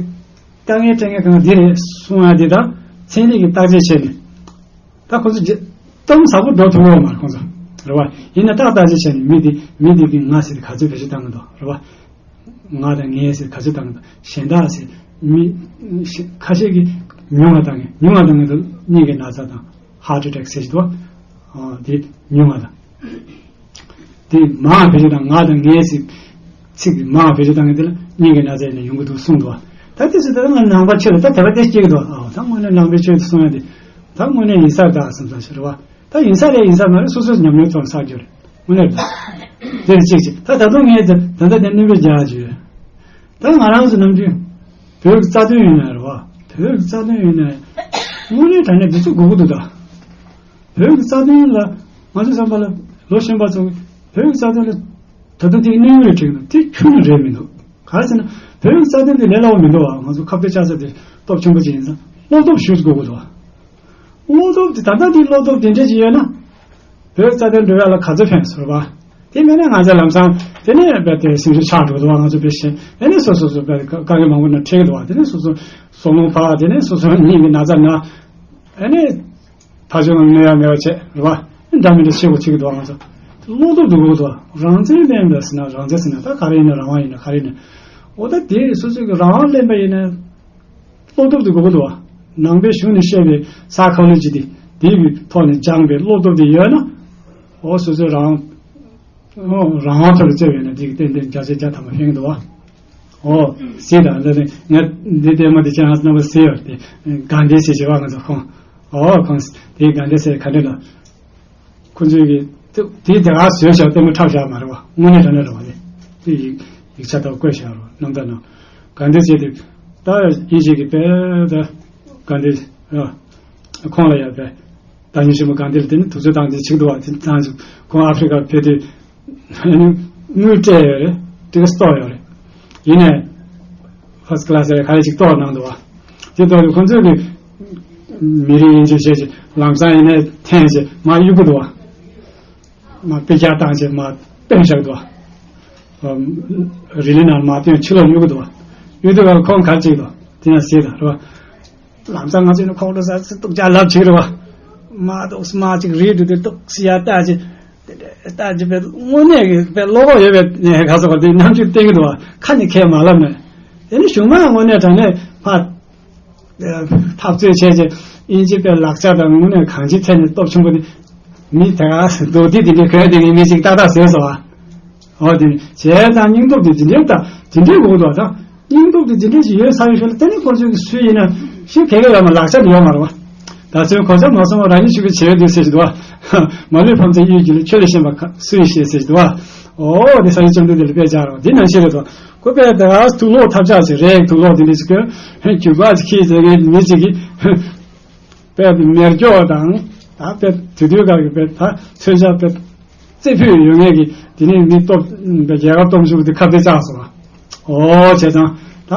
དཀའ་ངལ་སྤྲད་མཁན་གང་འདི་རེད་གསུང་ཡ་དེ་དང་ཚན་རིག་གི་བརྟག་དཔྱད་བྱས་ནས། ད་ཁོང་ཚོ་རྗེ་གཏམ་ཟབ་པོ་འགྲོ་ཐུབ་ཡོད་མ་རེད་ཁོང་ཚོ། རེད་བ། ཡིན་ན་ཏག་ཏག་ཅིག་བྱས་ནས་མི་དེ་མི་དེ་གི་ང་ཟེར་ག་ཚོད་བེད་སྤྱོད་བཏང་གི་འདུག་རེད་བ། ང་དང་ངའི་ཟེར་ག་ཚོད་བཏང་གི་འདུག་གཞན་དག་ཟེར་མི་ཁ་ཤས་ཀྱིས་ཉུང་བ་བཏང་གི་ཉུང་བ་བཏང་གི་འདུག་སྙིང་གི་ན་ཚ་དང་heart attack ཟེར་གྱི་འདུག་བ། དེ་ཉུང་བ་དང་། དེ་མང་བ་བེད་སྤྱོད་བཏང་ང་དང་ངའི་ཟེར་ཚིག་དེ་མང་བ་བེད་སྤྱོད་བཏང་གི་དེ་ལ་སྙིང་གི་ན་ཚ་ཡིན་ན་ཡོང་གི་འདུག་གསུངས་འདུག་བ། ད་དེ་ཚོ་ད་ང་ནང་པ་ཆོས་ལ་ད་དེ་བ་དེ་སྐྱེ་གི་འདུག་ཨ་ད་དངོས་གནས་ནང་པའི་ཆོས་དེ་གསུང་ཡ་དེ་ད་དངོས་གནས་ཡིན་ས་ད་བསམ་ས་ཞིག་རེད་བ། ད་ཡིན་ས་རེད་ཡིན་ས་མ་རེད་སོ་སོའི་ཉམས་མྱོང་ཐོག་ནས་བསགས་རྒྱུ་རེད། དངོས་གནས་རེད། དེ་ལ་གཅིག་བྱས་ད་ད་དུང་ངས་ད་ད་ལྟ་དེ་གནོན་པའི་རྒྱག་རྒྱུ་ཡོད། ད་ང་རང་ཚོ་ནམ་རྒྱུན་བོད་ཀྱི་རྩ་དོན་ཡིན་ན་རེད་བ། བོད་ཀྱི་རྩ་དོན་ཡིན་ན་དངོས་གནས་དྲང་གནས་འདི་ཚོ་དགོས་ཀྱི་འདུག་ད། བོད་ཀྱི་རྩ་དོན་ལ་ང་ཚོ་བསམ་པ་ལ་ལོ་གཞོན་པ་ཚོ་བོད་ཀྱི་རྩ་དོན་ལ་ད་ལྟ་དེ་གནོན་རེ་བྲིས་འདུག་དེ་ཁྱོན་ནས་རེད་མི་འདུག་ག་རེ་ཟེར་ན་བོད་ཀྱི་རྩ་དོན་དེ་ལས་སླ་བོ་མི་འདུག་བ། ང་ཚོ་ཁ་གཏད་བཅག་ས་དེ་སྟོབས་ཆེན་པོ་ཅིག་ཡིན་ཙང་བློ་སྟོབས་ཞུ་དགོས་ཀྱི་འདུག་བ། བློ་སྟོབས་དེ་ད་ལྟ་དེ་བློ་སྟོབས་དེ་འདྲ་ཅིག་ཡོད་ན། བོད་རྩ་དོན་འགྲོ་ཡ་ལ་ག་ཚོད་ཕན་ཟེར་བ། དེ་མིན་ན་ང་ཚོ་ལམ་སང་དེ་ནས་རྦད་དེ་སེམས་ཤུགས་ཆག་འགྲོ་འདུག་བ། ང་ཚོ་དཔེ་ཤེས་དེ་ནས་སོ་སོ་སོ་རྦད་དཀའ་ངལ་མང་པོ་ནང་འཕྲད་ཀྱི་འདུག་བ། དེ་ནས་སོ་སོ་སོ་ལོང་བ་དེ་ནས་སོ་སོ་སྙིང་གི་ན་ཚ་ན། ཨ་ནི་ཕ་ཆུང་གནོད་ཡ་མེད་པ་བྱས་རེད་བ། འདྲ་མི་འདྲ་བྱེད་དགོས་ཆེ་གི་འདུག་བ། ང་ཚོ་བློ་སྟོབས་འདུག་གོ་འདུག་བ། རང་བཙན་ལྡན་པ་ཟེར་ན་རང་བཙན་ཟེར་ན་ད་ག་རེ་ཡིན་ན་རང་དབང་ཡིན་ན་ག་རེ་ཡིན་ན། འོ་ད་དེ་སོ་སོ་གི་རང་དབང་ལེན་པ་ཡིན་ན། བློ་སྟོབས་དེ་དགོས་ཀྱི་འདུག་བ། ནང་པའི་གཞུང་ནས་བཤད་པའི་psychology དེ་དེ་གི་ཐོག་ནས་སྦྱངས་པའི་བློ་སྟོབས་དེ་ཡོད་ན། འོ་སོ་སོའི་རང་། འོ་རང་དབང་ཐོག་ལ་བརྩེ་བས་ན་དེ་གི་ཏན་ཏན་བརྒྱ་ཆ་བརྒྱ་ཐམ་པ་ཕན་གྱི་འདུག་བ། འོ་ཟེར་དང་འདི་ནི་ངས་འདི་ལྟད་མོ་དེ་ཅང་རྣམ་པ་ཟེར་ཡོད་དེ་ག་འདྲས་ཟེར་བྱེད་བ་ང་ཚོ་ཁོང་། འོ་ཁོང་དེ་ག་འདྲས་ཟེར་ག་འདྲས་ལ། ཁོ་ཚོས་ཀྱི་དེ་དེ་དེ་ག་བཟོས་བཞག་ལྟད་མོ་འཁྲབ་བཞག་མ་རེད་བ། དངོས་གནས་དྲང་གནས་རེད་བ། དེ་དེ་ཡིག་ཡིག་ཆ་དག་བཀོད་བཞག་རེད་བ་རྣམ་ཐར་ནང་། ག་འདྲ་བྱས་ཏེ་ད་དབྱིན་ཇི་གི་དཔེ་ད་ག་འདྲ་ཨ། ཁོང་ལ་ཡང་དཔེ་ད་ཉིན་ཞིག་མ་ག་འདྲ་ལ་དེ་ནི་དུས་ཚོད་བཏང་དེ་ཆིག་འདུག་བ། དེ་ཐང་ཞིག་ཁོང་ཨ་ཧྥེ་རི་ཀ་ཕེབས་དུས་ཨ་ནི་དངུལ་སྤྲད་ཡོད་རེད། ཏི་ཀེ་ཊི་གཏོར་ཡོད་རེད། ཡིན་ནའི་first class་རེད་ག་རེ་ཅིག་གཏོར་གནང་འདུག་བ། དེ་གཏོར་དུས་ཁོང་ཚོས་ཀྱི་མི་རིགས་དབྱིན་ཇི་བྱས་ཀྱི་ལམ་སང་ཡིན་ནའི་འཐེན་ཀྱི་མ་གཡུག་གི་འདུག་བ། མ་དཔེ་རྒྱག་བཏང་བྱས་མ་སྟོན་བཞག་འདུག་བ། རི་ལི་ནང་མ་སྟོན་ཕྱི་ལོགས་གཡུག་གི་འདུག་བ། གཡུག་དུས་ཀ་ཁོང་ག་ཅིག་འདུག་དེ་ཡང་ཟེར་དང་རེད་བ། ལམ་སང་ང་ཚོས་ནི་ཁོང་ཁྲོ་ཟ་ཚེ་སྡུག་ཅག་ལབ་ཅིག་རེད་བ། མ་གཏོགས་མ་ཅིག་རེད་འདུག་དེ་སྡུག་སི་ཡ་ལྟ་ཅིག་ལྟ་ཅིག་པའི་དངོས་གནས་ཀྱི་པའི་བློ་ཁོག་ཡོད་པའི་ནས་ག་སོགས་པ་དེ་རྣམ་འགྱུར་བསྟན་གི་འདུག་བ། ཁ་ནས་ཁས་མ་ལབ་ནས། དེ་ནི་གཞུང་མ་དངོས་གནས་དྲང་གནས་ཕ། འཐབ་རྩོད་བྱས་རྗེས་དབྱིན་ཇི་པའི་ལག་ཆ་དང་དངོས་གནས་གང་ཅིའི་ཐད་ནས་སྟོབས་ཆེན་པོ་དེ། མི་དེ་ག་མདོ་སྡེ་དེ་འདྲའི་གོན་དེ་ངའི་མི་ཅིག་ཏག་ཏག་བཟོས་སོང་བ། འོ་དེ་ནི་བྱས་ཙང་སྙིང་སྟོབས་དེ་དེ་འདྲའི་ད་དེ་འདྲའི་དགོས་འདུག་བ་ད། སྙིང་སྟོབས་དེ་དེ་འདྲའི་ཞིག་ཡོད་ས་ཡོད་ཤོད་ལ་དེ་ནི་ཁོ་ཚོས་ཀྱི་སུས་ཡིན་ན་ཞིག་ག་གེ་ཡོད་མ་ལག་ཆ་དེ་ཡོད་མ་རེད་བ། ད་ཚོའི་གོ་ཆ་མ་སོང་བ་རང་ཉིད་ཤུགས་ཀྱིས་བྱེད་འདུག་ཟེར་གྱི་འདུག་བ། མ་ལུས་ཕམ་ཚེ་གཡུལ་གྱི་ལས་ཆོས་ལས་གཞན་པ་སུས་ཤེས་ཟེར་གྱི་འདུག་བ། འོ་དེ་ས་ཡི་བཅོམ་ལྡན་འདས་ལ་དཔེ་སྦྱར་རོ་དེ་ནང་བཞིན་རེད་དོ། ཁོ་པས་ད་དུག་ལོག་ཐབས་ཆག་ཅིག་རེད་དུག་ལོག་དེ་འདྲ་ཞིག་གོན་ཧེ་རྒྱུག་པ་ཅིག་ཁྱེར་ཟེར་གི་མི་ཅིག་གིས་དཔེ་མེར་སྒྱོགས་དང་ད་དཔེ་དུས་དུས་སྐབས་ཀྱི་དཔེ་ད་མཚོན་ཆ་དཔེ་རྩེ་ཕུད་ཡོད་ངེས་ཀྱི་དེ་ནས་མི་སྟོབས་དཔེ་རྒྱལ་ཁབ་སྟོབས་ཤུགས་དེ་ཁ་གཏད་བཅག་སོང་བ། ཨོ་བྱས་ཙང་ད་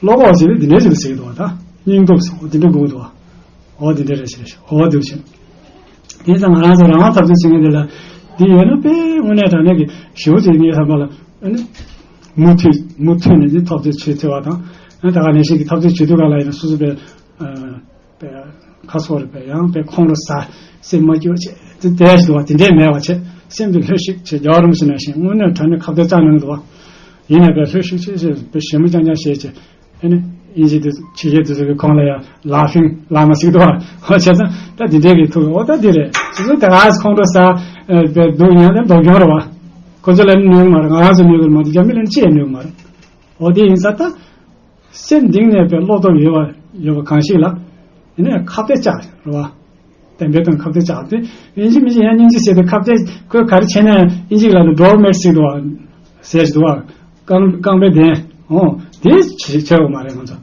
བློ་ཁོག་ཟེར་དེ་འདྲ་ཞིག་ཟེར་གི་འདུག་བ། ད་སྙིང་སྟོབས་ཟེར་དེ་འདྲ་དགོས་འདུག་བ། ཨོ་དེ་འདྲ་རེད་ཞེས་ཨོ་འདུག་ཞེས། དེ་ཙང་ང་རང་ཚོ་རང་དབང་འཐབ་རྩོད་བྱེད་མཁན་དེ་ལ་འདི་ཡོད་ན་དཔེ་དངོས་གནས་དྲང་གནས་ཀྱི་ཞེ་པོ་ཅིག་ངའི་བསམ་པ་ལ་ཨ་ནི་མུ་མཐུད་མུ་མཐུད་ནས་འདི་འཐབ་རྩོད་བྱེད་ཐུབ་པ་དང་། ཨ་ད་ག་ནང་བཞིན་གྱི་འཐབ་རྩོད་བྱེད་དུས་ག་ལ་ཡིན་ན་སོ་སོ་དཔེ་དཔེ་ཁ་སོག་རེད་པས་ཡང་དཔེ་ཁོང་ཁྲོ་ཟ་སེམས་མ་སྐྱོ་བྱས་དེ་བསྡད་ཞིག་འདུག་བ། དེ་འདྲས་མེད་པ་བྱས་སེམས་དེ་ལྷོད་ཤིག་བྱས་རྒྱལ་བ་རིན་པོ་ཆེ་ནང་བཞིན་དངོས་གནས་དྲང་གནས་ཁ་གཏད་བཅག་གནང་གི་འདུག་བ། ཡིན་ནའི་དཔེ་ལྷོད་ཤིག་བྱས་བྱས་དཔེ་ཞེ་མོ་རྐྱང་རྐྱང་བྱས་བྱས། ཨ་ནི་དབྱིན་ཇི་དེ་ཕྱི་རྒྱལ་དེ་ཚོ་གི་ཁོང་ལ་ཡང་ལ་ཕིང་ལ་མ་ཟེར་གི་འདུག་བ། ཧོ་བྱས་ཙང་ད་འདི་འདྲས་ཀྱི་ཐུག་འོ་ད་འདི་རེད། སོ་སོ་ད་ག་ཁོང་ཁྲོ་ཟ་ ཨ་པའི་སྡུག་ཡང་ལས་ལྡོག་ཀྱང་རེད་བ། ཁོ་ཚོ་ལ་ནི་ནུས་མ་རེད། ང་རང་ཚོ་ནུས་ཀྱི་མ་གཏོགས་རྒྱ་མི་ལ་ནི་ཅི་ཡང་ནུས་མ་རེད། འོ་དེ་ཡིན་ཙང་ད། སེམས་གཏིང་ནས་པའི་བློ་སྟོབས་ཡོད་པ་ཡོད་པ་གང་ཞིག་ལ། ཡིན་ནའི་ཁ་གཏད་བཅག་རེད་བ། བདེན་པའི་དོན་ཁ་གཏད་བཅག་སྟེ། ཡིན་གཅིག་མིན་གཅིག་ཡང་སྙིང་རྗེ་ཟེར་དུས་ཁ་གཏད་ཁོས་ག་རེ་བྱས་ན་ཡང་ཨིན་ཇི་ལ་ནི་ཌོར་མེཊ་ཟེར་འདུག་བ། ཟེར་གྱི་འདུག་བ། རྐང་རྐང་པའི་གདན། འོ། དེ་བྱེད་བྱེད་འོ་མ་རེད་ང་ཚོ།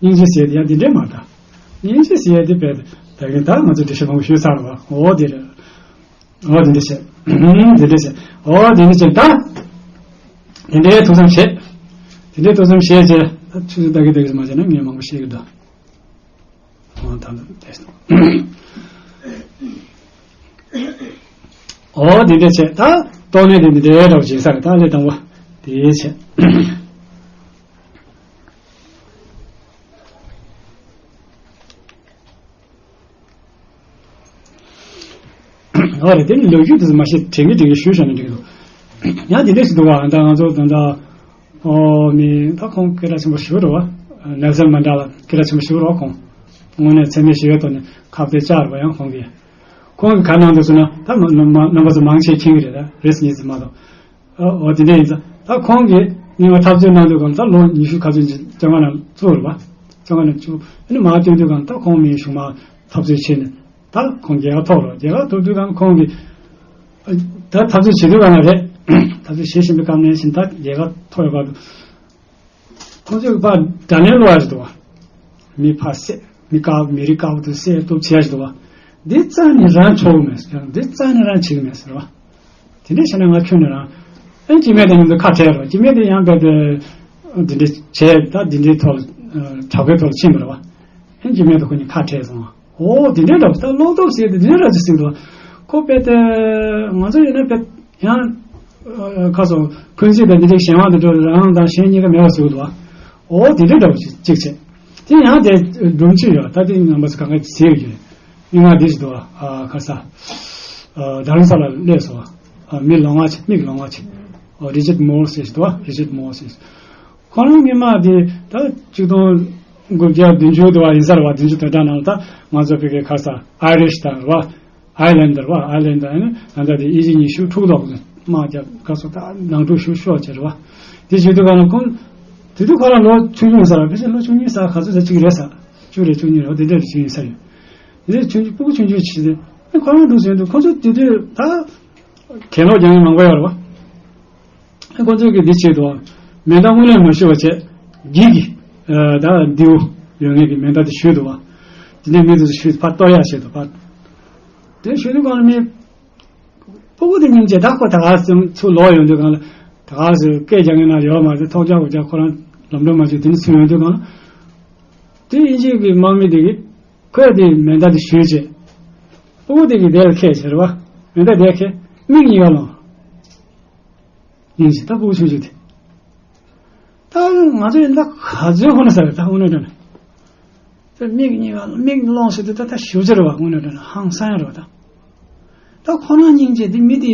སྙིང་རྗེ་ཟེར་དེ་ཡང་འདི་འདྲས་མ་ད། སྙིང་རྗེ་ཟེར་དེ་བས་ད་གིན་ད་ང་ཚོ་འགྲེལ་བཤད་མང་པོ་ཞུས་ཚར་བ། འོ་དེ་རེད། འོ་དེ་འདྲས་བྱས། འདི་འདྲས་བྱས། འོ་དེ་འདྲས་བྱས་ད། དེ་འདྲས་ཐུགས་བསམ་བཞེས། དེ་འདྲས་ཐུགས་བསམ་བཞེས་བྱས། ད་ཆུ་ཚོད་ད་གི་ད་གི་མ་བྱས་ན་ངས་མང་པོ་བཤད་གི་འདུག་འོ་ད་ལ་དེ། འོ་དེ་འདྲས་བྱས་ད། ཏོག་ནས་དེ་འདྲས་འདྲ་བོ་བྱེད་ས་རེད་ད་ལས་དང་བ། དེ་བྱས། འོ་རེད། དེ་ནི་ལོ་རྒྱུས་དེ་ཚོ་མ་ཤེས་དྲན་གི་དྲན་གི་ཞུས་བཞག་ན་འགྲིག་གི་འདུག་ཡང་དེ་འདྲས་ཞིག་འདུག་བ། ད་ང་ཚོ་ད་ལྟ། ཨོ་མི་ད་ཁོང་སྐད་གྲགས་ཆེན་པོ་ཞིག་རེད་བ། ནེལ་སན་མན་ཌེ་ལ་སྐད་གྲགས་ཆེན་པོ་ཞིག་རེད་བ་ཁོང་། དངོས་གནས་འཚེ་མེད་ཞི་བའི་ཐོག་ནས་ཁ་གཏད་བཅག་རེད་བ། ཡང་ཁོང་གིས། ཁོང་གིས་ག་གནང་འདུག་ཟེར་ན་ད་མ་མ་རྣམ་པ་ཚོ་མང་ཆེ་མཁྱེན་གི་རེད། ད་རེས་གཉིས་ཙམ་མ་གཏོགས། ཨོ་དེ་འདྲས་ཡིན་ཙང་ད་ཁོང་གིས་རྙིང་པ་འཐབ་རྩོད་གནང་དུས་གང་ད་ལོ་ཉི་ཤུ་ཁ་ཚོད་ཅིག་བཅོ་ལྔ་ནང་བཙུགས་རེད་བ། བཅོ་ལྔ་ནང་བཅུག་ཨ་ནི་མར་བཏོན་དུས་གང་ད་ཁོང་མི་གཞུང་མང་འཐབ་རྩོད་བྱས་ནས་ད་ཁོང་རྒྱལ་ཁ་ཐོབ་རེད་བ། རྒྱལ་ཁ་ཐོབ་དུས་གང་ཁོང་གིས་ད་འཐབ་རྩོད་བྱེད་དུས་གང་རེད། འཐབ་རྩོད་བྱེད་བཞིན་པའི་སྐབས་ནས་བཞིན་ད་རྒྱལ་ཁ་ཐོབ་ཡོད་པ་འདུག་ཁོང་ཚོས་ཕར་དགྲ་ལན་སློག་ཡ་ཞིག་འདུག་བ། མི་ཕར་བསད། མི་དཀར་མི་རིགས་དཀར་པོ་དེ་བསད་གཏུབ་བྱས་ཞིག་འདུག་བ། འདི་རྩ་ནས་རང་ཆོག་མེད་ཟེར། འདི་རྩ་ནས་རང་བྱེད་ཀྱི་མེད་ཟེར་བ། དེ་འདྲ་བྱས་ན་ང་ཁྱོན་ནས་རང་། ཨེ་སྐྱེ་དམན་དེ་མཉམ་དུ་ཁ་བྲལ་རོགས། སྐྱེ་དམན་དེ་ཡང་རྦད་དེ་འདི་འདྲ་བྱས་ད་འདི་འདྲའི་ཐོག་ལ་དྲག་པོའི་ཐོག་ལ་ཕྱིན་པ་རེད་བ། ཨེ་སྐྱེ་དམན་དེ་ཁོ་གཉིས་ཁ་བྲལ་སོང་བ། ཨོ་དེ་འདྲའི་འདྲ་བོ་ད་བློ་སྟོབས་ཟེར་དེ་དེ་འདྲ་འདྲ་ཅིག་ཟེར་འདུག་ཁོ་དཔེ་དེ་ང་ཚོ་ཡིན་ན་དཔེ་ཡང་ཁ་སོ་འཁོན་འཛིན་དང་འདི་འདྲའི་གཞན་དབང་དུ་འགྲོ་རང་དང་གཞན་གཉིས་ཀ་མེད་པ་ཟེར་འདུག་ཨོ་དེ་འདྲའི་འདྲ་བོ་ཅིག་ཅིག་བྱས། དེ་ཡང་དེ་སྒྲུབ་ཅིག་ཡོད། ད་དེ་རྣམ་པ་ཚོ་གང་ག་ཟེར་ཡོད་ཀྱི་རེད། མི་ང་འདི་ཞིག་འདུག་ཨ་ཁ་ས་རྡ་རམ་ས་ལ་སླེབས་སོང་། མི་ལོང་བ་ཆེ། མིག་ལོང་བ་ཆེ། རི་ཅར་མོར་ཟེར་ཞིག་འདུག་རི་ཅར་མོར་ཟེར། ཁོ་རང་སྔོན་མ་དེ་ད་ཆིག་སྟོང་དགུ་བརྒྱ་བདུན་ཅུ་དུ་བ་ཡིན་ས་རེད་བ། བདུན་ཅུ་དོན་གྲངས་ནང་ལ་ད་ང་ཚོ་བོད་སྐད་ཁ་ས་ཨའི་རིཤ་དང་རེད་བ། ཨའི་ལན་ཌར་བ། ཨའི་ལན་ཌར་ནི་ད་ལྟ་དེ་དབྱིན་ཇི་ཉི་ཤུ་དྲུག་ལོག་དམག་རྒྱབ་ག་སོ་ད་ནང་འཁྲུག་ཤུགས་ཤོག་ཅེས་རེད་བ། དེ་བྱེད་དུས་ག་ལ་ཁོང་དེ་དུས་ཁོ་རང་ལོ་ཆུང་ཆུང་ས་རེད། ཕལ་ཆེར་ལོ་བཅུ་གཉིས་ས་ག་ཚོད་ས་གཅིག་རེད་ས། བཅུ་རེད་བཅུ་གཉིས་རེད་བ། དེ་འདྲ་རེད་ཆུང་ཡིན་ས་ཡོད། དེ་ཆུང་ཆུང་སྤུ་གུ་ཆུང་ཆུང་བྱས་ཏེ་ཁོ་རང་འདུག་ཟེར་དུས་ཁོ་ཚོ་དེ་དུས་ད་གྱེན་ལོག་རྒྱག་མཁན་མང་པོ་ཡོད་རེད་བ། ཁོ་ཚོས་ཀྱི་འདི་བྱེད་དོ། མེ་མདའ་དངོས་གནས་མ་ཞུ་བ་བྱས། འགྱིག་གི་ཨ་ད་མདེའུ་ཡོད་ངེས་ཀྱི་མེ་མདའ་དེ་ཞུས་འདུག་བ། དེ་ནས་མི་དེ་ཚོ་ཞུས་ཕར་གཏོར་ཡག་བྱེད་དོ་ཕར། དེ་ཞུས་དུས་གང་ལ་མི་སྤུ་གུ་དེ་སྙིང་རྗེ། ད་ཁོ་ད་ག་ཚོད་ལོག་ཡོང་དུས་གང་ལ་ད་ག་ཚོད་སྐད་རྒྱག་མཁན་ན་ཡོད་མ་རེད། ཐོག་རྒྱག་འུ་རྒྱག་ཁོ་རང་ལམ་འགྲོ་མ་བྱེད་དེ་ནས་ཚུར་ཡོང་དུས་གང་ལ། དེ་དབྱིན་ཇིའི་གི་དམག་མི་དེ་གིས་ཁོས་དེ་མེ་མདའ་དེ་ཞུས་བྱས། སྤུ་གུ་དེ་གིས་དེ་ལ་ཁད་བྱས་རེད་བ། མེ་མདའ་དེ་ཁད་མིག་གཉིས་ཀ་ལོང་། སྙིང་རྗེ་ད་སྤུ་གུ་ཆུང་ཆུང་དེ། ད་ང་ཚོ་ཡིན་ད་ག་ཚོད་ཧོ་ན་ས་རེད་ད་དངོས་གནས་དྲན་ན། དེ་མིག་གཉིས་ཀ་མིག་ལོང་ཟེར་དུས་ད་ད་ཞུ་རྒྱུ་རེད་བ། དངོས་གནས་དྲན་ན་ཧང་སང་རེད་བ་ད། ད་ཁོ་རང་སྙིང་རྗེ་དེ་མི་དེ་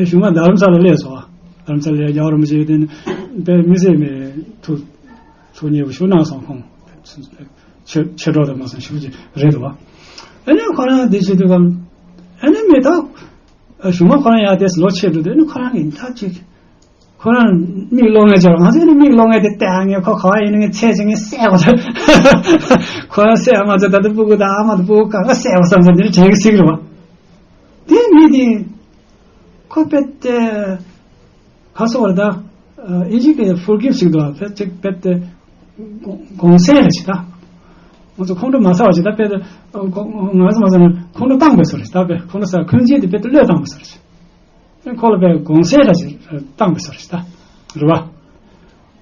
གཞུང་མ་རྡ་རམ་ས་ལ་སླེབས་སོང་བ། རྡ་རམ་ས་ལ་རྒྱལ་བ་རིན་པོ་ཆེ་དེ་ནི་དཔེ་མི་སེར་མི་ཐུགས་ཐུགས་མཉེས་པོ་ཞུ་གནང་སོང་ཁོང་། ཆེ་ཆེ་གྲོགས་དང་མ་སོང་ཞུ་རྒྱུ་རེད་བ། ཨ་ནི་ཁོ་རང་དེ་བྱེད་དུས་ཀ་ཨ་ནི་མི་ད། གཞུང་མ་ཁོ་རང་ཡར་དེ་ལོ་ཆེ་འགྲོ་དུས་ནི་ཁོ་རང་གི་མཐའ་གཅིག་ཁོ་རང་མིག་ལོང་ངེ་བྱས་རོགས། ང་ཚོ་ནི་མིག་ལོང་ངེ་དེ་བལྟས་ངེ་ཁོ་ག་བ་ཡིན་ངེ་ཚད་ཅིག་ངེ་བསད་པ་ཚོད། ཁོ་རང་བསད་ང་ཚོ་ད་ལྟ་སྤུ་གུ་དང་ཨ་མ་དང་སྤུ་གུ་གང་ག་བསད་པ་བསམ་ཚོད་འདི་འདྲ་བྱེད་ཀྱི་སྲིད་རེད་བ། དེ་མི་དེ་ཁོ་དཔེ་དེ་ག་སོ་བར་ད་ཨིན་ཇི་གི་ཕོར་གིབ་ཞིག་འདུག་བ། དཔེ་ཅིག་དཔེ་དེ་དགོངས་སེལ་རེ་ཞིག་ད་ང་ཚོ་ཁོང་ཁྲོ་མ་ཟ་བ་ཞིག་ད་དཔེ་དེ་ང་ཚོ་མ་ཟ་ན་ཁོང་ཁྲོ་བཏང་དགོས་སོ་རེ་ཞིག་ད་དཔེ་ཁོང་ཁྲོ་ཟ་འཁོན་འཛིན་དེ་དཔེ་དེ་བློས་བཏང་དགོས་སོ་རེ་ཞིག་ཁོ་ལ་དཔེ་དགོངས་སེལ་ར་ཞིག་བཏང་པའི་སར་ཞིག་ད་རེད་བ།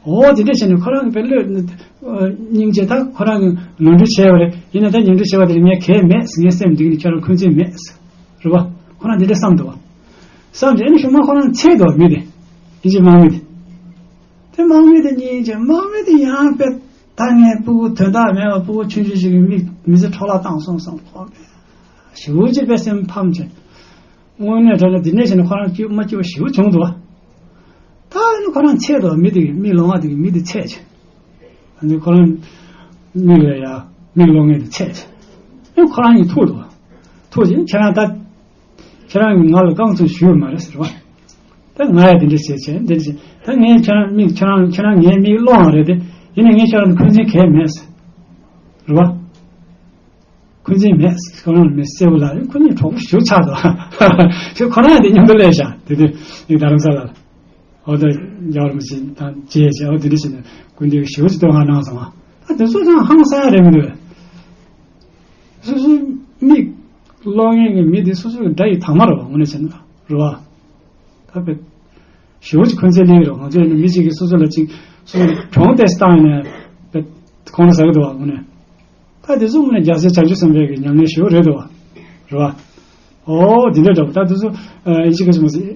འོ་དེ་འདྲ་བྱས་ནས་ཁོ་རང་གི་དཔེ་བློས་སྙིང་རྗེ་ད་ཁོ་རང་གི་ནོར་འཁྲུལ་བྱས་པ་རེད། ཡིན་ན་ད་ཉོན་འཁྲུལ་བྱས་པ་དེ་ལ་ངས་གལ་མེད་ངའི་སེམས་འདི་ནི་ཁྱོད་རང་འཁོན་འཛིན་མེད་རེད་བ། ཁོ་རང་དེ་འདྲ་བསམ་འདུག་བ། བསམ་བྱས་ནས་ཤུགས་མ་ཁོ་རང་འཚེ་འདུག་མི་དེ་ཡིན་གཅིག་དམག་མི་དེ། དེ་དམག་མི་དེ་སྙིང་རྗེ་དམག་མི་དེ་ཡང་དཔེ་ད་ངས་སྤུ་གུ་དོན་དག་མེད་པ་སྤུ་གུ་ཆུང་ཆུང་ཞིག་གི་མི་མི་ཚེ་འཕྲོ་བརླག་བཏང་སོང་བསམ་ཁོ་དཔེ་ཞེ་པོ་ཅིག་དཔེ་སེམས་ཕམ་བྱས། དངོས་གནས་དྲང་གནས་འདི་འདྲ་བྱས་ནས་ཁོ་རང་སྐྱིད་མ་སྐྱིད་པ་ཞེ་པོ་བྱུང་འདུག་བ། ད་ནི་ཁོ་རང་ཚད་དུ་མི་དེ་གི་མིག་ལོང་བ་དེ་གི་མི་དེ་ཚད་ཆེ། ཨ་ནི་ཁོ་རང་མིག་ལ་ཡ་མིག་ལོང་ངེས་དེ་ཚད་ཆེ། ཨ་ཁོ་རང་གཉིས་ཐུག་འདུག་བ། ཐུག་ཅིང་ཁྱེད་རང་ད་ ཁྱེད་རང་གིས་ང་ལ་རྐང་བཙུགས་ཞུས་ཡོད་མ་རེད་ཟེར་བ། ད་ང་ཡང་དེ་འདྲ་བྱས་བྱས་འདི་འདྲ་བྱས། ད་ངས་ཁྱེད་རང་མིག་ཁྱེད་རང་ཁྱེད་རང་ངའི་མིག་སློང་བ་རེད་དེ། ཡིན་ནའི་ངས་ཁྱེད་རང་ལ་འཁོན་འཛིན་གང་ཡང་མེད་ཟེར། རེད་བ། འཁོན་འཛིན་མེད། ཁོ་རང་ལ་མེད། གསལ་པོ་ལ་ཁོ་གཉིས་གྲོགས་པོ་ཞེ་པོ་ཆགས་འདུག་ཁྱོད་ཁོ་རང་དེ་མཉམ་དུ་སླེབས་ཤག་དེ་དུས་ངས་རྡ་རམ་ས་ལ་ལ། འོ་ད་རྒྱལ་བ་རིན་པོ་ཆེ་དང་མཇལ་བྱས། འོ་དེ་འདྲ་བྱས་ནས་སྐུ་མདུན་ཞེ་པོ་ཅིག་བསྟོད་བསྔགས་གནང་སོང་ང་། ད་དེ་ཚོ་ཀྱང་ཧང་སང་ཡ་རེད་མི་འདུག་སོ་སོའི་མིག་སློང་མཁན་གྱི་མི་དེ་སོ་སོའི་དགྲ་ཡི་དྭངས་མ་རེད་བ། དངོས་གནས་བྱས་ན་རེད་བ། ད་དཔེ་ཞེ་པོ་ཅིག་འཁོན་འཛིན་སླེབས་ཀྱི་རེད། ང་ཚོ་ཡིན་ན་མི་གཅིག་གིས་སོ་སོ་ལ་ཅིག་སོ་སོ་ལ་གྱོང་ཏོག་ཙམ་བཏང་ཡོད་ན་དཔེ་ཁོང་ཁྲོ་ཟ་གི་འདུག་བ། དངོས་གནས། ད་དེ་ཚོ་དངོས་གནས་རྒྱལ་སྲས་བྱང་ཆུབ་སེམས་དཔའི་གི་ཉམས་ལེན་ཞེ་པོ་རེད་འདུག་བ། རེད་བ། ཨོ་དེ་འདྲ་འདྲ་པོ། ད་དེ་ཚོ་ཨིན་ཇི་སྐད་ཆ་མ་ཟེར།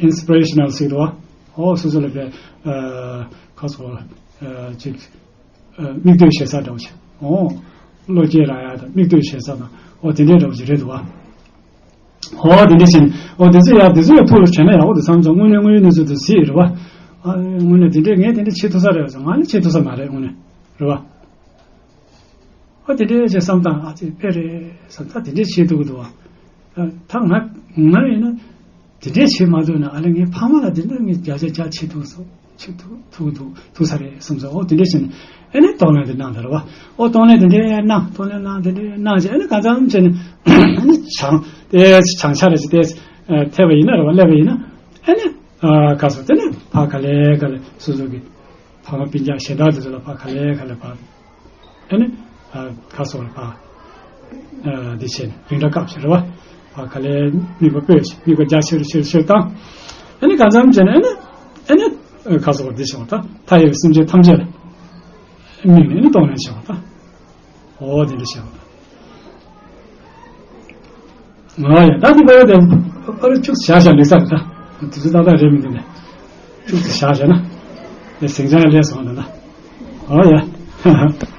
ཨིན་སི་པི་རེ་ཤི་ནལ་ཟེར་གི་འདུག་བ། ཨོ་སོ་སོ་ལ་དཔེ་ཁ་སོ་ཅིག་མིག་ལྟོས་བྱེད་ས་འདྲ་པོ་ཅིག་ཨོ་བློ་སྐྱེད་རག་ཡ་དང་མིག་ལྟོས་བྱེད་ས་དང་། ཨོ་དེ་འདྲ་འདྲ་པོ་ཅིག་རེད་འདུག་བ། ཨོ་དེ་འདྲ་བྱས་ནས། ཨོ་དེ་ཚོ་ཡ་དེ་ཚོ་ཡ་ཐུགས་ལ་དྲན་ན་ཡག་པོ་འདུག་བསམ་སོང་། དངོས་གནས་དངོས་ཡོད་གནས་ཚུལ་དེ་གཟིགས་རེད་བ། ཨ་དངོས་གནས་དེ་འདྲས་ངས་དེ་འདྲས་བྱེད་ཐུབ་ས་རེད་བ་ཟེར། ང་ནི་བྱེད་ཐུབ་ས་མ་རེད། དངོས་གནས་རེད་བ། ཨོ་དེ་འདྲས་བྱས་བསམ་སྟངས་ཨ་ཙི་དཔེ་རེད་བསམ། ད་དེ་འདྲས་བྱེད་ཐུབ་ཀྱི་འདུག་བ། ད་ང་ང་ཡིན་ན་དེ་འདྲས་བྱེད་མ་ཐུབ་ན། ཨ་ལས་ངའི་ཕ་མ་ལ་དེ་འདྲ་ངས་བརྒྱ་ཆ་བརྒྱ་བྱེད་ཐུབ་སོང་། ཆེ་ཐུག་ཐུག་ཐུག་ཐུག་ས་རེད་བསམ་སོང་། ཨོ་དེ་འདྲ་བྱས་ནས་ཨ་ནི་གཏོང་ལེན་དེ་གནང་དང་རེད་བ། ཨོ་གཏོང་ལེན་དེ་འདྲ་གནང་། གཏོང་ལེན་གནང་། དེ་འདྲ་གནང་བྱས་ཨ་ནི་གང་འཚམ་བྱས་ནས་ཨ་ནི་བྱང་དེ་བྱང་ཆ་རེ་ཞིག་དེ་ཐེབས་པ་ཡིན་ན་རེད་བ། སླེབས་པ་ཡིན་ན་ཨ་ནི་ག་སོ་དེ་ནས་ཕར་ག་ལེ་ག་ལེ་སོ་སོ་གི་ཕ་མ་སྤུན་ཀྱག་གཞན་དག་དེ་ཚོ་ལ་ཕར་ག་ལེ་ག་ལེ་ཕར། ཨ་ནི་ཁ་སོགས་ལ་ཕར་འདི་བྱས་ནས་རིང་འདྲ་བཀབ་བྱས་རེད་བ། ཕར་ག་ལེ་དམིགས་པ་སྤོས་བྱས། དམིགས་པ་རྒྱ་ཆེར་ཆེར་ཆེར་བཏང་། ཨ་ནི་གང་འཚམ་བྱས་ནས་ཨ་ནི་ཨ་ནི་ཁ་སོགས་འདི་བྱས་པ་ད་མཐའ་ཡས་པའི་སེམས་ཅན་ཐམས་ཅད་ལ་དམིགས་ནས་ཨ་ནི་གཏོང་ལེན་བྱས་པ་ད། འོ་དེ་འདྲ་བྱས་པ་ད། ང་ཡང་ད་དེ་བར་དེ་ཨ་རུ་བཅུག་བཞག་བཞག་ལེགས་ས་རེད་ད། དུས་ཚོད་ཏག་ཏག་རེད་མི་འདུག་ནས་བཅུག་ཏུ་བཞག་བཞག་ན་དེ་ཟིང་ཆ་ཡང་ལས་སོང་ད་ད། འོ་ཡ།